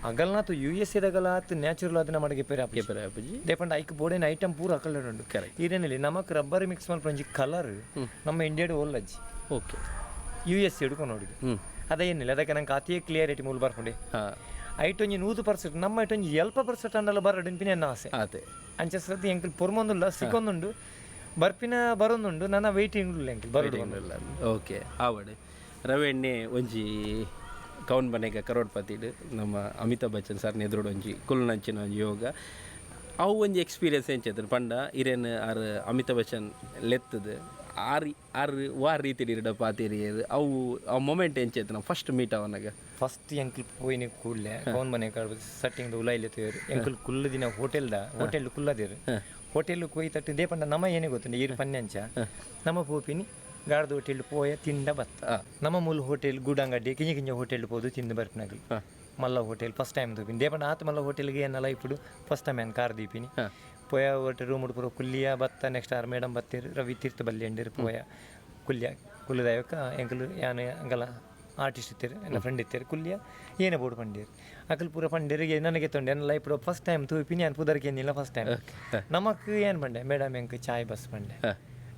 ಅಗಲ್ನಾತು ಯು ಎಸ್ ಎದಗಲಾತ್ ನ್ಯಾಚುರಲ್ ಆದ್ ನಮ್ಮಡಿಗೆ ಪೇರೆ ಆಪುಜಿ. ಪೇರೆ ಆಪುಜಿ. ದೇಪಂಡ ಐಕ್ ಬೋಡೇನ ಐಟಮ್ ಪೂರ ಅಕಲ್ಡ್ ಉಂಡು. ಈರೇನಲ್ಲಿ ನಮಕ್ ರಬ್ಬರ್ ಮಿಕ್ಸ್ ಮಲ್ಪುನ ಒಂಜಿ ಕಲರ್ ನಮ್ಮ ಇಂಡಿಯಾಡ್ ಓಲ್ಲಜ್ಜಿ. ಯು ಎಸ್ ಎಡ್ಕೊಂಡು ನೋಡಿ ಅದೇ ಏನಿಲ್ಲ. ಅದಕ್ಕೆ ನಂಗೆ ಅತಿಯೇ ಕ್ಲಿಯರಿಟಿ ಮೂಲ ಬರ್ಪುಂಡೆ. ಐಟ್ ಒಂಜಿ 100% ನಮ್ಮ ಐಟ್ ಒಂಜಿ 70% ಅಂಡಲ ಬರಡು ಇನ್ಪಿನ ಎನ್ನ ಆಸೆ. ಆತೆ. ಅಂಚ ಸತಿ ಎಂಕಲ್ ಪೊರ್ಮೊಂದುಲ್ಲ ಸಿಕ್ಕೊಂದುಂಡು ಬರ್ಪಿನ ಬರೊಂದುಂಡು ನನ್ನ ವೇಟಿಂಗ್ ಉಲ್ಲ ಎಂಕಲ್ ಬರಡು. ಓಕೆ, ಆವಡ್ ರವೆಣ್ಣೆ ಒಂಜಿ ಕೌನ್ ಬನೇಗ ಕರೋಡ್ಪತಿಡ್ ನಮ್ಮ ಅಮಿತಾಬ್ ಬಚ್ಚನ್ ಸರ್ ಎದುರುಡು ಒಂಜಿ ಕುಲ್ನಂಚಿನ ಒಂಜಿ ಯೋಗ ಅವು ಒಂಜಿ ಎಕ್ಸ್ಪೀರಿಯನ್ಸ್ ಎಂಚ ಪಂಡ ಇರೇನ್ ಆರ್ ಅಮಿತಾಬ್ ಬಚ್ಚನ್ ಲೆತ್ತದು ಆರ್ ಆರ್ ವಾ ರೀತಿಡ್ ಇರಡ ಪಾತಿರಿಯದು ಅವು ಆ ಮೊಮೆಂಟ್ ಎಂಚೈತೆ ನಾವು ಫಸ್ಟ್ ಮೀಟ್ ಅವನಾಗ? ಫಸ್ಟ್ ಎಂಕಲ್ ಪೋಯಿನ ಕೂಡಲೇ ಕೌನ್ ಮನೆ ಸಟ್ಟಿಂಗ್ ಉಲಾಯಿಲೆ ತೇರು ಎಂಕಲ್ ಕುಲ್ಲು ದಿನ ಹೋಟೆಲ್ದ ಹೋಟೆಲ್ ಕುಲ್ಲದಿರು ಹೋಟೆಲ್ ಕೊಯ್ ತಟ್ಟು they ಪಂಡ ನಮ್ಮ ಏನೇ ಗೊತ್ತುಂಡು ಈರು ಪನ್ಯಂಚ ನಮ್ಮ ಪೋಪಿನಿ ಗಾರ್ದ ಹೋಟೆಲ್ ಪೋಯ ತಿಂಡ ಬತ್ತ. ನಮ್ಮ ಮೂಲ ಹೋಟೆಲ್ ಗೂಡಂಗಡ್ಡಿ ಕಿಂಜ ಕಿಂಜ ಹೋಟೆಲ್ ಪೋದು ತಿಂದು ಬರ್ಪಿನಗಲು. ಮಲ್ಲ ಹೋಟೆಲ್ ಫಸ್ಟ್ ಟೈಮ್ ತೂಪಿನಿ ದೇಪಂಡ ಆತ ಮಲ್ಲ ಹೋಟೆಲ್ಗೆ ಏನೆಲ್ಲ ಇಪ್ಪುಡು ಫಸ್ಟ್ ಟೈಮ್ ಏನು ಕಾರ್ ದೀಪಿನಿ ಪೋಯ ಹೋಟೆಲ್ ರೂಮ್ ಪೂರ ಕುಲ್ಲಿಯ ಬತ್ತ. ನೆಕ್ಸ್ಟ್ ಆರ್ ಮೇಡಮ್ ಬತ್ತೀರು ರವಿ ತೀರ್ಥ ಬಲ್ಲಿ ಅಂಡಿರು ಪೋಯ ಕುಲ್ಲಿಯ ಕುಲ್ಲದಾಯಕ ಎಂಕಲು ಯಾನು ಅಂಗಲ ಆರ್ಟಿಸ್ಟ್ ಇತ್ತೀರು ಎನ್ನ ಫ್ರೆಂಡ್ ಇತ್ತೀರು ಕುಲ್ಲಿಯ ಏನೇ ಬೋರ್ಡ್ ಪಂಡೀರು ಅಕಲ್ ಪೂರ ಪಂಡೀರು ನನಗೆ ತೊಂಡೆ ಎನ್ನ ಲೈಫ್ ಫಸ್ಟ್ ಟೈಮ್ ತೂಪಿನಿ ಏನು ಪುದರ್ಗೆ ಏನಿಲ್ಲ ಫಸ್ಟ್ ಟೈಮ್ ನಮಕ್ ಏನು ಪಂಡೆ ಮೇಡಮ್ ಎಂಕ್ ಚಾಯ್ ಬಸ್ ಪಂಡೆ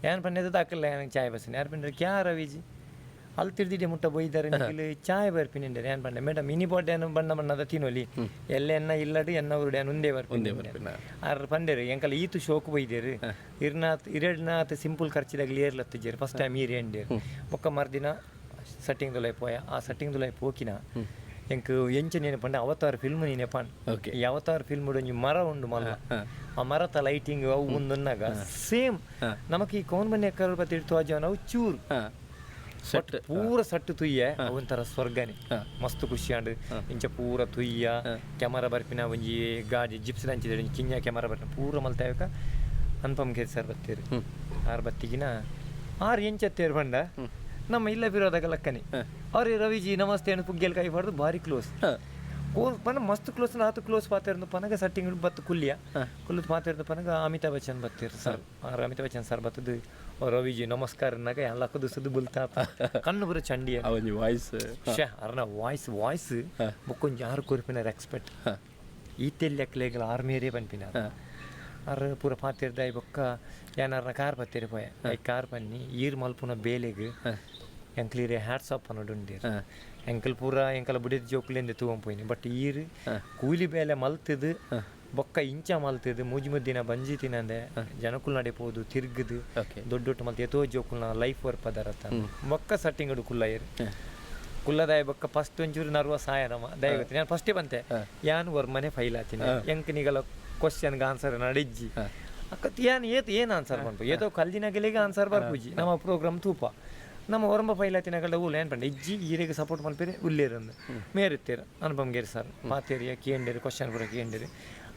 ಏನು ಪಂಡೆ ಅಕ್ಕಲ್ಲ ಏನಕ್ಕೆ ಚಾಯ್ ಬಸ್ ಯಾರು ಪಂಡ್ರೆ ಕ್ಯಾ ರವಿಜಿ ಅಲ್ಲಿ ತಿರ್ದಿಡೆ ಮುಟ್ಟ ಬೊಯ್ದಾರೆ ನಿಖಿಲ್ ಚಾಯ್ ಬರ್ಪಿನಿ ಅಂಡೇರು ಏನು ಪಂಡೆ ಮೇಡಮ್ ಇನಿ ಬೋರ್ಡ್ ಏನು ಬಣ್ಣ ಬಣ್ಣದ ತಿನ್ನೊಲಿ ಎಲ್ಲ ಎನ್ನ ಇಲ್ಲಡು ಎನ್ನ ಉರುಡು ಏನು ಉಂದೇ ಬರ್ಪಿನಿ ಆರ್ ಪಂಡೇರು ಎಂಕಲ ಈತು ಶೋಕು ಬೊಯ್ದೇರು ಇರ್ನಾತ್ ಇರಡ್ನಾತ್ ಸಿಂಪಲ್ ಖರ್ಚಿದಾಗ ಏರ್ಲತ್ತಿಜ್ಜೇರು ಫಸ್ಟ್ ಟೈಮ್ ಈರ್ ಎಂಡೇರು ಬೊಕ್ಕ ಮರ್ದಿನ ಸೆಟ್ಟಿಂಗ್ ದುಲೈ ಪೋಯ ಆ ಸೆಟ್ಟಿಂಗ್ ದುಲೈ ಪೋಕಿನ ಎಂಕ್ ಎಂಚ ನೇನೆ ಪಂಡ ಅವತಾರ್ ಫಿಲ್ಮ್ ನೀನೆ ಪನ್ ಈ ಅವತಾರ್ ಫಿಲ್ಮ್ ಒಂಜಿ ಮರ ಉಂಡು ಮಲ್ಲ ಆ ಮರತ ಲೈಟಿಂಗ್ ಅವು ಒಂದೊನ್ನಾಗ ಸೇಮ್ ನಮಕ್ ಈ ಕೌನ್ ಮನೆ ಕರೋಡ್ಪತಿ ತೋಜವನ ಅವು ಚೂರು ಸೆಟ್ ಪೂರ ಸಟ್ಟು ತುಯ್ಯ ಒಂಥರ ಸ್ವರ್ಗನೆ ಮಸ್ತ್ ಖುಷಿ ಆಂಡ್ ಇಂಚ ಪೂರ ತುಯ್ಯ ಕ್ಯಾಮರಾ ಬರ್ಪಿನ ಒಂಜಿ ಗಾಡಿ ಜಿಪ್ಸ್ ಅಂಚಿದ ಒಂಜಿ ಕಿಂಜ ಕ್ಯಾಮರಾ ಬರ್ಪಿನ ಪೂರ ಮಲ್ತಾಯಕ ಅನ್ಪಮ್ ಖೇರ್ ಸರ್ ಬತ್ತೀರು ಆರ್ ಬತ್ತಿಗಿನ ಆರ್ ಎಂಚತ್ತೇರು ಪಂಡ ನಮ್ಮ ಇಲ್ಲ ಬಿರೋದಾಗ ಲಕ್ಕನೆ ಅವ್ರೆ ರವಿಜಿ ನಮಸ್ತೆ ಅನ್ನು ಪುಗ್ಗೆಲ್ ಕೈ ಹೊಡೆದು ಭಾರಿ ಕ್ಲೋಸ್ ಪನ ಮಸ್ತ್ ಕ್ಲೋಸ್ ಆತು ಕ್ಲೋಸ್ ಪಾತಿರ್ದು ಪನಗ ಸಟ್ಟಿಂಗ್ ಬತ್ತು ಕುಲ್ಲಿಯ ಕುಲ್ಲುದು ಪಾತಿರ್ದು ಪನಗ ಅಮಿತಾಬ್ ಬಚ್ಚನ್ ಬತ್ತೀರು ಸರ್ ಆರ್ ಅಮಿತಾಬ್ ಬಚ್ಚನ್ ಸರ್ ಬತ್ತದು ರವಿಜಿ ನಮಸ್ಕಾರ ನಾಗ ಎಲ್ಲ ಸುದ್ದು ಬುಲ್ತಾ ಕಣ್ಣು ಬರೋ ಚಂಡಿಯ ಆ ಒಂಜಿ ವಾಯ್ಸ್ ಶೇ ಅರ್ನ ವಾಯ್ಸ್ ವಾಯ್ಸ್ ಬೊಕ್ಕೊಂಜಿ ಆರು ಕೊರ್ಪಿನ ಎಕ್ಸ್ಪರ್ಟ್ ಈತೆಲ್ಲಿ ಅಕ್ಲೇಗಲ ಆರ್ಮೇರೇ ಪನ್ಪಿನ ಆರ್ ಪೂರ ಪಾತಿರ್ದ ಬೊಕ್ಕ ಏನಾರ್ನ ಕಾರ್ ಪತ್ತೀರಿ ಪೋಯ I car ಪನ್ನಿ ಈರ್ ಮಲ್ಪುನ ಬೇಲೆಗ್ ಎಂಕ್ಲೀರೆ ಹ್ಯಾಟ್ಸ್ ಆಫ್ ಪನ್ನೊಡುಂಡೇರು ಎಂಕಲ್ ಪೂರ ಎಂಕಲ ಬುಡಿದ ಜೋಕುಲೆಂದೆ ತೂವಂ ಪೋಯಿನಿ ಬಟ್ ಈರ್ ಕೂಲಿ ಬೇಲೆ ಮಲ್ತದು ಬೊಕ್ಕ ಇಂಚ ಮಲ್ತದು ಮೂಜಿ ಮುದ್ದಿನ ಬಂಜಿ ತಿನ್ನಂದೆ ಜನಕುಲ್ ನಡೆ ಪೋದು ತಿರ್ಗದು ದೊಡ್ಡ ದೊಡ್ಡ ಮಲ್ತು ಏತೋ ಜೋಕುಲ್ನ ಲೈಫ್ ವರ್ಕ್ ಪದಾರತ್ತ ಬೊಕ್ಕ ಸಟ್ಟಿಂಗಡು ಕುಲ್ಲಯರು ಕುಲ್ಲದಾಯ ಬೊಕ್ಕ ಫಸ್ಟ್ ಒಂಚೂರು ನರ್ವಸ್ ಆಯ ನಮ್ಮ ದಯ ಗೊತ್ತಿ ನಾನು ಫಸ್ಟೇ ಬಂತೆ ಯಾನ್ ಮನೆ ಫೈಲ್ ಆತೀನಿ ಎಂಕ್ ನಿಗಲ ಕ್ವಶನ್ಗೆ ಆನ್ಸರ್ ನಡಿಜ್ಜಿ ಅಕ್ಕ ಯಾನ್ ಏತ್ ಏನು ಆನ್ಸರ್ ಪನ್ಪು ಏತೋ ಕಲ್ದಿನಗಲಿಗೆ ಆನ್ಸರ್ ಬರ್ಪುಜಿ ನಮ್ಮ ಪ್ರೋಗ್ರಾಮ್ ತೂಪ ನಮ್ಮ ಒರಂಬ ಫೈಲ್ ಆತಿನಗಲ ಊಲ ಏನು ಪಂಡ ಇಜ್ಜಿ ಈರೆಗೆ ಸಪೋರ್ಟ್ ಮಲ್ಪೇರೆ ಉಲ್ಲೇರಂದು ಮೇರಿತ್ತೇರು ಅನುಪಮ್ ಗೇರ್ ಸರ್ ಮಾತೇರಿಯ ಕೇಂಡೇರು ಕ್ವಶನ್ ಪೂರ ಕೇಂಡೇರು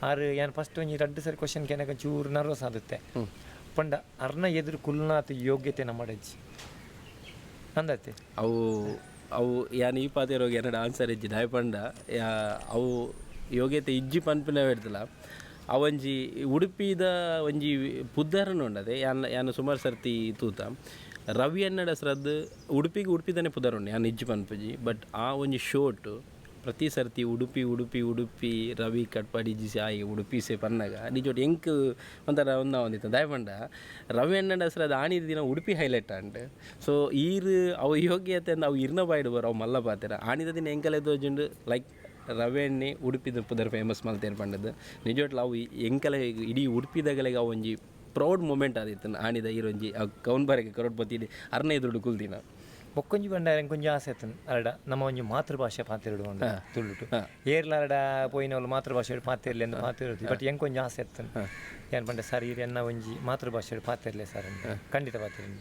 ಆರು ಯಾನ್ ಫಸ್ಟ್ ಒಂಜಿ ರಡ್ಡು ಸರಿ ಕ್ವಶನ್ ಕೇನಕ ಚೂರು ನರ್ವಸ್ ಆಗುತ್ತೆ ಪಂಡ ಅರ್ನ ಎದುರು ಕುಲ್ನಾತ್ ಯೋಗ್ಯತೆ ನಮ್ಮ ಅಜ್ಜಿ ಅಂದತ್ತೆ. ಅವು ಅವು ಯಾನ್ ಈ ಪಾತೆರೋಗ ಎನ್ನಡ ಆನ್ಸರ್ ಇಜ್ಜಿ. ದಾಯೆ ಪಂಡ ಅವು ಯೋಗ್ಯತೆ ಇಜ್ಜಿ ಪನ್ಪಿನ ಇಡ್ದಲ. ಅವಂಜಿ ಉಡುಪಿದ ಒಂಜಿ ಪುದ್ದರನು ಉಂಡದೆ. ಯಾನ್ ಯಾನ್ ಸುಮಾರು ಸರ್ತಿ ತೂತ ರವಿ ಎನ್ನಡ ಸ್ರದ್ ಉಡುಪಿಗೆ ಉಡುಪಿದನೆ ಪುದರ್ ಉಂಡು, ಯಾನ್ ಇಜ್ಜಿ ಪನ್ಪುಜಿ. ಬಟ್ ಆ ಒಂಜಿ ಶೋಟ್ ಪ್ರತಿ ಸರ್ತಿ ಉಡುಪಿ ಉಡುಪಿ ಉಡುಪಿ ರವಿ ಕಟ್ಪಾಡಿ ಜಿಸಿ ಆಯಿ ಉಡುಪಿ ಸೆ ಪನ್ನಗ ನಿಜೋಟ್ ಎಂಕ್ ಒಂಥರ ಒಂದ ಒಂದಿತ್ತು. ದಾಯೆ ಪಂಡ ರವಿ ಅಣ್ಣನ ಹೆಸ್ರು ಅದು ಆಣಿ ದಿನ ಉಡುಪಿ ಹೈಲೈಟ್ ಆಂಡ್. ಸೊ ಈರ್ ಅವು ಯೋಗ್ಯತೆ ಅಂದ್ ಅವು ಇರ್ನ ಬಾಯ್ಡ್ ಬರ ಅವು ಮಲ್ಲ ಪಾತೆರ. ಆಣಿದ ದಿನ ಎಂಕಲೆ ತೋಜುಂಡು ಲೈಕ್ ರವಿ ಅಣ್ಣೆ ಉಡುಪಿದ ಪುದರ್ ಫೇಮಸ್ ಮಲ್ತೇರ್ ಪಂಡದು. ನಿಜೋಟ್ಲ ಅವು ಎಂಕಲೆ ಇಡೀ ಉಡುಪಿದಗಲೆಗೆ ಅವು ಒಂಜಿ ಪ್ರೌಡ್ ಮೂಮೆಂಟ್ ಆದಿತ್ತು. ಆಣಿದ ಈರೊಂಜಿ ಕೌನ್ ಬಾರಿಗೆ ಕರೋಡ್ಪತಿ ಅರ್ನ ಎದುರುಡು ಕುಲ್ದಿನ. ಬೊಕ್ಕೊಂಜಿ ಬಂಡ ಎಂಕೊಂಜಿ ಆಸೆ ಆತನ್ ಅರಡ ನಮ್ಮ ಒಂಜಿ ಮಾತೃಭಾಷೆ ಪಾತೆರಡು ಉಂಡು ತುಳುಟು. ಏರ್ಲಾರಡ ಪೋಯಿನವಳು ಮಾತೃಭಾಷೆ ಪಾತೆರ್ಲೆ ಎಂದು ಪಾತೆರಡು. ಬಟ್ ಎಂಕೊಂಜಿ ಆಸೆ ಇತ್ತನ್. ಯಾನ್ ಪಂಡೆ ಸರ್ ಈರ್ ಎನ್ನ ಒಂಜಿ ಮಾತೃಭಾಷೆ ಪಾತೆರ್ಲೆ ಸರ್ ಅಂದ್. ಖಂಡಿತ ಪಾತೆರ್ನಿ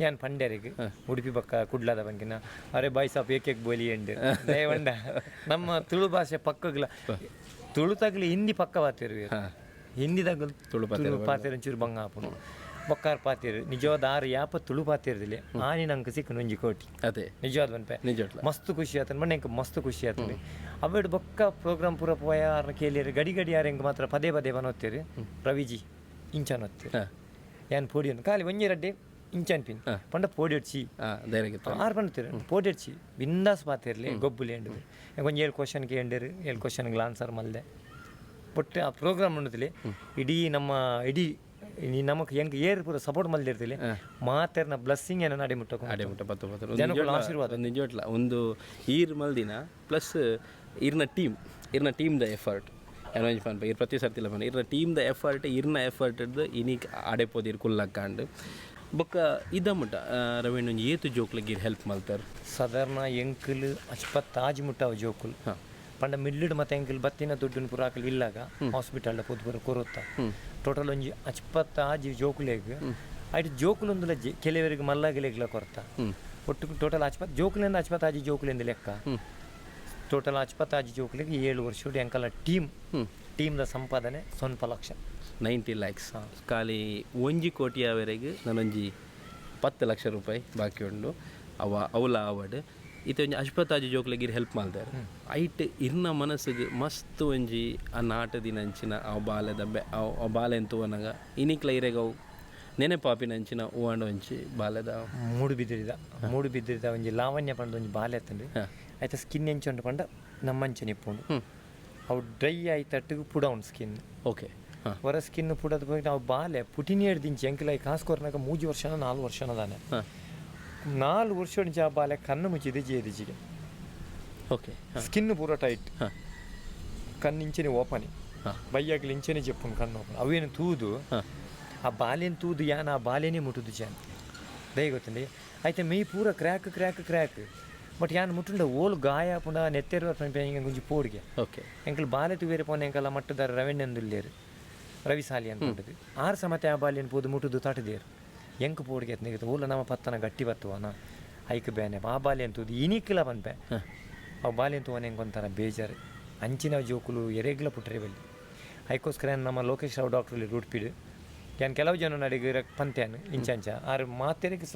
ಯಾನ್ ಪಂಡ್ಯರಿಗೆ ಉಡುಪಿ ಬಕ್ಕ ಕುಡ್ಲಾದ ಬಂಕಿನ. ಅರೆ ಬಾಯ್ ಸಾಪ್ ಏಕೆಕ್ ಬೋಲಿ ಎಂಡ್ ದಯವಂಡ ನಮ್ಮ ತುಳು ಭಾಷೆ ಪಕ್ಕಗ್ಲ ತುಳು ತಗಲಿ ಹಿಂದಿ ಪಕ್ಕ ಪಾತೆರುವೆ, ಹಿಂದಿ ತಗಲು ತುಳು. ತುಳು ಪಾತೆರ ಒಂಚೂರು ಬಂಗ ಆಪುಂಡು. ಬೊಕ್ಕಾರ್ ಪಾತೆರು ನಿಜವಾದ ಆರು ಯಾಪ ತುಳು ಪಾತೆರ್ದಿಲ್ಲ ಆನಿ ನಂಗೆ ಸಿಕ್ಕುನು ಒಂಜಿ ಕೋಟಿ. ಅದೇ. ನಿಜವಾದ ಪನ್ಪೆ. ನಿಜೋಟ್ಲ. ಮಸ್ತ್ ಖುಷಿ ಆತನ ಮಣ್ಣೆ, ಎಂಕ್ ಮಸ್ತ್ ಖುಷಿ ಆತಂಡು. ಅವೆಡ್ ಬೊಕ್ಕ ಪ್ರೋಗ್ರಾಮ್ ಪೂರ ಪೋಯ ಆರ್ನ ಕೇಳಿಯರು ಗಡಿ ಗಡಿ ಯಾರು ಎಂಕ್ ಮಾತ್ರ ಪದೇ ಪದೇ ಬನೋತ್ತೇರು ರವಿಜಿ ಇಂಚ ಅನ್ನೋತ್ತೇರು. ಯಾನ್ ಪೋಡಿ ಒಂದು ಖಾಲಿ ಒಂಜಿ ರಡ್ಡೆ ಇಂಚ ಅನ್ಪಿನ್ ಪಂಡ ಪೋಡಿಡ್ಚಿ. ಧೈರ್ಯ. ಆರು ಪಂಡ್ತೇರು ಪೋಡಿಡ್ಚಿ, ಬಿಂದಾಸ್ ಪಾತೆರ್ಲಿ ಗೊಬ್ಬುಲಿ ಎಂಡುದು. ಒಂಜಿ ಏಳು ಕ್ವಶನ್ ಕೇಂಡೇರು, ಏಳು ಕ್ವಶನ್ಗೆ ಆನ್ಸರ್ ಮಲ್ದೆ. ಬಟ್ ಆ ಪ್ರೋಗ್ರಾಮ್ ಉಂಡುದಿಲ್ಲ ಇಡೀ ನಮ್ಮ ಇಡೀ ಈ ನಮಕ್ ಎಂಕ್ ಏರ್ ಪೂರ ಸಪೋರ್ಟ್ ಮಲ್ದಿರ್ತಿಲ್ಲ ಮಾತೆರ್ನ ಬ್ಲೆಸ್ಸಿಂಗ್ ಏನ ನಡಿ ಮುಟ್ಟకు. ಅಡೆ ಮುಟ್ಟ ಪತ್ತು ಪತ್ತು. ಜನಕುಲ ಆಶೀರ್ವಾದ. ನಿಜೋಟ್ಲ ಒಂದು ಈರ್ ಮಲ್ದಿನ ಪ್ಲಸ್ ಇರ್ನ ಟೀಮ್, ಇರ್ನ ಟೀಮ್ದ ಎಫರ್ಟ್ ಒಂಜಿ ಪನ್ಪ. ಇರ್ ಪ್ರತಿ ಸರ್ತಿಲ ಪನ್ಪ, ಇರ್ನ ಟೀಮ್ದ ಎಫರ್ಟ್, ಇರ್ನ ಎಫರ್ಟ್ ಇನಿಕ್ ಆಡೆ ಪೋದಿರ್ ಕುಲ್ಲಕ್ಕಾಂಡ್. ಬೊಕ್ಕ ಇದ ಮುಟ್ಟ ರವೀಣ್ ಒಂಜಿ ಏತು ಜೋಕ್ಲೆಗ್ ಇರ್ ಹೆಲ್ಪ್ ಮಲ್ತಾರ್? ಸಾಧಾರಣ ಎಂಕುಲು ಅಚ್ಪತ್ತಾಜಿ ಮುಟ್ಟಾವ ಜೋಕುಲು. ಪಂಡ ಮಿಡ್ಲಿಡ್ ಮತ್ತೆ ಎಂಕುಲು ಬತ್ತಿನ ದುಡ್ಡುನ್ ಪೂರ ಆಕಲ್ ಇಲ್ಲಾಗ ಹಾಸ್ಪಿಟಲ್ ಪೋದು ಪೂರ ಕೊರೊತ್ತ. ಟೋಟಲ್ ಒಂಜಿ ಅಚ್ಪತ್ತಾಜಿ ಜೋಕುಲೆಗ್. ಐಟ್ ಜೋಕುಲೊಂದುಲ ಕೆಲವರಿಗೆ ಮಲ್ಲಾಗಲೆಗ್ಲ ಕೊರ್ತ. ಒಟ್ಟು ಟೋಟಲ್ ಅಚ್ಪತ್ ಜೋಕುಲಿಂದ ಅಚ್ಪತ್ತಾಜಿ ಜೋಕುಲಿಂದ ಲೆಕ್ಕ. ಟೋಟಲ್ ಅಚ್ಪತ್ತಾಜಿ ಜೋಕುಲೆಗ್ 7 ವರ್ಷ ಎಂಕಲ ಟೀಮ್ದ ಸಂಪಾದನೆ 0.5 ಲಕ್ಷ. 90 ಲ್ಯಾಕ್ಸ್. ಖಾಲಿ 1 ಕೋಟಿಯವರೆಗೆ ನಾನೊಂಜಿ 10 ಲಕ್ಷ ರೂಪಾಯಿ ಬಾಕಿ ಉಂಡು. ಅವ ಅವಲ ಆವಡ್ ಇತ್ತೆ ಒಂಜಿ ಅಶ್ಪತಾಜಿ ಜೋಕ್ಲೆಗ್ ಇರ್ ಹೆಲ್ಪ್ ಮಲ್ದಾರೆ. ಐಟ್ ಇರ್ನ ಮನಸ್ಸಿಗೆ ಮಸ್ತ್ ಒಂಜಿ ಆ ನಾಟದಿನಂಚಿನ ಆ ಬಾಲೆದ ಬೆ ಆ ಆ ಬಾಲೆನ್ ತೂವನಗ ಇನಿಕ್ಲ ಇರೆಗ್ ಅವು ನೆನೆಪಾಪಿನಂಚಿನ ಹೂವಾಂಡ ಒಂಜಿ ಬಾಲೆದ? ಮೂಡುಬಿದಿರಿದ ಒಂಜಿ ಲಾವಣ್ಯ ಪಂಡ ಒಂಜಿ ಬಾಲೆ ಅತ್ತಂಡು. ಐತ ಸ್ಕಿನ್ ಎಂಚ ಉಂಡು ಪಂಡ ನಮ್ಮಂಚನೆ ಇಪ್ಪುಂಡು. ಅವು ಡ್ರೈ ಆಯ್ತಟ್ಟಿಗೆ ಪುಡೌನ್ ಸ್ಕಿನ್. ಓಕೆ ಹಾಂ ಹೊರ ಸ್ಕಿನ್ ಪುಡದ ಬಗ್ಗೆ ನಾವು ಬಾಲೆ ಪುಟಿನಿಯರ್ ದಿಂಚಿ ಎಂಕಲ ಕಾಸು ಕೊರ್ನಾಗ 3 ವರ್ಷನ 4 ವರ್ಷನ ದಾನೆ. 4 ವರ್ಷ ಆ ಬಾಲೆ ಕಣ್ಣು ಮುಚ್ಚಿದೆ ಜೇದಿಜಿಗೆ. ಸ್ಕಿನ್ ಪೂರ ಟೈಟ್. ಕಣ್ಣು ಇಂಚನೆ ಓಪನಿ. ಬೈಯಾಗಲಿ ಇಂಚನೆ ಜಪ್ಪುನು ಕಣ್ಣು ಓಪನ್. ಅವೇನು ತೂದು ಆ ಬಾಲೆನ್ ತೂದು ಯಾನ್ ಆ ಬಾಲೆನೇ ಮುಟ್ಟುದು ಜಾನ್ ದಯ ಗೊತ್ತುಂಡಿ. ಐತೆ ಮೈ ಪೂರ ಕ್ರ್ಯಾಕ್ ಕ್ರ್ಯಾಕ್ ಕ್ರ್ಯಾಕ್. ಬಟ್ ಯಾನ್ ಮುಟ್ಟುಂಡ ಓಲು ಗಾಯ ಪುಂಡ ನೆತ್ತೆರ್ ಹಿಂಗೆ ಒಂಜಿ ಪೋಡಿಗೆ. ಎಂಕಲ್ ಬಾಲೆ ತೂವೇರೆ ಪೋನೆ ಎಂಕಲ್ಲ ಮಟ್ಟದಾರ ರವೆಣ್ಣಂದುಲ್ಲೇರು ರವಿ ಸಾಲಿ ಅಂತ ಉಂಟು. ಆರು ಸಮತೆ ಆ ಬಾಲೆನ್ ಪೋದು ಮುಟ್ಟುದು ತಟದೇರು. ಎಂಕ್ ಪೋಡಿಗೆ ಎತ್ನಿಗೆ ಓಲ ನಮ್ಮ ಪತ್ತನ ಗಟ್ಟಿ ಬತ್ತುವನ ಐಕ್ ಬೇನೆ ಆ ಬಾಲೆ ತೂದು ಇನಿಕ್ಲ ಪನ್ಪೆ. ಅವು ಬಾಲೆ ತೂವನೆ ಎಂಕ್ ಒಂಥರ ಬೇಜಾರು. ಅಂಚಿನ ಜೋಕುಲು ಎರೆಗ್ಲ ಪುಟ್ಟರೆ ಬಲ್ಲಿ. ಐಕೋಸ್ಕರ ನಮ್ಮ ಲೋಕೇಶ್ ರಾವ್ ಡಾಕ್ಟರ್ ಉಡುಪಿಡು ಯಾನ್ ಕೆಲವು ಜನ ನಡಿಗೆ ಪಂತ್ಯಾನ್ ಇಂಚ ಅಂಚ ಆರು ಮಾತೆರಿಗೆ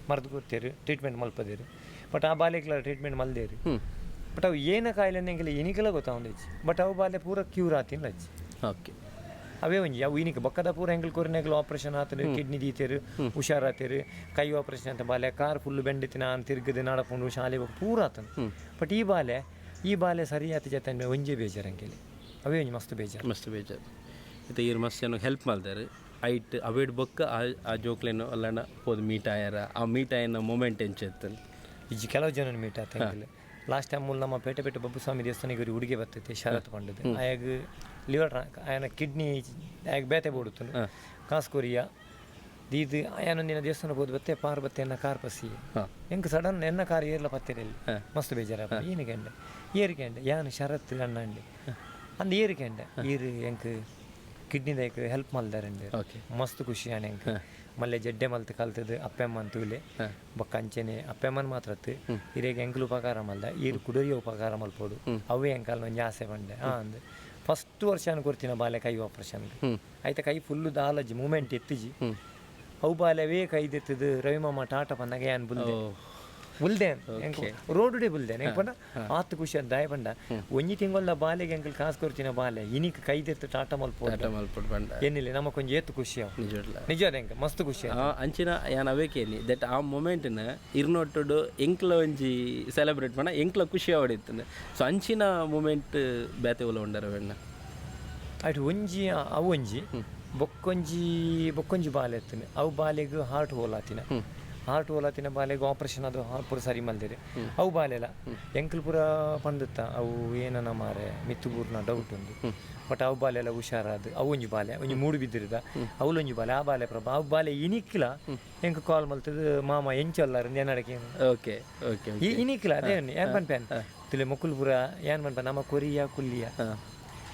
ಮರ್ದು ಕೊಡ್ತೇರು, ಟ್ರೀಟ್ಮೆಂಟ್ ಮಲ್ಪದೇರು. ಬಟ್ ಆ ಬಾಲೆಗ್ಲ ಟ್ರೀಟ್ಮೆಂಟ್ ಮಲ್ದೇರು. ಬಟ್ ಅವು ಏನ ಕಾಯಿಲೆ ಎಂಕಲೆ ಇನಿಕಲ ಗೊತ್ತಾವಂದಿಜ್ಜಿ. ಬಟ್ ಅವು ಬಾಲೆ ಪೂರ ಕ್ಯೂರ್ ಆತಿನ ಅಜ್ಜಿ. ಅವೇ ಒಂಜಿ ಅವು ಇನಿಕ್ ಬೊಕ್ಕದ ಪೂರ ಎಂಕಲ್ ಕೊರಿನೆಗ್ಲ ಆಪರೇಷನ್ ಆತನು, ಕಿಡ್ನಿ ದೀತೇರು, ಹುಷಾರಾತೇರು. ಕೈ ಆಪರೇಷನ್ ಅಂತ ಬಾಲೆ ಕಾರ್ ಫುಲ್ ಬೆಂಡಿತಿನ ತಿರ್ಗದು ನಡಪುಂಡು, ಶಾಲೆ ಹೋಗಿ ಪೂರ ಆತನು. ಬಟ್ ಈ ಬಾಲೆ ಸರಿ ಆತ ಜೊತೆ ಒಂಜೇ ಬೇಜಾರು ಎಂಕೆಲಿ. ಅವೇ ಒಂಜಿ ಮಸ್ತ್ ಬೇಜಾರು. ಮಸ್ತ್ ಬೇಜಾರು. ಇತ್ತೆ ಈರ್ ಮಸ್ತ್ ಜನ ಹೆಲ್ಪ್ ಮಲ್ದಾರೆ. ಐಟ್ ಅವೇಡ್ ಬೊಕ್ಕ ಆ ಆ ಜೋಕ್ಲೆನ್ ಅಲ್ಲಣ್ಣ ಪೋದು ಮೀಟ್ ಆಯಾರ? ಆ ಮೀಟ್ ಆಯನ ಮೊಮೆಂಟ್ ಎಂಚ ಇತ್ತು? ಇಜ್ಜಿ, ಕೆಲವು ಜನ ಮೀಟ್ ಆತ. ಲಾಸ್ಟ್ ಟೈಮ್ ಮೂಲ ನಮ್ಮ ಪೇಟೆ ಪೇಟೆ ಬಬ್ಬುಸ್ವಾಮಿ ದೇವಸ್ಥಾನಕ್ಕೆ ഒരു ಹುಡುಗಿ ಬರ್ತೈತೆ ಶರತ್ ಪಂಡದು. ಆಯಾಗ ಲಿವರ್ ಆಯನ ಕಿಡ್ನಿ ಆಯಾಗ ಬೇತೆ ಬೋಡುತ್ತನು ಕಾಸು ಕೊರಿಯ ದೀದ್ ಆಯಾನೊಂದಿನ ದೇವಸ್ಥಾನ ಹೋದ್ ಬತ್ತೆ ಪಾರ್ ಬತ್ತೆ ಎನ್ನ ಕಾರ್ ಪಸಿ. ಎಂಕ್ ಸಡನ್ ಎನ್ನ ಕಾರ್ ಏರ್ಲ ಪತ್ತಿರಲ್ಲಿ. ಮಸ್ತ್ ಬೇಜಾರ. ಏನಿಗೆಂಡೆ ಏರಿಕೆಂಡೆ ಯಾನ್ ಶರತ್ ಅಣ್ಣಂಡೆ ಅಂದ್ ಏರಿಕೆಂಡೆ ಈರ್ ಎಂಕ್ ಕಿಡ್ನಿದೈಕ್ ಹೆಲ್ಪ್ ಮಲ್ದಾರಂಡೆ. ಮಸ್ತ್ ಖುಷಿ ಆಣೆ ಎಂಕ್. ಮಲ್ಲೆ ಜಡ್ಡೆ ಮಲ್ತ್ ಕಲ್ತದ್ದು ಅಪ್ಪೆಮ್ಮನ್ ತೂಲೆ. ಬೊಕ್ಕ ಅಂಚೆನೆ ಅಪ್ಪೆಮ್ಮನ್ ಮಾತ್ರ ಅತ್ತು ಇರೆಗ್ ಎಂಕ್ಲು ಉಪಕಾರ ಮಲ್ದ. ಈರ್ ಕುಡರಿಯ ಉಪಕಾರ ಮಲ್ಪೊಡು, ಅವೇ ಎಂಕಲ್ನ ಒಂಜಿ ಆಸೆ ಪಂಡೆ. ಹಾ ಅಂದ್ ಫಸ್ಟ್ ವರ್ಷ ಕೊರ್ತಿನ ಬಾಲೆ ಕೈ ಆಪರೇಷನ್ ಆಯ್ತ. ಕೈ ಫುಲ್ಲು ದಾಲಜ್ಜಿ, ಮೂಮೆಂಟ್ ಎತ್ತಿಜಿ. ಅವು ಬಾಲೆವೇ ಕೈ ದೆತ್ತದು ರವಿಮಾಮ ಟಾಟ ಪನ್ನಗ ಯಾನ್ ಬುಲ್ದೆ. ಬುಲ್ದೆ ರೋಡುಡೆ ಬುಲ್ದೆ ಪಂಡ ಆತ್ ಖುಷಿ ಅಂತ ದಾಯ ಪಂಡ ಒಂಜಿ ತಿಂಗೊಲ್ಲ ಬಾಲೆಗೆ ಅಂಕಲ್ ಕಾಸು ಕೊರ್ತಿನ ಬಾಲೆ ಇನಿಕ್ ಕೈದೆತ್ತು ಟಾಟಾ ಮಲ್ಪು ಟಾಟಾ ಮಲ್ಪೊಡು ಪಂಡ ಎನ್ನಿಲ್ಲ ನಮ್ಮ ಕೊಂಚ ಏತು ಖುಷಿ ಅವು ನಿಜೊಡ್ಲ ನಿಜ ಎಂಕ್ ಮಸ್ತ್ ಖುಷಿ ಅಂಚಿನ ಯಾನ್ ಅವೇಕೇನಿ that ಆ ಮೊಮೆಂಟ್ನ ಇರ್ನೊಟ್ಟುಡು ಎಂಕ್ಲ ಒಂಜಿ ಸೆಲೆಬ್ರೇಟ್ ಪಂಡ ಎಂಕ್ಲ ಖುಷಿ ಆವಡಿತ್ತಂದೆ. ಸೊ ಅಂಚಿನ ಮೂಮೆಂಟ್ ಬೇತೆ ಉಲ ಉಂಡರ ವೆಣ್ಣ? ಅಟ್ ಒಂಜಿ ಅವು ಒಂಜಿ ಬೊಕ್ಕೊಂಜಿ ಬೊಕ್ಕೊಂಜಿ ಬಾಲೆ ಎತ್ತುನೆ ಅವು ಬಾಲೆಗ್ ಹಾರ್ಟ್ ಹೋಲ್ ಆತಿನ ಹಾರ್ಟ್ ಹೋಲ್ ಆತಿನ ಬಾಲೆಗ್ ಆಪರೇಷನ್ ಅದು ಹಾರ್ಟ್ ಪೂರ ಸರಿ ಮಲ್ದಿರಿ ಅವು ಬಾಲೆಲ ಎಂಕಲ್ ಪೂರ ಪಂದುತ್ತ ಅವು ಏನನ ಮಾರೆ ಮಿತ್ತು ಬೂರ್ನ ಡೌಟ್ ಉಂದು. ಬಟ್ ಅವು ಬಾಲೆಲ ಹುಷಾರಾದ ಅವು ಒಂಜಿ ಬಾಲೆ ಒಂಜಿ ಮೂಡು ಬಿದ್ದಿರದ ಅವಲೊಂಜಿ ಬಾಲೆ ಆ ಬಾಲೆ ಪ್ರಭ ಅವು ಬಾಲೆ ಇನಿಕ್ಲ ಎಂಕ್ ಕಾಲ್ ಮಲ್ತದ ಮಾಮ ಎಂಚಲ್ಲಾರ ನೆನಡಕ್ಕೆ. ಓಕೆ ಓಕೆ ಈ ಇನಿಕ್ಲ ಅದೇ ಏನ್ ಪನ್ಪೇನ್ ತುಲೆ ಮೊಕುಲ್ ಪೂರ ಏನ್ ಪನ್ಪ ನಮ್ಮ ಕೊರಿಯ ಕುಲ್ಲಿಯ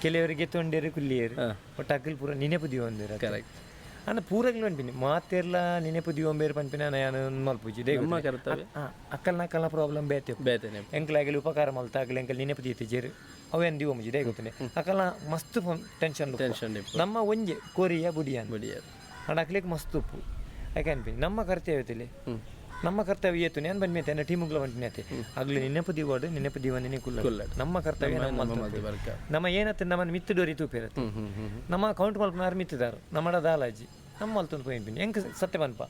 ಕೆಲವರಿಗೆ ತೊಂಡೇರು ಕುಲ್ಲಿಯರು ಬಟ್ ಅಕ್ಕಲ್ ಪೂರ ನೆನಪು ದಿವಂದಿರ. ಕರೆಕ್ಟ್. ಅನ್ನ ಪೂರಗ್ಲು ಪನ್ಪಿನಿ ಮಾತೆರ್ಲ ನೆನಪು ದಿವಂಬೇರು ಪನ್ಪಿನ ಯಾನ್ ಮಲ್ಪುಜಿ. ನಮ್ಮ ಕರ್ತವ್ಯ. ಅಕ್ಕಲ್ನ ಅಕ್ಕಲ್ನ ಪ್ರಾಬ್ಲಮ್ ಬೇತೆ. ಬೇತೆನೆ. ಎಂಕ್ಲಾಗಲಿ ಉಪಕಾರ ಮಲ್ತ ಆಗಲಿ ಎಂಕಲ್ ನೆನಪು ದೀತಿಜೇರು ಅವೇನು ದಿವಂಜಿ they ಗೊತ್ತನೆ ಅಕ್ಕಲ್ನ ಮಸ್ತ್ ಟೆನ್ಷನ್. ಟೆನ್ಷನ್. ನಮ್ಮ ಒಂಜೆ ಕೊರಿಯ ಬುಡಿಯಾನ್ ಬುಡಿಯರ್. ಅಂಡ್ ಅಕ್ಲಿಕ್ ಮಸ್ತ್ ಉಪ್ಪು ಯಾಕೆ ಅನ್ಪಿನಿ ನಮ್ಮ ಕರ್ತವ್ಯ ತಿಳಿ ನಮ್ಮ ಕರ್ತವ್ಯ ಏತು ನಾನು ಬನ್ನಿ ಎನ್ನ ಟೀಮುಗಳ ಬಂದಿನಿ ಆಗ್ಲಿ ನೆನಪು ದಿವಾಡು ನೆನಪು ದಿವನೇ ಕುಲ್ಲ ನಮ್ಮ ಕರ್ತವ್ಯ ನಮ್ಮ ಮಲ್ತು. ಬರ್ಕ. ನಮ್ಮ ಏನತ್ತೆ ನಮ್ಮನ್ನು ಮಿತ್ತು ಡೋರಿ ತೂಪಿರತ್ತೆ ನಮ್ಮ ಕೌಂಟ್ ಮಲ್ಪನಾರು ಮಿತ್ತಿದಾರು ನಮ್ಮಡ ದಾಲಾಜಿ ನಮ್ಮ ಮಲ್ತೊಂದು ಪೋಯಿಂಪಿನಿ ಎಂಕ್ ಸತ್ಯ ಪನ್ಪ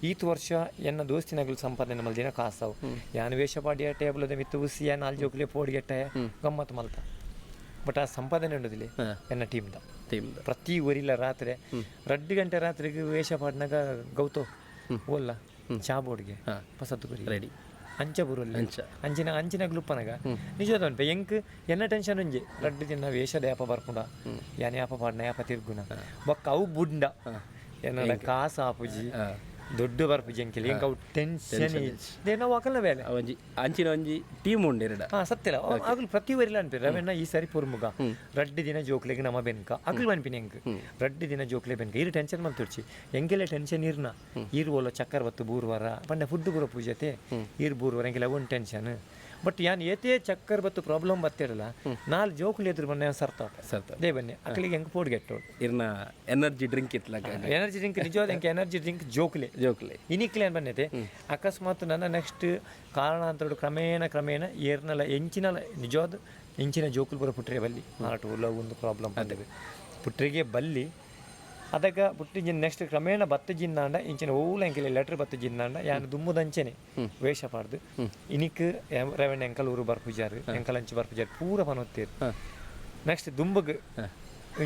ಈತ್ ವರ್ಷ ಎನ್ನ ದೋಸ್ತಿನಗಳು ಸಂಪಾದನೆ ಮಲ್ದಿನ ಕಾಸಾವು ಯಾನ್ ವೇಷ ಪಾಡಿಯ ಟೇಬಲ್ ಮಿತ್ತು ಉಸಿಯ ನಾಲ್ ಜೋಕ್ಲೆ ಪೋಡಿಗೆಟ್ಟ ಗಮ್ಮತ್ತು ಮಲ್ತ ಬಟ್ ಆ ಸಂಪಾದನೆ ಉಂಡುದಿಲ್ಲ ಎನ್ನ ಟೀಮ್ದ. ಟೀಮ್. ಪ್ರತಿ ಊರಿಲ್ಲ ರಾತ್ರಿ 2 ಗಂಟೆ ರಾತ್ರಿಗೆ ವೇಷ ಪಾಡ್ನಾಗ ಗೌತೋ ಓಲ್ಲ ಚಾ ಬೋರ್ಡ್ಗೆ ಪಸತ್ತು ಗುರಿ ರೆಡಿ. ಅಂಚ ಬುರುಲ್ಲ. ಅಂಚ. ಅಂಚಿನ ಅಂಚಿನ ಗ್ಲುಪ್ಪನಗ ನಿಜ ಉಂಟು ಎಂಕ್ ಎನ್ನ ಟೆನ್ಷನ್ ಒಂಜಿ ರಡ್ಡು ದಿನ ವೇಷದ ಯಾಪ ಬರ್ಪುಂಡ ಯಾನ್ ಯಾಪ ಪಾಡ್ನ ಯಾಪ ತಿರ್ಗುಣ ಬೊಕ್ಕ ಅವು ಬುಡ್ಡ ಎನ್ನಡ ಕಾಸು ಆಪುಜಿ ದೊಡ್ಡ ಬರ್ಪುಜಿ ಎಂಕೆಲ್ ಎಂಕ್ ಅವು ಟೆನ್ಷನ್ ನಾವು ಅಕಲ್ನ ಬೇಲೆ. ಒಂಜಿ ಅಂಚಿನ ಒಂಜಿ ಟೀಮ್ ಉಂಡು ಎರಡ. ಹಾ ಸತ್ಯಲ ಅಗಲು ಪ್ರತಿ ವರಿಲ ಅನ್ಪಿ ರವೆಣ್ಣ ಈ ಸಾರಿ ಪೊರ್ಮುಗ ರಡ್ಡು ದಿನ ಜೋಕ್ಲೆಗ್ ನಮ ಬೆನ್ಕ ಅಗಲು ಅನ್ಪಿನಿ ಎಂಕ್ ರಡ್ಡು ದಿನ ಜೋಕ್ಲೆ ಬೆನ್ಕ ಇರು ಟೆನ್ಷನ್ ಮಲ್ತುರ್ಚಿ ಎಂಕೆಲ್ಲ ಟೆನ್ಷನ್ ಇರ್ನ ಈರ್ ಓಲ ಚಕ್ಕರ್ ಬತ್ತು ಬೂರ್ವಾರ ಪಂಡ ಫುಡ್ ಪೂರ ಪೂಜತೆ ಈರ್ ಬೂರ್ವಾರ ಎಂಕೆಲ್ಲ ಒಂದು ಟೆನ್ಷನ್ ಬಟ್ ಯಾನ್ ಏತೇ ಚಕ್ಕರ್ ಬತ್ತು ಪ್ರಾಬ್ಲಮ್ ಬತ್ತಿರಲ್ಲ ನಾಲ್ ಜೋಕ್ಲೆ ಎದುರು ಬನ್ನ ಸರ್ತಾವ. ಸರ್ತಾವ. They ಬನ್ನಿ ಅಕ್ಕಲಿಗೆ ಹೆಂಗೆ ಪೋಡ್ ಗೆಟ್ಟೋಡು. ಇರ್ನ ಎನರ್ಜಿ ಡ್ರಿಂಕ್ ಇತ್ಲಕ. ಎನರ್ಜಿ ಡ್ರಿಂಕ್ ನಿಜವಾದ ಎಂಕೆ ಎನರ್ಜಿ ಡ್ರಿಂಕ್ ಜೋಕ್ಲೆ. ಜೋಕ್ಲೆ. ಇನಿಕ್ಲೆ ಏನ್ ಬಂದೈತೆ ಅಕಸ್ಮಾತ್ ನನ್ನ ನೆಕ್ಸ್ಟ್ ಕಾರಣಾಂತರಡು ಕ್ರಮೇಣ ಕ್ರಮೇಣ ಏರ್ನಲ ಎಂಚಿನಲ ನಿಜವಾದ ಎಂಚಿನ ಜೋಕುಲು ಪೂರ ಪುಟ್ರೆ ಬಲ್ಲಿ ಹಾರ್ಟ್ ಲವ್ ಒಂದು ಪ್ರಾಬ್ಲಮ್ ಬಂದಿದೆ ಪುಟ್ರಿಗೆ ಬಲ್ಲಿ ಅದಕ್ಕ ಪುಟ್ಟಿ ಜಿನ್ ನೆಕ್ಸ್ಟ್ ಕ್ರಮೇಣ ಬತ್ತ ಜಿನ್ನಾಂಡ ಇಂಚಿನ ಓಲ ಎಂಕೆಲೆ ಲೆಟರ್ ಬತ್ತ ಜಿನ್ನಾಂಡ ಯಾನ್ ದುಮ್ಮುದಂಚೆನೆ ವೇಷ ಪಾಡ್ದು ಇನಿಕ್ ರವೆಣ್ಣ ಎಂಕಲ್ ಊರು ಬರ್ಪುಜಾರು ಎಂಕಲ್ ಅಂಚು ಬರ್ಪುಜಾರು ಪೂರ ಪನೊತ್ತೇರು ನೆಕ್ಸ್ಟ್ ದುಂಬಗ್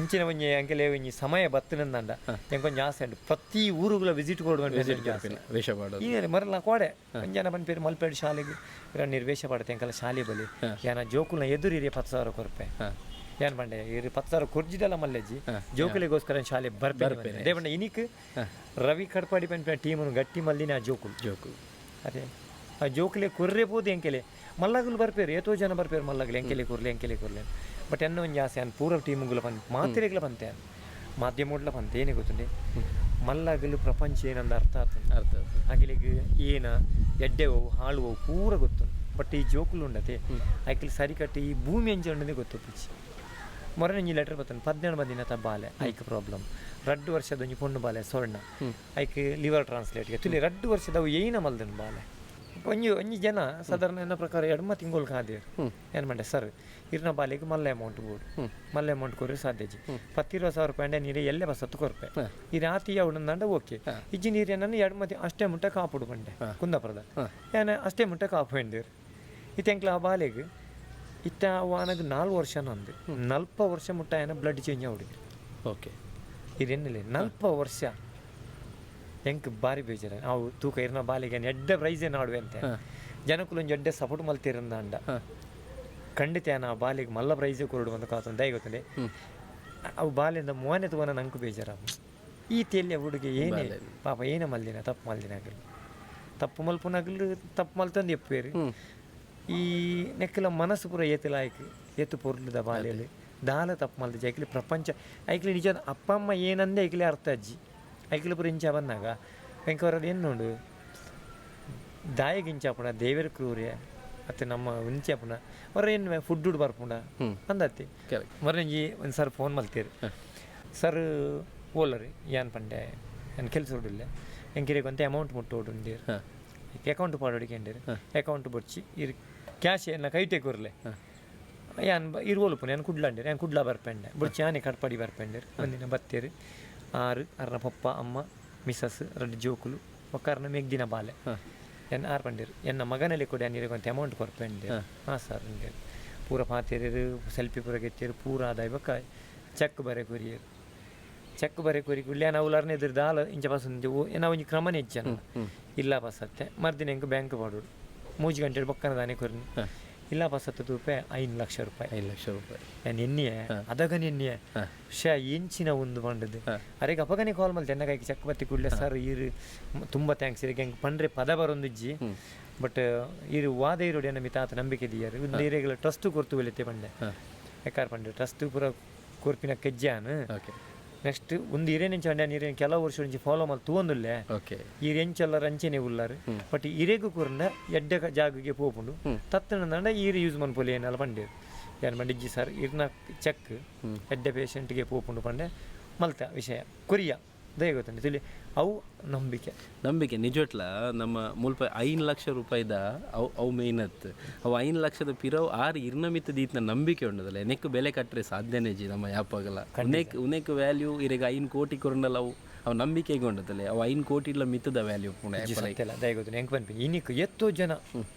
ಇಂಚಿನ ಒಂಜಿ ಅಂಕೆಲೆ ಒಂಜಿ ಸಮಯ ಬತ್ತನಂದಂಡ ಎಂಕೊಂಜಿ ಆಸೆ ಉಂಟು ಪ್ರತಿ ಊರುಗಳ ವಿಸಿಟ್ ಕೊಡುವ. ವೇಷ ಪಾಡೋದು. ಈ ಮರಲ್ಲ ಕೋಡೆ ಒಂಜನ ಪನ್ಪೇರು ಮಲ್ಪೇಡು ಶಾಲೆಗೆ ನೀರು ವೇಷ ಪಾಡತೆ ಎಂಕಲ ಶಾಲೆ ಬಲಿ ಯಾನ ಜೋಕುಲ್ನ ಎದುರು ಇರಿ 10,000 ಕೊರ್ಪೆ ಏನ್ ಪಂಡೆ ಇರು 10,000 ಕೊರ್ಜಿದಲ್ಲ ಮಲ್ಲೆಜ್ಜಿ ಜೋಕುಲಿಗೋಸ್ಕರ ಶಾಲೆ ಬರ್ಪೆ ದೇವಣ್ಣ ಇನಿಕ್ ರವಿ ಕಡ್ಪಾಡಿ ಪನ್ಪೆ ಟೀಮನ್ನು ಗಟ್ಟಿ ಮಲ್ಲಿನ ಆ ಜೋಕುಲು. ಜೋಕು. ಅದೇ ಆ ಜೋಕುಲೆ ಕೊರ್ರೆ ಪೋದು ಎಂಕೆಲೆ ಮಲ್ಲಗುಲು ಬರ್ಪೇರು ಏತೋ ಜನ ಬರ್ಪೇರು ಮಲ್ಲಗುಲು ಎಂಕೆಲೆ ಕೊರ್ಲೆ ಎಂಕೆಲೆ ಕೊರ್ಲೆ ಬಟ್ ಎನ್ನ ಒಂಜಿ ಆಸೆ ಅನ್ ಪೂರ ಟೀಮುಗುಲ ಪನ್ ಮಾತಿರೆಗ್ಲ ಪಂತೆ ಅನ್ ಮಾಧ್ಯಮೋಡ್ಲ ಪಂತೆ ಏನೇ ಗೊತ್ತುಂಡೆ ಮಲ್ಲಗಲು ಪ್ರಪಂಚ ಏನಂದ ಅರ್ಥ ಆಗ್ತದೆ. ಅರ್ಥ ಆತು. ಅಗಿಲಿಗೆ ಏನ ಎಡ್ಡೆ ಹೋವು ಹಾಳು ಹೋವು ಪೂರ ಗೊತ್ತು ಬಟ್ ಈ ಜೋಕುಲು ಉಂಡತೆ ಐಕಲ್ ಸರಿ ಕಟ್ಟಿ ಈ ಭೂಮಿ ಅಂಚ ಉಂಡದೆ ಗೊತ್ತು ಪಿಚ್ಚಿ ಮೊರನೆ ಒಂಜಿ ಲೆಟರ್ ಬತ್ತನ 17 ದಿನ ಬಾಲೆ ಐಕ್ ಪ್ರಾಬ್ಲಮ್ 2 ವರ್ಷದ ಒಂಜಿ ಪೊಣ್ಣು ಬಾಲೆ ಸ್ವರ್ಣ ಐಕ್ ಲಿವರ್ ಟ್ರಾನ್ಸ್ಲೇಟ್ಗೆ ತುಲಿ 2 ವರ್ಷದ ಅವು ಏನ ಮಲ್ದನ್ ಬಾಲೆ ಒಂಜಿ ಒಂಜಿ ಜನ ಸಾಧಾರಣ ಎನ್ನ ಪ್ರಕಾರ ಎಡ್ಮ ತಿಂಗಳು ಕಾದೇರು ಏನು ಮಂಡೆ ಸರ್ ಇರ್ನ ಬಾಲೆಗೆ ಮಲ್ಲ ಅಮೌಂಟ್ ಬೋಡು ಮಲ್ಲ ಅಮೌಂಟ್ ಕೊರ್ರೆ ಸಾಧ್ಯಜಿ 10-20 ಸಾವಿರ ರೂಪಾಯಿ ಅಂಡೆ ನೀರು ಎಲ್ಲೇ ಬಸತ್ತು ಕೊರ್ಪೆ ಈ ರಾತಿ ಅವನಂದಂಡ ಓಕೆ ಇಜ್ಜಿ ನೀರು ಏನನ್ನ ಎರಡು ಮತಿ ಅಷ್ಟೇ ಮುಟ್ಟ ಕಾಪುಡು ಬಂಡೆ ಕುಂದಾಪುರದ ಏನ ಅಷ್ಟೇ ಮುಟ್ಟ ಕಾಪು ಎಂದಿರು ಇತ್ತೆಂಕ್ಲ ಆ ಬಾಲೆಗೆ ಇತ್ತ ವಾನಗ್ 4 ವರ್ಷ ನಂದು 40 ವರ್ಷ ಮುಟ್ಟ ಏನ ಬ್ಲಡ್ ಚೇಂಜ್ ಆವಡಿದ್ರು. ಓಕೆ. ಇದೇನಿಲ್ಲ 40 ವರ್ಷ ಎಂಕ್ ಬಾರಿ ಬೇಜಾರ ಅವು ತೂಕ ಇರ್ನ ಬಾಲಿಗೆ ಎಡ್ಡೆ ಪ್ರೈಸ್ ಏನು ಆಡುವೆ ಅಂತ ಜನಕ್ಕೂ ಒಂಜಿ ಎಡ್ಡೆ ಸಪೋರ್ಟ್ ಮಲ್ತಿರಂದ ಅಂಡ ಖಂಡಿತ ಆ ಬಾಲಿಗೆ ಮಲ್ಲ ಪ್ರೈಸ್ ಕೊರಡು ಅಂತ ಕಾತಂದ ಗೊತ್ತಂಡೆ ಅವು ಬಾಲಿಂದ ಮೋನೆ ತಗೋನ ನಂಕು ಬೇಜಾರ ಈ ತೆಲ್ಲಿಯ ಹುಡುಗಿ ಏನೇ ಪಾಪ ಏನೇ ಮಲ್ದಿನ ತಪ್ಪು ಮಲ್ದಿನ ಆಗಲಿ ತಪ್ಪು ಮಲ್ಪುನಾಗಲು ತಪ್ಪು ಮಲ್ತಂದು ಎಪ್ಪೇರು ಈ ನೆಕ್ಕಲ ಮನಸ್ಸು ಪೂರ ಏತಿಲ ಆಯ್ಕೆ ಏತು ಪೊರ್ಲುದ ಬಾಲೆಯಲ್ಲಿ ದಾಲ ತಪ್ಪು ಮಲ್ದ ಐಕ್ಲಿ ಪ್ರಪಂಚ ಐಕ್ಲಿ ನಿಜ ಅಪ್ಪ ಅಮ್ಮ ಏನಂದೆ ಐಕ್ಲಿ ಅರ್ಥ ಅಜ್ಜಿ ಐಕ್ಲಿ ಪೂರ ಇಂಚ ಬಂದಾಗ ಎಂಕವರಲ್ಲಿ ಏನು ದಾಯಗಿಂಚಾಪುಣ ದೇವರ ಕ್ರೂರ್ಯ ಅತ್ತೆ ನಮ್ಮ ಉಂಚಾಪುಣ ಅವರ ಏನು ಫುಡ್ ಬರ್ಪುಣ ಅಂದತ್ತಿ. ಕರೆಕ್ಟ್. ಮರನಂಜಿ ಒಂದು ಸರ್ ಫೋನ್ ಮಲ್ತೀರಿ ಸರ್ ಓಲರಿ ಏನ್ ಪಂಡೆ ಏನು ಕೆಲಸ ಹೊಡಿಲ್ಲ ಎಂಕಿರಿಗೆ ಒಂತೆ ಅಮೌಂಟ್ ಮುಟ್ಟೋಡು ಉಂಡೀರ್. ಅಕೌಂಟ್ ಪಾಡೋಡಿ ಕೇಂಡೇರು ಅಕೌಂಟ್ ಬೊಡ್ಚಿ ಇರು ಕ್ಯಾಶ್ ಎನ್ನ ಕೈಟೆ ಕೊರ್ಲೆ ಯಾನ್ ಇರುವೊಲುಪುನು ಯಾನ್ ಕುಡ್ಲಾಂಡೇರು ಯಾನ್ ಕುಡ್ಲ ಬರ್ಪೆಂಡೆ ಬೊಡ್ಚಿ ಯಾನೆ ಕಟ್ಪಾಡಿ ಬರ್ಪೆಂಡೇರು ಒಂದಿನ ಬತ್ತೇರು ಆರು ಅರ್ನ ಪಪ್ಪ ಅಮ್ಮ ಮಿಸಸ್ ರಡ್ಡು ಜೋಕುಲು ಒಕ್ಕರ್ನ ಮೆಗ್ದಿನ ಬಾಲೆ ಎನ್ ಆರ್ ಪಂಡೇರು ಎನ್ನ ಮಗನಲ್ಲಿ ಕೂಡ ಯಾನ್ ಇರಗೊಂತೆ ಅಮೌಂಟ್ ಕೊರ್ಪೆಂಡೆ ಹಾಂ ಸರ್ ಅಂಡೇರು ಪೂರ ಪಾತೇರು ಸೆಲ್ಫಿ ಪೂರ ಗೆತ್ತೇರು ಪೂರ ಆದಾಯ ಬೊಕ್ಕ ಚೆಕ್ ಬರೆ ಕೊರಿಯರು ಚೆಕ್ ಬರೆ ಕೊರಿ ಕೂಡಲೇ ನಾವು ಉಲಾರ್ನೆ ಎದುರು ದಾಲ ಇಂಚ ಪಸಂದ್ ಏನೋ ಒಂಜಿ ಕ್ರಮನೇ ಇಜ್ಜನ ಇಲ್ಲ ಪಸತ್ತೆ ಮರ್ದಿನ ಎಂಕ್ ಬ್ಯಾಂಕ್ ಪಾಡೋಡು 3 ಗಂಟೆ ಬೊಕ್ಕನ ದಾನೆ ಕೊರ್ನಿ ಇಲ್ಲ ಪಸತ್ತೆ ತೂಪೆ 5 ಲಕ್ಷ ರೂಪಾಯಿ 5 ಲಕ್ಷ ರೂಪಾಯಿ ನಾನು ಎನ್ನಿಯೆ ಅದಗ ಎನ್ನಿಯೆ ಶ ಎಂಚಿನ ಒಂದು ಪಂಡದು ಅರೆಗೆ ಅಪಗನೆ ಕಾಲ್ ಮಲ್ತೆ ಎನ್ನ ಕೈಗೆ ಚೆಕ್ ಬತ್ತಿ ಕೂಡಲೇ ಸರ್ ಈರು ತುಂಬ thanks ಇರಿಗೆ ಹೆಂಗೆ ಪಂಡ್ರೆ ಪದ ಬರೊಂದಿಜ್ಜಿ ಬಟ್ ಈರು ವಾದ ಇರೋಡಿ ಎನ್ನ ಮಿತಾತ ನಂಬಿಕೆ ದಿಯಾರು ಒಂದು ಈರೆಗಳ ಟ್ರಸ್ಟ್ ಕೊರ್ತು ಬೆಳಿತೆ ಪಂಡೆ ಯಾಕಾರ ಪಂಡೆ ಟ್ರಸ್ಟ್ ಪೂರ ಕೊರ್ಪಿನ ಕೆಜ್ಜಾನು ಓಕೆ ನೆಕ್ಸ್ಟ್ ಒಂದು ಇರೇನೆಂಚ ಅಂಡ ನೀರೇನು ಕೆಲವು ವರ್ಷ ಒಂಜಿ ಫಾಲೋ ಮಲ್ ತೂವೊಂದುಲ್ಲೆ ಓಕೆ ಈರ್ ಎಂಚೆಲ್ಲ ರಂಚನೆ ಉಲ್ಲಾರು ಬಟ್ ಇರೆಗು ಕೂರ್ಂಡ ಎಡ್ಡೆ ಜಾಗಗೆ ಪೋಪುಂಡು ತತ್ತಣಂಡ ಈರು ಯೂಸ್ ಮನ್ಪೊಲಿ ಏನಲ್ಲ ಪಂಡೇರು ಯಾನ್ ಪಂಡಿಜ್ಜಿ ಸರ್ ಇರ್ನ ಚೆಕ್ ಎಡ್ಡೆ ಪೇಷಂಟ್ಗೆ ಪೋಪುಂಡು ಪಂಡೆ ಮಲ್ತ ವಿಷಯ ಕೊರಿಯ ದಯ ಗೊತ್ತುಂಡು ತಿಳಿ ಅವು ನಂಬಿಕೆ ನಂಬಿಕೆ ನಿಜಟ್ಲ ನಮ್ಮ ಮುಲ್ಪ 5 ಲಕ್ಷ ರೂಪಾಯಿದ ಅವು ಅವು ಮೇಯ್ನತ್ ಅವು 5 ಲಕ್ಷದ ಪಿರವು ಆರು ಇರ್ನ ಮಿತ್ತ ದೀತ್ನ ನಂಬಿಕೆ ಉಂಡದಲ್ಲ ನೆಕ್ ಬೆಲೆ ಕಟ್ಟರೆ ಸಾಧ್ಯನೇ ಜಿ ನಮ್ಮ ಯಾಪಾಗಲ ಉನೇಕ್ ಉನೇಕ್ ವ್ಯಾಲ್ಯೂ ಇರೆಗ 5 ಕೋಟಿ ಕೊರಂಡಲ್ಲ ಅವು ಅವು ನಂಬಿಕೆಗೆ ಉಂಡದಲ್ಲ ಅವು 5 ಕೋಟಿ ಇಲ್ಲ ಮಿತ್ತದ ವ್ಯಾಲ್ಯೂ ಪುಣೆ ಸತ್ಯಲ್ಲ ದಯ ಗೊತ್ತುಂಡು ಹೆಂಗೆ ಪನ್ಪಿ ಇನಿಕ್ ಎತ್ತೋ ಜನ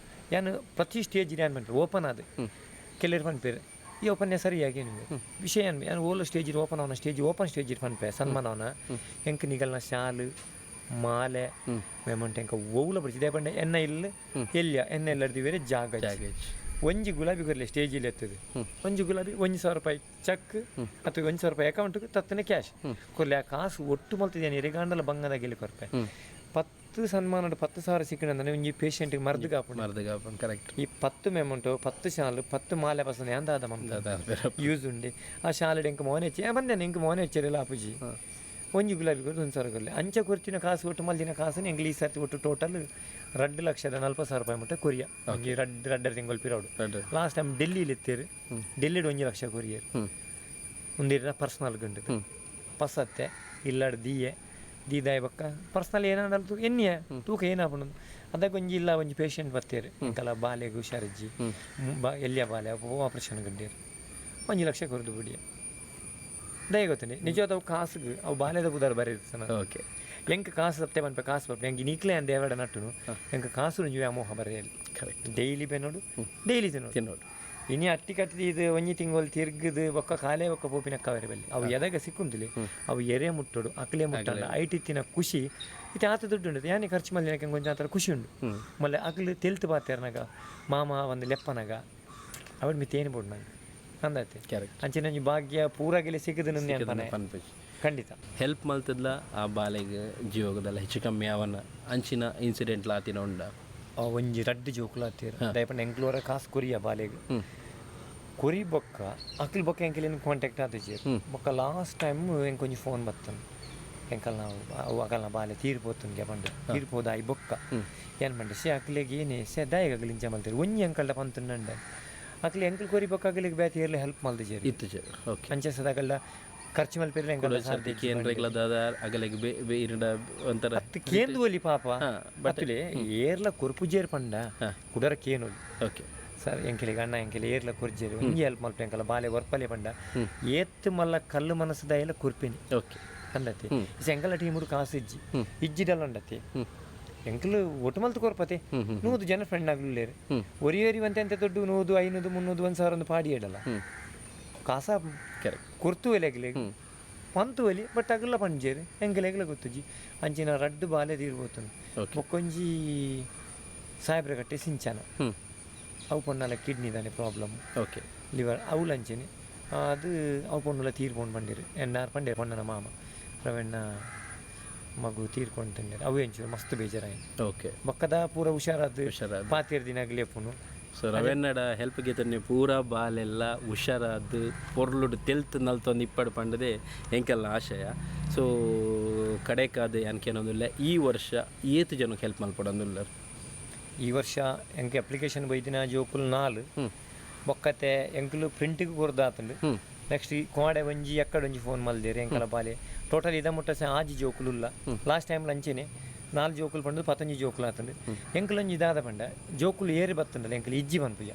ಯಾನು ಪ್ರತಿ ಸ್ಟೇಜ್ ಯಾನ್ ಪನ್ಪಿ ಓಪನ್ ಆದ ಕೆಲವರು ಪನ್ಪೇರು ಈ ಓಪನ್ ಸರಿಯಾಗಿ ನಿಮಗೆ ವಿಷಯ ಏನು ಯಾನು ಓಲ ಸ್ಟೇಜ್ ಓಪನ್ ಅವನ ಸ್ಟೇಜ್ ಓಪನ್ ಸ್ಟೇಜ್ ಪನ್ಪೆ ಸನ್ಮಾನ ಅವನ ಎಂಕ್ ನಿಗಲ್ನ ಶಾಲು ಮಾಲೆ ಮೆಮೊಂಟ್ ಎಂಕ ಓವುಲ ಬಡಿಸಿ ಪಂಡೆ ಎನ್ನ ಇಲ್ಲ ಎಲ್ಲಿಯ ಎನ್ನ ಎಲ್ಲರ್ದಿ ಬೇರೆ ಜಾಗ ಒಂಜಿ ಗುಲಾಬಿ ಕೊರ್ಲೆ ಸ್ಟೇಜ್ ಇಲ್ಲಿ ಎತ್ತದು ಒಂಜಿ ಗುಲಾಬಿ 1000 ರೂಪಾಯಿ ಚೆಕ್ ಅಥವಾ 1000 ರೂಪಾಯಿ ಅಕೌಂಟ್ಗೆ ತತ್ತನೆ ಕ್ಯಾಶ್ ಕೊರ್ಲೆ ಆ ಕಾಸು ಒಟ್ಟು ಮಲ್ತಿದ್ದೇನೆ ಎರೆಗಾಂಡಲ ಬಂಗದ ಗೆಲ್ಲಿ ಕೊರ್ಪೆ 10 ಸನ್ಮಾನ 10,000 ಸಿಕ್ಕಿನ ಒಂಜಿ ಪೇಷಂಟ್ಗೆ ಮರ್ದು ಕಾಪುಂಡು ಮರ್ದು ಕಾಪುಂಡು ಕರೆಕ್ಟ್ ಈ 10 ಮೆಮೊಂಟು 10 ಶಾಲು 10 ಮಾಲೆ ಪಸಂದ ಯಾಂದಾದ ಮಂತ ಯೂಸ್ ಉಂಡೆ ಆ ಶಾಲೆ ಎಂಕ್ ಮೋನೆ ಹೆಚ್ಚಿ ಬಂದೆ ಎಂಕ್ ಮೋನೆ ಹೆಚ್ಚಿರಲ್ಲ ಆಪುಜಿ ಒಂಜಿ ಗುಲಾಬಿ ಕೊರ್ದು 1000 ಕೊರ್ಲೆ ಅಂಚ ಕೊರ್ತಿನ ಕಾಸು ಒಟ್ಟು ಮಲ್ದಿನ ಕಾಸು ಎಂಗ್ಲಿ ಈ ಸರ್ತಿ ಒಟ್ಟು ಟೋಟಲ್ 2,40,000 ರೂಪಾಯಿ ಮುಟ್ಟ ಕೊರಿಯ ಒಂಜಿ ರಡ್ಡ್ ರಡ್ಡರ ತಿಂಗಳು ಪಿರೌಡು ಲಾಸ್ಟ್ ಟೈಮ್ ಡೆಲ್ಲಿಲಿ ಎತ್ತೇರು ಡೆಲ್ಲಿಡ್ 1 ಲಕ್ಷ ಕೊರಿಯರ್ ಒಂದಿರ ಪರ್ಸನಲ್ ಗಂಟು ಪಸತ್ತೆ ಇಲ್ಲಾಡ್ ದಿಯೆ ದೀದಾಯ ಬಕ್ಕ ಪರ್ಸನಲ್ ಏನಾಡಲ್ತು ಎನ್ನಿಯ ತೂಕ ಏನಾಪುಂಡು ಅದಕ್ಕೆ ಒಂಜಿ ಇಲ್ಲ ಒಂಜಿ ಪೇಷಂಟ್ ಬತ್ತೇರು ಎಂಕಲ ಬಾಲೆಗ್ ಹುಷಾರಿಜ್ಜಿ ಬಾ ಎಲ್ಲಿಯ ಬಾಲೆ ಆಪರೇಷನ್ ಗಂಡೇರು 1 ಲಕ್ಷ ಕೊರದು ಬಿಡಿಯ ದಯ ಗೊತ್ತುಂಡಿ ನಿಜವಾದ ಅವು ಕಾಸುಗು ಅವು ಬಾಲೆದ ಬುದಾರ್ ಬರೀ ಓಕೆ ಎಂಕ್ ಕಾಸು ಸತ್ತೆ ಪನ್ಪೆ ಕಾಸು ಬರ್ಪೆ ಎಂಕ್ ನೀಕ್ಲೆ ಅಂದ ದೇವಡ ನಟ್ಟುನು ಎಂಕ್ ಕಾಸು ಒಂಜಿ ವ್ಯಾಮೋಹ ಬರೆಯಲಿ ಕರೆಕ್ಟ್ ಡೈಲಿ ಬೆನ್ನೋಡು ಡೈಲಿ ತಿನ್ನೋಡು ತಿನ್ನೋಡು ಇನಿ ಅಟ್ಟಿ ಕಟ್ಟಿ ಇದು ಒಂಜಿ ತಿಂಗಳು ತಿರ್ಗದು ಬೊಕ್ಕ ಕಾಲೇ ಬೊಕ್ಕ ಪೋಪಿನಕ್ಕ ಅವರೆ ಬಲ್ಲಿ ಅವು ಎದಾಗ ಸಿಕ್ಕುಂತಿಲಿ ಅವು ಎರೆ ಮುಟ್ಟೋಡು ಅಕ್ಲೆ ಮುಟ್ಟಲ್ಲ ಐಟಿತ್ತಿನ ಖುಷಿ ಇತ್ತೆ ಆತ ದುಡ್ಡು ಉಂಟು ಯಾನೆ ಖರ್ಚು ಮಲ್ಲಿನಕ್ಕೆ ಕೊಂಚ ಆತರ ಖುಷಿ ಉಂಡು ಮಲ್ಲೆ ಅಕ್ಲು ತೆಲ್ತು ಪಾತೇರ್ನಾಗ ಮಾಮ ಒಂದು ಲೆಪ್ಪನಾಗ ಅವಳು ಮಿತ್ತೇನು ಬೋಡು ನಂಗೆ ಅಂದಾತೆ ಕರೆಕ್ಟ್ ಅಂಚಿನ ಒಂಜಿ ಭಾಗ್ಯ ಪೂರ ಗೆಲೆ ಸಿಕ್ಕದು ನಂಗೆ ಪನ್ಪುಜಿ ಖಂಡಿತ ಹೆಲ್ಪ್ ಮಲ್ತದ್ಲ ಆ ಬಾಲೆಗ್ ಜೀವಗದಲ್ಲ ಹೆಚ್ಚು ಕಮ್ಮಿ ಅವನ ಅಂಚಿನ ಇನ್ಸಿಡೆಂಟ್ ಲಾತಿನ ಉಂಡ ಒಂಜಿ ರಡ್ಡು ಜೋಕುಲು ಆತೀರ್ ದಯಪಂಡ ಎಂಕ್ಲೋರ ಕಾಸು ಕೊರಿಯ ಬಾಲೆಗ್ ಕೊರಿ ಬೊಕ್ಕ ಅಕ್ಲ್ ಬೊಕ್ಕ ಎಂಕಲೇನು ಕಾಂಟ್ಯಾಕ್ಟ್ ಆತಿಜಿ ಬೊಕ್ಕ ಲಾಸ್ಟ್ ಟೈಮ್ ಎಂಕ್ ಒಂಜಿ ಫೋನ್ ಬತ್ತನ್ ಎಂಕಲ್ ನಾವು ಅವು ಅಕಲ್ನ ಬಾಲೆ ತೀರ್ಪೋತುನ್ಗೆ ಪಂಡ ತೀರ್ಪೋದಾಯಿ ಬೊಕ್ಕ ಏನ್ ಪಂಡ ಸೆ ಅಕ್ಲೆಗ್ ಏನೇ ಸೆ ದಾಯಗಲ್ ಇಂಚ ಮಲ್ತೇರು ಒಂಜಿ ಎಂಕಲ್ಡ ಪಂತುಂಡ ಅಕ್ಲೆ ಎಂಕಲ್ ಕೊರಿ ಬೊಕ್ಕ ಅಕ್ಲೆಗ್ ಬೇತೆ ಏರ್ಲೆ ಹೆಲ್ಪ್ ಮಲ್ದಿಜೇರು ಇತ್ತು ಓಕೆ ಅಂಚೆ ಸದಾಗಲ್ಲ ಖರ್ಚು ಮಲ್ಪೆರ್ಲೆ ಎಂಕಲ್ಡ ಸಾಧ್ಯ ಕೇಂದ್ರಗಳ ದಾದ ಅಗಲೆಗ್ ಬೇ ಬೇ ಇರಂಡ ಒಂಥರ ಕೇಂದು ಒಲಿ ಪಾಪ ಬತ್ತುಲೆ ಏರ್ಲ ಕೊರ್ಪುಜೇರ್ ಪಂಡ ಕುಡರ ಕೇನೊಲಿ ಓಕೆ ಸರ್ ಎಂಕೆಲಿಗೆ ಅಣ್ಣ ಎಂಕೆಲಿ ಏರ್ಲ ಕೊರ್ಜೇರು ಒಂಜಿ ಹೆಲ್ಪ್ ಮಲ್ಪೆ ಎಂಕಲ ಬಾಲೆ ಒರ್ಪಲೆ ಪಂಡ ಏತ್ ಮಲ್ಲ ಕಲ್ಲು ಮನಸ್ಸುದ ಎಲ್ಲ ಕೊರ್ಪಿನಿ ಓಕೆ ಅಂದತಿ ಎಂಕಲ ಟೀಮುಡು ಕಾಸು ಇಜ್ಜಿ ಇಜ್ಜಿಡಲ್ಲ ಉಂಡತಿ ಎಂಕಲು ಒಟ್ಟು ಮಲ್ತು ಕೊರ್ಪತೆ 100 ಜನ ಫ್ರೆಂಡ್ ಆಗ್ಲಿಲ್ಲೇರು ಒರಿ ಒರಿ ಒಂತೆ ಎಂತ ದೊಡ್ಡ 100 500 300 1000 ಒಂದು ಪಾಡಿ ಇಡಲ್ಲ ಕಾಸ ಕರೆಕ್ಟ್ ಕೊರ್ತು ಒಲೆಗ್ಲೆ ಪಂತು ಒಲಿ ಬಟ್ ಅಗಲ ಪಂಜೇರು ಎಂಕಲೆಗ್ಲ ಗೊತ್ತುಜಿ ಅಂಚಿನ ರಡ್ಡು ಬಾಲೆ ತೀರ್ಬೋತನು ಬೊಕ್ಕೊಂಜಿ ಸಾಹೇಬ್ರ ಕಟ್ಟೆ ಸಿಂಚನ ಅವು ಪೊಣ್ಣಲ ಕಿಡ್ನಿ ತಾನೆ ಪ್ರಾಬ್ಲಮ್ ಓಕೆ ಲಿವರ್ ಅವು ಅಂಚೆನೆ ಅದು ಅವು ಪೊಣ್ಣುಲ ತೀರ್ಕೊಂಡು ಬಂದಿರು ಎನ್ನಾರು ಪಂಡೇರು ಪೊಣ್ಣನ ಮಾಮ ಪ್ರವೀಣ ಮಗು ತೀರ್ಕೊಂಡು ತಂಡೇರು ಅವು ಎಂಚೂರು ಮಸ್ತ್ ಬೇಜಾರಾಯ್ತು ಓಕೆ ಬೊಕ್ಕದ ಪೂರ ಹುಷಾರಾದ ಹುಷಾರಾದ್. ಪಾತಿರ್ ದಿನ ಪುನು ಸೊ ರವೆನ್ನಡ ಹೆಲ್ಪ್ ಗೆತನೆ ಪೂರ ಬಾಲೆಲ್ಲ ಹುಷಾರಾದ್ ಪೊರ್ಲುಡು ತೆಲ್ತ್ ನಲ್ತೊಂದು ಇಪ್ಪಡು ಪಂಡದೆ ಎಂಕೆಲ್ಲ ಆಶಯ ಸೊ ಕಡೆಕಾದ ಅನ್ಕೇನೊಂದುಲ್ಲ ಈ ವರ್ಷ ಏತು ಜನಕ್ಕೆ ಹೆಲ್ಪ್ ಮಲ್ಪಡೊಂದುಲ್ಲ ಈ ವರ್ಷ ಎಂಕ್ ಅಪ್ಲಿಕೇಶನ್ ಬೈದಿನ ಜೋಕುಲು ನಾಲ್ ಬೊಕ್ಕತೆ ಎಂಕುಲು ಪ್ರಿಂಟಿಗೆ ಕೊರ್ದಾತಂಡು ನೆಕ್ಸ್ಟ್ ಈ ಕೋಡೆ ಒಂಜಿ ಎಕ್ಕಡ ಒಂಜಿ ಫೋನ್ ಮಲ್ದೇರು ಎಂಕಲ ಬಾಲೆ ಟೋಟಲ್ ಇದ ಮುಟ್ಟ ಸಹ ಆಜಿ ಜೋಕುಲು ಇಲ್ಲ ಲಾಸ್ಟ್ ಟೈಮ್ ಅಂಚೆನೆ ನಾಲ್ ಜೋಕುಲು ಪಂಡ ಪತ್ತೊಂಜಿ ಜೋಕುಲು ಆತಂಡು. ಎಂಕುಲೊಂಜಿ ದಾದ ಪಂಡ ಜೋಕುಲು ಏರಿ ಬತ್ತಂಡಲ್ಲ ಎಂಕುಲು ಇಜ್ಜಿ ಪನ್ಪುಜ.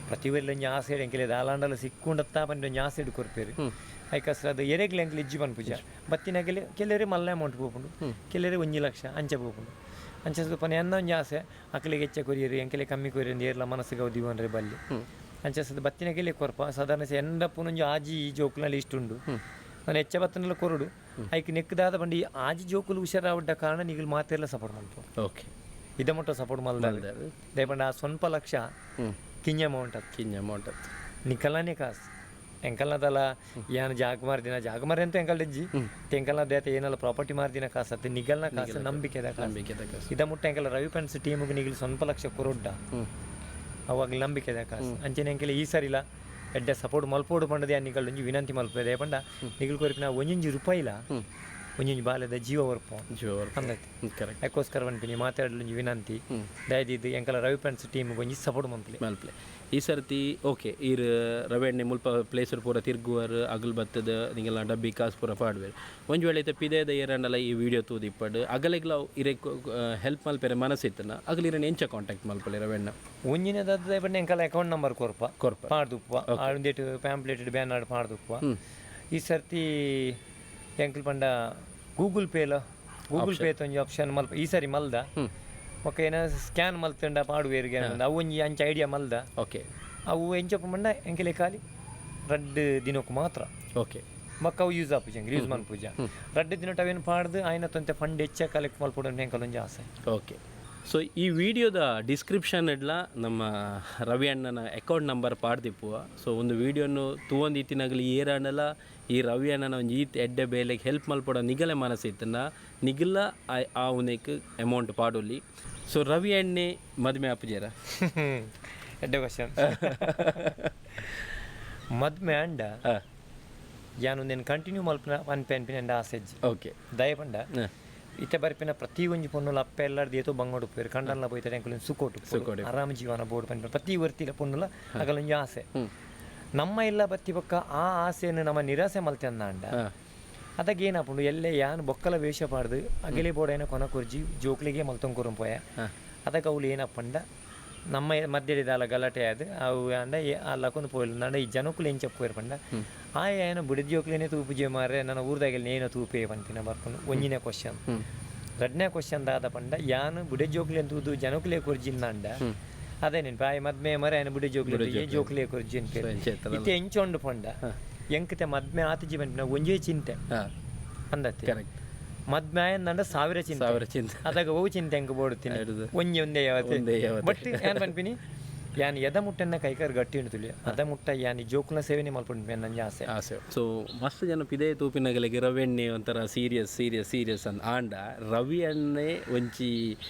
ಪ್ರತಿ ಒಂಜಿ ಆಸೆಡ್ ಎಂಕಲೆ ದಾಲಾಂಡಲ ಸಿಕ್ಕುಂಡತ್ತಾ ಪಂಡ ಒಂಜಿ ಆಸೆಡ್ ಕೊರ್ಪೇರು. ಐಕಸ್ರ ಅದು ಎರೆಗ್ಲ ಎಂಕುಲು ಇಜ್ಜಿ ಪನ್ಪುಜ. ಬತ್ತಿನಗಲೆ ಕೆಲವರೆ ಮಲ್ಲ ಅಮೌಂಟ್ ಪೋಪುಂಡು, ಕೆಲವರೆ 1 ಲಕ್ಷ ಅಂಚ ಪೋಪುಂಡು. ಅಂಚ ಪನ ಎನ್ನ ಒಂಜಿ ಆಸೆ ಅಕ್ಲೆಗೆ ಹೆಚ್ಚ ಕೊರಿಯರು ಎಂಕಲೆ ಕಮ್ಮಿ ಕೊರಿಯರು ಏರ್ಲ ಮನಸ್ಸಿಗೆ ಅವು ದಿವನ್ರೆ ಬಲ್ಲಿ. ಅಂಚ ಸದ ಬತ್ತಿನಗೆಲೆ ಕೊರ್ಪ ಸಾಧಾರಣ ಎಂಡ ಪುನೊಂಜಿ ಆಜಿ ಜೋಕುಲಲ್ಲಿ ಇಷ್ಟುಂಡು. ನಾನು ಹೆಚ್ಚ ಬತ್ತನೆಲ್ಲ ಕೊರಡು ಐಕ್ ನೆಕ್ಕದಾದ ಪಂಡ ಈ ಆಜಿ ಜೋಕುಲು ಹುಷಾರಾವಡ್ಡ ಕಾರಣ ನೀಗಲು ಮಾತೆಲ್ಲ ಸಪೋರ್ಟ್ ಮಲ್ಪು. ಓಕೆ ಇದ ಮಟ್ಟ ಸಪೋರ್ಟ್ ಮಲ್ದಾರೆ ದಯಪಂಡ ಆ 1.5 ಲಕ್ಷ ಕಿಂಜ ಅಮೌಂಟ್ ಅತ್ತು. ಕಿಂಜ ಅಮೌಂಟ್ ಅತ್ತು ನಿಕಲ್ನೇ ಕಾಸು ಎಂಕಲ್ನದಲ್ಲ ಯಾನ್ ಜಾಗ ಮಾರ್ದಿನ ಜಾಗ ಮಾರಿ ಅಂತ ಎಂಕಲ್ ಇಜ್ಜಿ ಎಂಕಲ್ನ ದೇತ ಏನಲ್ಲ ಪ್ರಾಪರ್ಟಿ ಮಾರ್ದಿನ ಕಾಸು ಅತ್ತೆ ನಿಗಲ್ನ ಕಾಸು ನಂಬಿಕೆದ ಕಾಸು. ಇದ ಮುಟ್ಟ ಎಂಕಲ್ ರವಿ ಫ್ರೆಂಡ್ಸ್ ಟೀಮ್ಗೆ ನಿಗಲು 1.5 ಲಕ್ಷ ಕೊರೊಡ್ಡ ಅವಾಗ ನಂಬಿಕೆದ ಕಾಸು. ಅಂಚನೆ ಎಂಕಲ್ ಈ ಸರಿಲ ಎಡ್ಡೆ ಸಪೋರ್ಟ್ ಮಲ್ಪೋಡು ಪಂಡದೆ ನಿಗಲ್ ಒಂಜಿ ವಿನಂತಿ ಮಲ್ಪದೆ ಪಂಡ ನಿಗಲ್ ಕೊರಿಪಿನ ಒಂಜೊಂಜಿ ರೂಪಾಯಿಲ ಒಂಜೊಂಜಿ ಬಾಲೆದ ಜೀವ ವರ್ಪ ಅಂದೈತೆ. ಕರೆಕ್ಟ್. ಅದಕ್ಕೋಸ್ಕರ ಪನ್ಪಿನಿ ಮಾತಾಡಲು ವಿನಂತಿ ದಯದಿದ್ದು ಎಂಕಲ ರವಿ ಫ್ರೆಂಡ್ಸ್ ಟೀಮ್ಗೆ ಒಂಜಿ ಸಪೋರ್ಟ್ ಮಲ್ಪಲೆ ಮಲ್ಪಲೆ ಈ ಸರ್ತಿ. ಓಕೆ, ಈರ್ ರವೆಣ್ಣೆ ಮುಲ್ಪ ಪ್ಲೇಸರ್ ಪೂರ ತಿರ್ಗುವರ್ ಅಗಲ್ ಬತ್ತದ ನಿಂಗೆಲ್ಲ ಡಬ್ಬಿ ಕಾಸು ಪೂರ ಪಾಡ್ವೇರು. ಒಂಜಿ ವೇಳೆ ಇತ್ತೆ ಪಿದೇದ ಏರಂಡಲ ಈ ವಿಡಿಯೋ ತೂದಿಪ್ಪಡು ಅಗಲೆಗ್ಲ ಇರೆ ಹೆಲ್ಪ್ ಮಲ್ಪೆರೆ ಮನಸ್ಸಿತ್ತನ ಅಗಲ್ ಇರನ್ ಎಂಚ ಕಾಂಟ್ಯಾಕ್ಟ್ ಮಲ್ಪಲೆ ರವೆಣ್ಣ? ಒಂಜಿನದಾದ ಪಂಡ ಎಂಕಲ ಅಕೌಂಟ್ ನಂಬರ್ ಕೊರ್ಪ ಕೊರ್ಪ ಪಾಡ್ದುಪ್ಪ ಒಂದೇಟು ಪ್ಯಾಂಪ್ಲೆಟ್ ಬ್ಯಾನರ್ ಪಾಡ್ದುಪ್ಪ. ಈ ಸರ್ತಿ ಎಂಕಲ್ ಪಂಡ ಗೂಗಲ್ ಪೇಲ ಗೂಗಲ್ ಪೇ ಒಂಜಿ ಆಪ್ಷನ್ ಮಲ್ಪ ಈ ಸರಿ ಮಲ್ದ ಬೊಕ್ಕ ಏನ ಸ್ಕ್ಯಾನ್ ಮಲ್ತಂಡ ಪಾಡುವೇರಿಗೆ ಅವು ಒಂಜಿ ಅಂಚ ಐಡಿಯಾ ಮಲ್ದ. ಓಕೆ. ಅವು ಎಂಚಪ್ಪ ಪಂಡ ಎಂಕಲೆ ಖಾಲಿ ರಡ್ಡ್ ದಿನಕ್ಕೂ ಮಾತ್ರ. ಓಕೆ. ಬೊಕ್ಕ ಅವು ಯೂಸ್ ಆಪುಜ ಎಂಕಲ್ ಯೂಸ್ ಮನ್ಪುಜ. ರಡ್ಡ್ ದಿನಟ್ ಅವೇನು ಪಾಡ್ದು ಆಯ್ನ ತೊಂತೆ ಫಂಡ್ ಹೆಚ್ಚ ಕಲೆಕ್ಟ್ ಮಲ್ಪೊಡು ಎಂಕಲ್ ಒಂಜಿ ಆಸೆ. ಓಕೆ, ಸೊ ಈ ವಿಡಿಯೋದ ಡಿಸ್ಕ್ರಿಪ್ಷನ್ ಇಡ್ಲ ನಮ್ಮ ರವಿ ಅಣ್ಣನ ಅಕೌಂಟ್ ನಂಬರ್ ಪಾಡ್ದಿಪ್ಪುವ. ಸೊ ಒಂದು ವಿಡಿಯೋನು ತೂವೊಂದು ಇತ್ತಿನಾಗಲಿ ಏರಾಂಡಲ ಈ ರವಿ ಅಣ್ಣನ ಒಂಜಿ ಈತ್ ಎಡ್ಡೆ ಬೇಲೆಗೆ ಹೆಲ್ಪ್ ಮಲ್ಪಡ ನಿಗಲೆ ಮನಸ್ಸಿತ್ತನ ನಿಗಲ ಆ ಉನೇಕ್ ಅಮೌಂಟ್ ಪಾಡೊಲಿ. ಸೊ ರವಿ ಅಣ್ಣೆ ಮದುವೆ ಆಪುಜೇರ? ಎಡ್ಡೆ ಕ್ವಶನ್. ಮದ್ಮೆ ಅಂಡ ಯಾನ್ ಒಂದೇನು ಕಂಟಿನ್ಯೂ ಮಲ್ಪನ ಪನ್ಪೆ ಅನ್ಪಿನ ಎಂಡ ಆಸೆಜ್ಜಿ. ಓಕೆ. ದಯ ಪಂಡ ಇತ್ತೆ ಬರ್ಪಿನ ಪ್ರತಿ ಒಂಜಿ ಪೊಣ್ಣುಲ ಅಪ್ಪೆ ಎಲ್ಲಾರ್ದು ಏತೋ ಬಂಗೋಡು ಪೋಯೆರ್ ಕಂಡಲ್ನ ಪೋಯ್ತಾರೆ ಎಂಕುಲು ಸುಖೋಟು ಆರಾಮ ಜೀವನ ಬೋಡು ಪನ್ಪಿನ ಪ್ರತಿ ವರ್ತಿಲ ಪೊಣ್ಣುಲ ಅಗಲೊಂಜಿ ಆಸೆ. ನಮ್ಮ ಇಲ್ಲ ಬತ್ತಿ ಬೊಕ್ಕ ಆ ಆಸೆಯನ್ನು ನಮ್ಮ ನಿರಾಸೆ ಮಲ್ತೆಂದಾಂಡ ಅದಾಗ ಏನಾಪುಂಡು ಎಲ್ಲೆ ಯಾನ್ ಬೊಕ್ಕಲ ವೇಷ ಪಾಡ್ದು ಅಗಲಿ ಬೋಡೈನ ಕೊನ ಕುರ್ಜಿ ಜೋಕ್ಲಿಗೆ ಮಲ್ತೊಂದು ಪೋಯ. ಅದಕ್ಕೆ ಅವ್ಲು ಏನಪ್ಪಂಡ ನಮ್ಮ ಮಧ್ಯದಾಲ ಗಲಾಟೆ ಆದ್ ಅವು ಅಂಡ ಅಲ್ಲಕೊಂದು ಪೋಯ್ಲು ಅಂಡ ಈ ಜನಕ್ಕುಲು ಎಂಚ ಪೋಯರ್ ಪಂಡ ಆ ಏನ ಬುಡಿದ ಜೋಕ್ಲೇನೆ ತೂಪುಜೆ ಮಾರೆ ನನ್ನ ಊರ್ದಾಗೆಲ್ಲ ಏನೋ ತೂಪೇ ಪನ್ಪಿನ ಬರ್ಕೊಂಡು ಒಂಜಿನೇ ಕ್ವಶನ್. ರಡ್ನೇ ಕ್ವಶನ್ ದಾದ ಪಂಡ ಯಾನ್ ಬುಡೆ ಜೋಕ್ಲೆ ತೂದು ಜನಕ್ಕುಲೇ ಕೊರ್ಜಿಂದಾಂಡ ಅದೇ ನೆನ್ಪ ಆಯ್ ಮದ್ಮೆ ಮರೆ ಆಯ್ನ ಬುಡೆ ಜೋಕ್ಲೆ ಏ ಜೋಕ್ಲೇ ಕೊರ್ಜಿ ಅಂತ ಇತ್ತೆ ಎಂಚೊಂಡು ಪಂಡ ಎಂಕತೆ ಮದ್ಮೆ ಆತಜಿ ಪನ್ಪಿನ ಒಂಜೇ ಚಿಂತೆ ಅಂದತ್ತೆ. ಕರೆಕ್ಟ್. ಮದ್ಮೆ ಆಯಂದಂಡ ಸಾವಿರ ಚಿಂತೆ ಸಾವಿರ ಚಿಂತೆ. ಅದಾಗ ಅವು ಚಿಂತೆ ಎಂಕ ಬೋಡುತ್ತೀನಿ ಒಂಜಿ ಒಂದೇ ಯಾವತ್ತೆ. ಒಂದೇ ಯಾವತ್ತೆ. ಬಟ್ ಏನ್ ಪನ್ಪಿನಿ ಯಾನ್ ಎದ ಮುಟ್ಟನ್ನ ಕೈಕಾರ್ ಗಟ್ಟಿ ಉಂಟು ಅದ ಮುಟ್ಟ ಯಾನ್ ಜೋಕುಲ ಸೇವೆನೆ ಮಲ್ಪುಂಡು ನಂಜಿ ಆಸೆ. ಆಸೆ. ಸೊ ಮಸ್ತ್ ಜನ ಪಿದೇ ತೂಪಿನಗಲಿಗೆ ರವೆಣ್ಣೆ ಒಂಥರ ಸೀರಿಯಸ್ ಸೀರಿಯಸ್ ಸೀರಿಯಸ್ ಅಂದ್ ಆಂಡ ರವಿ ಅಣ್ಣೆ ಒಂಚಿ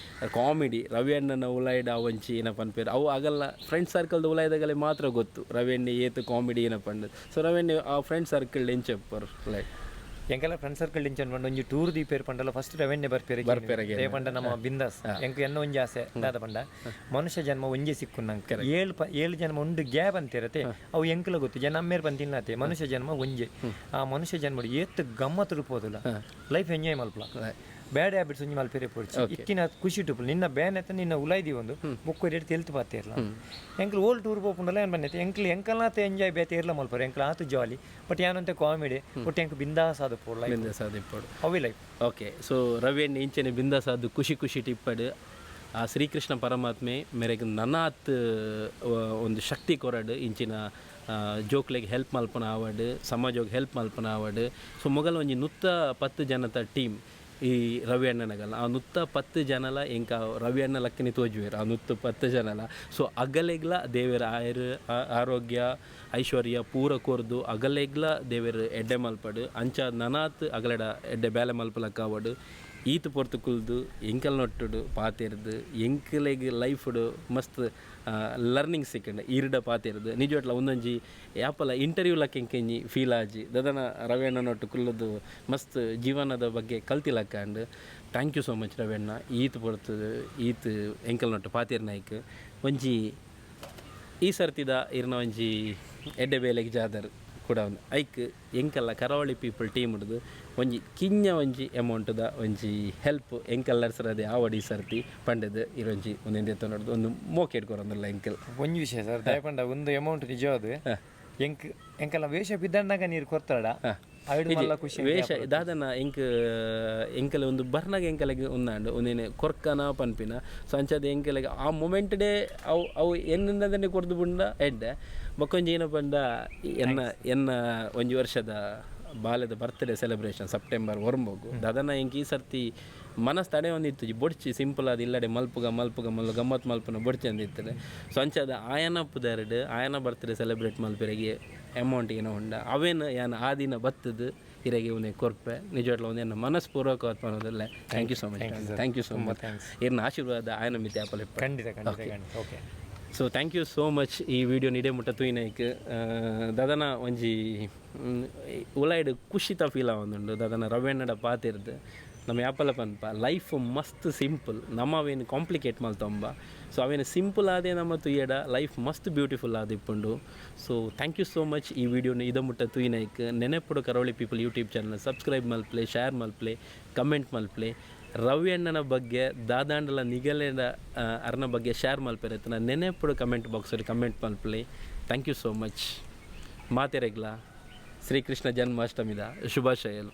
ಕಾಮಿಡಿ. ರವಿ ಅಣ್ಣನ ಉಲಾಯ್ಡ ಒಂಚಿ ಏನಪ್ಪ ಅನ್ಪೇರು ಅವು ಆಗಲ್ಲ ಫ್ರೆಂಡ್ ಸರ್ಕಲ್ದ ಉಲಾಯ್ದಾಗಲೇ ಮಾತ್ರ ಗೊತ್ತು ರವಿ ಅಣ್ಣೆ ಏತು ಕಾಮಿಡಿ ಏನಪ್ಪ ಅಂದ್. ಸೊ ರವಿ ಅಣ್ಣೆ ಆ ಫ್ರೆಂಡ್ ಸರ್ಕಲ್ ಎಂಚಪ್ಪರ್ ಲೈಕ್ ಎಂಕೆಲ್ಲ ಫ್ರೆಂಡ್ ಸರ್ಕಲ್ ಇಂಚನ್ ಪಂಡ ಒಂಜಿ ಟೂರ್ ದೀಪೇರ್ ಪಂಡಲ ಫಸ್ಟ್ ರೆವೆನ್ಯೂ ಬರ್ಪೇರು ಬರ್ಪೇರು. They ಪಂಡ ನಮ್ಮ ಬಿಂದಾಸ್ ಎಂಕ್ ಎನ್ನ ಒಂಜಿ ಆಸೆ ದಾದ ಪಂಡ ಮನುಷ್ಯ ಜನ್ಮ ಒಂಜಿ ಸಿಕ್ಕು ನಂಗೆ ಏಳು ಜನ್ಮ ಉಂಡು ಗ್ಯಾಪ್ ಅಂತಿರತ್ತೆ ಅವು ಎಂಕಲ ಗೊತ್ತು ಜನ ಅಮ್ಮೇರ್ ಬಂತಿಲ್ಲತೆ ಮನುಷ್ಯ ಜನ್ಮ ಒಂಜೆ. ಆ ಮನುಷ್ಯ ಜನ್ಮ ಏತ್ ಗಮ್ಮತ್ ರೂಪೋದಿಲ್ಲ ಲೈಫ್ ಎಂಜಾಯ್ ಮಲ್ಪಲ ಬ್ಯಾಡ್ ಹ್ಯಾಬಿಟ್ಸ್ ಒಂಜಿ ಮಲ್ಪೇರೆ ಪೋಡ್ಚಿ ಇಕ್ಕಿನ ಖುಷಿ ಟುಪ್ಪು ನಿನ್ನ ಬ್ಯಾನ್ ಆಯ್ತ ನಿನ್ನ ಉಲಾಯ್ದಿ ಒಂದು ಬುಕ್ ರೇಟ್ ತೆಲ್ತು ಪಾತಿರ್ಲ ಎಂಕ್ಲು ಓಲ್ಡ್ ಟೂರ್ ಪೋಪುಂಡಲ ಏನ್ ಬಂದೈತೆ ಎಂಕ್ಲು ಎಂಕಲ್ನಾತ ಎಂಜಾಯ್ ಬೇತೆ ಇರ್ಲ ಮಲ್ಪರು ಎಂಕ್ಲ ಆತು ಜಾಲಿ ಬಟ್ ಯಾನಂತೆ ಕಾಮಿಡಿ ಬಟ್ ಎಂಕ್ ಬಿಂದಾಸ್ ಅದು ಪೋಡ್ಲ ಬಿಂದಾಸ್ ಅದು ಇಪ್ಪಡು ಅವೇ ಲೈಫ್. ಓಕೆ, ಸೊ ರವಿ ಅಣ್ಣ ಇಂಚನೆ ಬಿಂದಾಸ್ ಅದು ಖುಷಿ ಖುಷಿ ಟಿಪ್ಪಡು ಆ ಶ್ರೀಕೃಷ್ಣ ಪರಮಾತ್ಮೆ ಮೇರೆಗೆ ನನಾತ್ ಒಂದು ಶಕ್ತಿ ಕೊರಡು ಇಂಚಿನ ಜೋಕ್ಲೆಗ್ ಹೆಲ್ಪ್ ಮಲ್ಪನ ಆವಡ್ ಸಮಾಜೋಗ್ ಹೆಲ್ಪ್ ಮಲ್ಪನ ಆವಡ್. ಸೊ ಮೊಗಲ ಒಂಜಿ ನುತ್ತ 10 ಜನತ ಟೀಮ್ ಈ ರವಿ ಅಣ್ಣನಗಲ್ಲ ಆ ನುತ್ತ 10 ಜನಲ ಎಂಕ ರವಿ ಅಣ್ಣ ಲಕ್ಕನಿ ತೋಜುವೆರ್ ಆ ನುತ್ತ 10 ಜನಲ. ಸೊ ಅಗಲೆಗ್ಲ ದೇವೆರ್ ಆಯರ್ ಆರೋಗ್ಯ ಐಶ್ವರ್ಯ ಪೂರ ಕೊರ್ದು ಅಗಲೆಗ್ಲ ದೇವೆರ್ ಎಡ್ಡೆ ಮಲ್ಪಡು ಅಂಚ ನನಾತ್ ಅಗಲೆಡ ಎಡ್ಡೆ ಬೇಲೆ ಮಲ್ಪಲಕ್ಕ ಆವಡ್. ಈತ್ ಪೊರ್ತು ಕುಲ್ದು ಎಂಕಲ್ ನೊಟ್ಟುಡು ಪಾತೆರ್ದು ಎಂಕಲೆಗ್ ಲೈಫುಡು ಮಸ್ತ್ ಲರ್ನಿಂಗ್ ಸಿಕ್ಕಂಡು ಈರ್ಡ ಪಾತೆರ್ದು ನಿಜವಟ್ಲ ಒಂದೊಂಜಿ ಯಾಪಲ ಇಂಟರ್ವ್ಯೂ ಲಕ್ಕ ಎಂಕೆಂಜಿ ಫೀಲ್ ಆಜಿ ದದನ ರವಿ ಅಣ್ಣ ನೊಟ್ಟು ಕುಲ್ಲದು ಮಸ್ತ್ ಜೀವನದ ಬಗ್ಗೆ ಕಲ್ತಿಲಕ್ಕಂಡು. Thank you so much Ravi ಅಣ್ಣ ಈತ್ ಪೊರ್ತು ಈತ್ ಎಂಕಲ್ ನೊಟ್ಟು ಪಾತೆರ್ ನಾಯ್ಕ್ ಒಂಜಿ ಈ ಸರ್ತಿದ ಇರ್ನ ಒಂಜಿ ಎಡ್ಡೆ ಬೇಲೆಗೆ ಜಾದರ್. ಕೂಡ ಒಂದು ಐಕ್ ಎಂಕಲ್ಲ ಕರಾವಳಿ ಪೀಪಲ್ ಟೀಮ್ ಹಿಡ್ದು ಒಂಜಿ ಕಿഞ്ഞ ಒಂಜಿ ಅಮೌಂಟ್ದ ಒಂಜಿ ಹೆಲ್ಪ್ ಎಂಕಲ್ಲರ್ಸರದೆ ಆವಡಿ ಸರ್ತಿ ಪಂಡದು ಇರೊಂಜಿ ಒಂದೊಂದು ನೋಡ್ದು ಒಂದು ಮೋಕೆಟ್ ಕೊರೊಂದುಲ್ಲ ಎಂಕಲ್. ಒಂಜಿ ವಿಷಯ ಸರ್, ದಯಪಂಡ ಒಂದು ಅಮೌಂಟ್ ನಿಜವಾದ ಎಂಕ್ ಎಂಕಲ್ಲ ವೇಷ ಬಿದ್ದಂಡಾಗ ನೀರು ಕೊರ್ತಾಡ ಅಯ್ಡು ಮಲ್ಲ ಖುಷಿ. ವೇಷ ದಾದನ ಎಂಕ್ ಎಂಕಲೆ ಒಂದು ಬರ್ನಾಗ ಎಂಕಲೆಗ್ ಉಂದಾಂಡು ಒಂದೇನೆ ಕೊರ್ಕನ ಪನ್ಪಿನ. ಸೊ ಅಂಚಾದ ಎಂಕಲೆಗ್ ಆ ಮೊಮೆಂಟ್ ಡೇ ಅವು ಅವು ಎನ್ನಿಂದನೆ ಕೊರ್ದು ಬುಂಡ ಎಡ್ಡೆ. ಬೊಕ್ಕೊಂಜಿ ಏನ ಪಂಡ, ಎನ್ನ ಎನ್ನ ಒಂಜಿ ವರ್ಷದ ಬಾಲ್ಯದ ಬರ್ತ್ಡೇ ಸೆಲೆಬ್ರೇಷನ್ ಸೆಪ್ಟೆಂಬರ್ ಒರ್ಂಬೋಗು. ದಾದನ ಎಂಕ್ ಈ ಸರ್ತಿ ಮನಸ್ ತಡೆ ಒಂದಿತ್ತು, ಬೊಡ್ಚಿ ಸಿಂಪಲ್ ಅದು ಇಲ್ಲಡೆ ಮಲ್ಪುಗ ಮಲ್ಪುಗ ಮಲ್ ಗಮ್ಮತ್ ಮಲ್ಪುನ ಬೊಡ್ಚಿ ಅಂದಿತ್ತಲೆ. ಸೊ ಅಂಚಾದ ಆಯನ ಪುದರ್ಡ್ ಆಯನ ಬರ್ತ್ಡೇ ಸೆಲೆಬ್ರೇಟ್ ಮಲ್ಪೆರೆಗೆ ಅಮೌಂಟ್ ಏನೋ ಉಂಡ ಅವೇನು ಯಾನ್ ಆ ದಿನ ಬತ್ತದು ಇರೆಗೆ ಒಂದೇ ಕೊರ್ಪೆ. ನಿಜವಾಗ್ಲೂ ಒಂದೇನು ಮನಸ್ಪೂರ್ವಕ ಪನೋದಲ್ಲ. Thank you so much, thank you so much. ಇರ್ನ ಆಶೀರ್ವಾದ ಆಯನ ಮಿತಿ ಆಪಲ್. ಖಂಡಿತ ಖಂಡಿತ ಖಂಡಿತ, okay. So thank you so much. ಈ ವಿಡಿಯೋ ನಿಡೆ ಮುಟ್ಟ ತೂಯಿನೈಕ್ ದಾದನ ಒಂಜಿ ಉಲಾಯ್ಡ್ ಖುಷಿತ ಫೀಲ್ ಆವೊಂದುಂಡು. ದಾದನ ರವೆಣ್ಣಡ ಪಾತಿರ್ದು ನಮ್ಮ ಯಾಪಲ ಪನ್ಪ, ಲೈಫ್ ಮಸ್ತ್ ಸಿಂಪಲ್, ನಮ್ಮ ಅವೇನು ಕಾಂಪ್ಲಿಕೇಟ್ ಮಲ್ತೊಂಬ. ಸೊ ಅವೇನು ಸಿಂಪಲ್ ಆದೇ ನಮ್ಮ ತುಯ್ಯಡ ಲೈಫ್ ಮಸ್ತ್ beautiful ಆದಿಪ್ಪುಂಡು. So thank you so much. ಈ ವಿಡಿಯೋನ ಇದ ಮುಟ್ಟ ತೂಯಿನೈಕ್ ನೆನೆಪುಡು, ಕರಾವಳಿ people YouTube channel subscribe ಮಲ್ಪ್ಲೆ, share ಮಲ್ಪ್ಲೆ, comment ಮಲ್ಪ್ಲೆ. ರವಿ ಅಣ್ಣನ ಬಗ್ಗೆ ದಾದಾಂಡಲ ನಿಗಲೆದ ಅರ್ನ ಬಗ್ಗೆ ಶೇರ್ ಮಲ್ಪೆರತ್ನ ನೆನೆಪುಡು, ಕಮೆಂಟ್ ಬಾಕ್ಸಲ್ಲಿ comment ಮಲ್ಪ್ಲೆ. Thank you so much. ಮಾತೆರೆಗ್ಲ Sri Krishna ಜನ್ಮಾಷ್ಟಮಿದ ಶುಭಾಶಯಲು.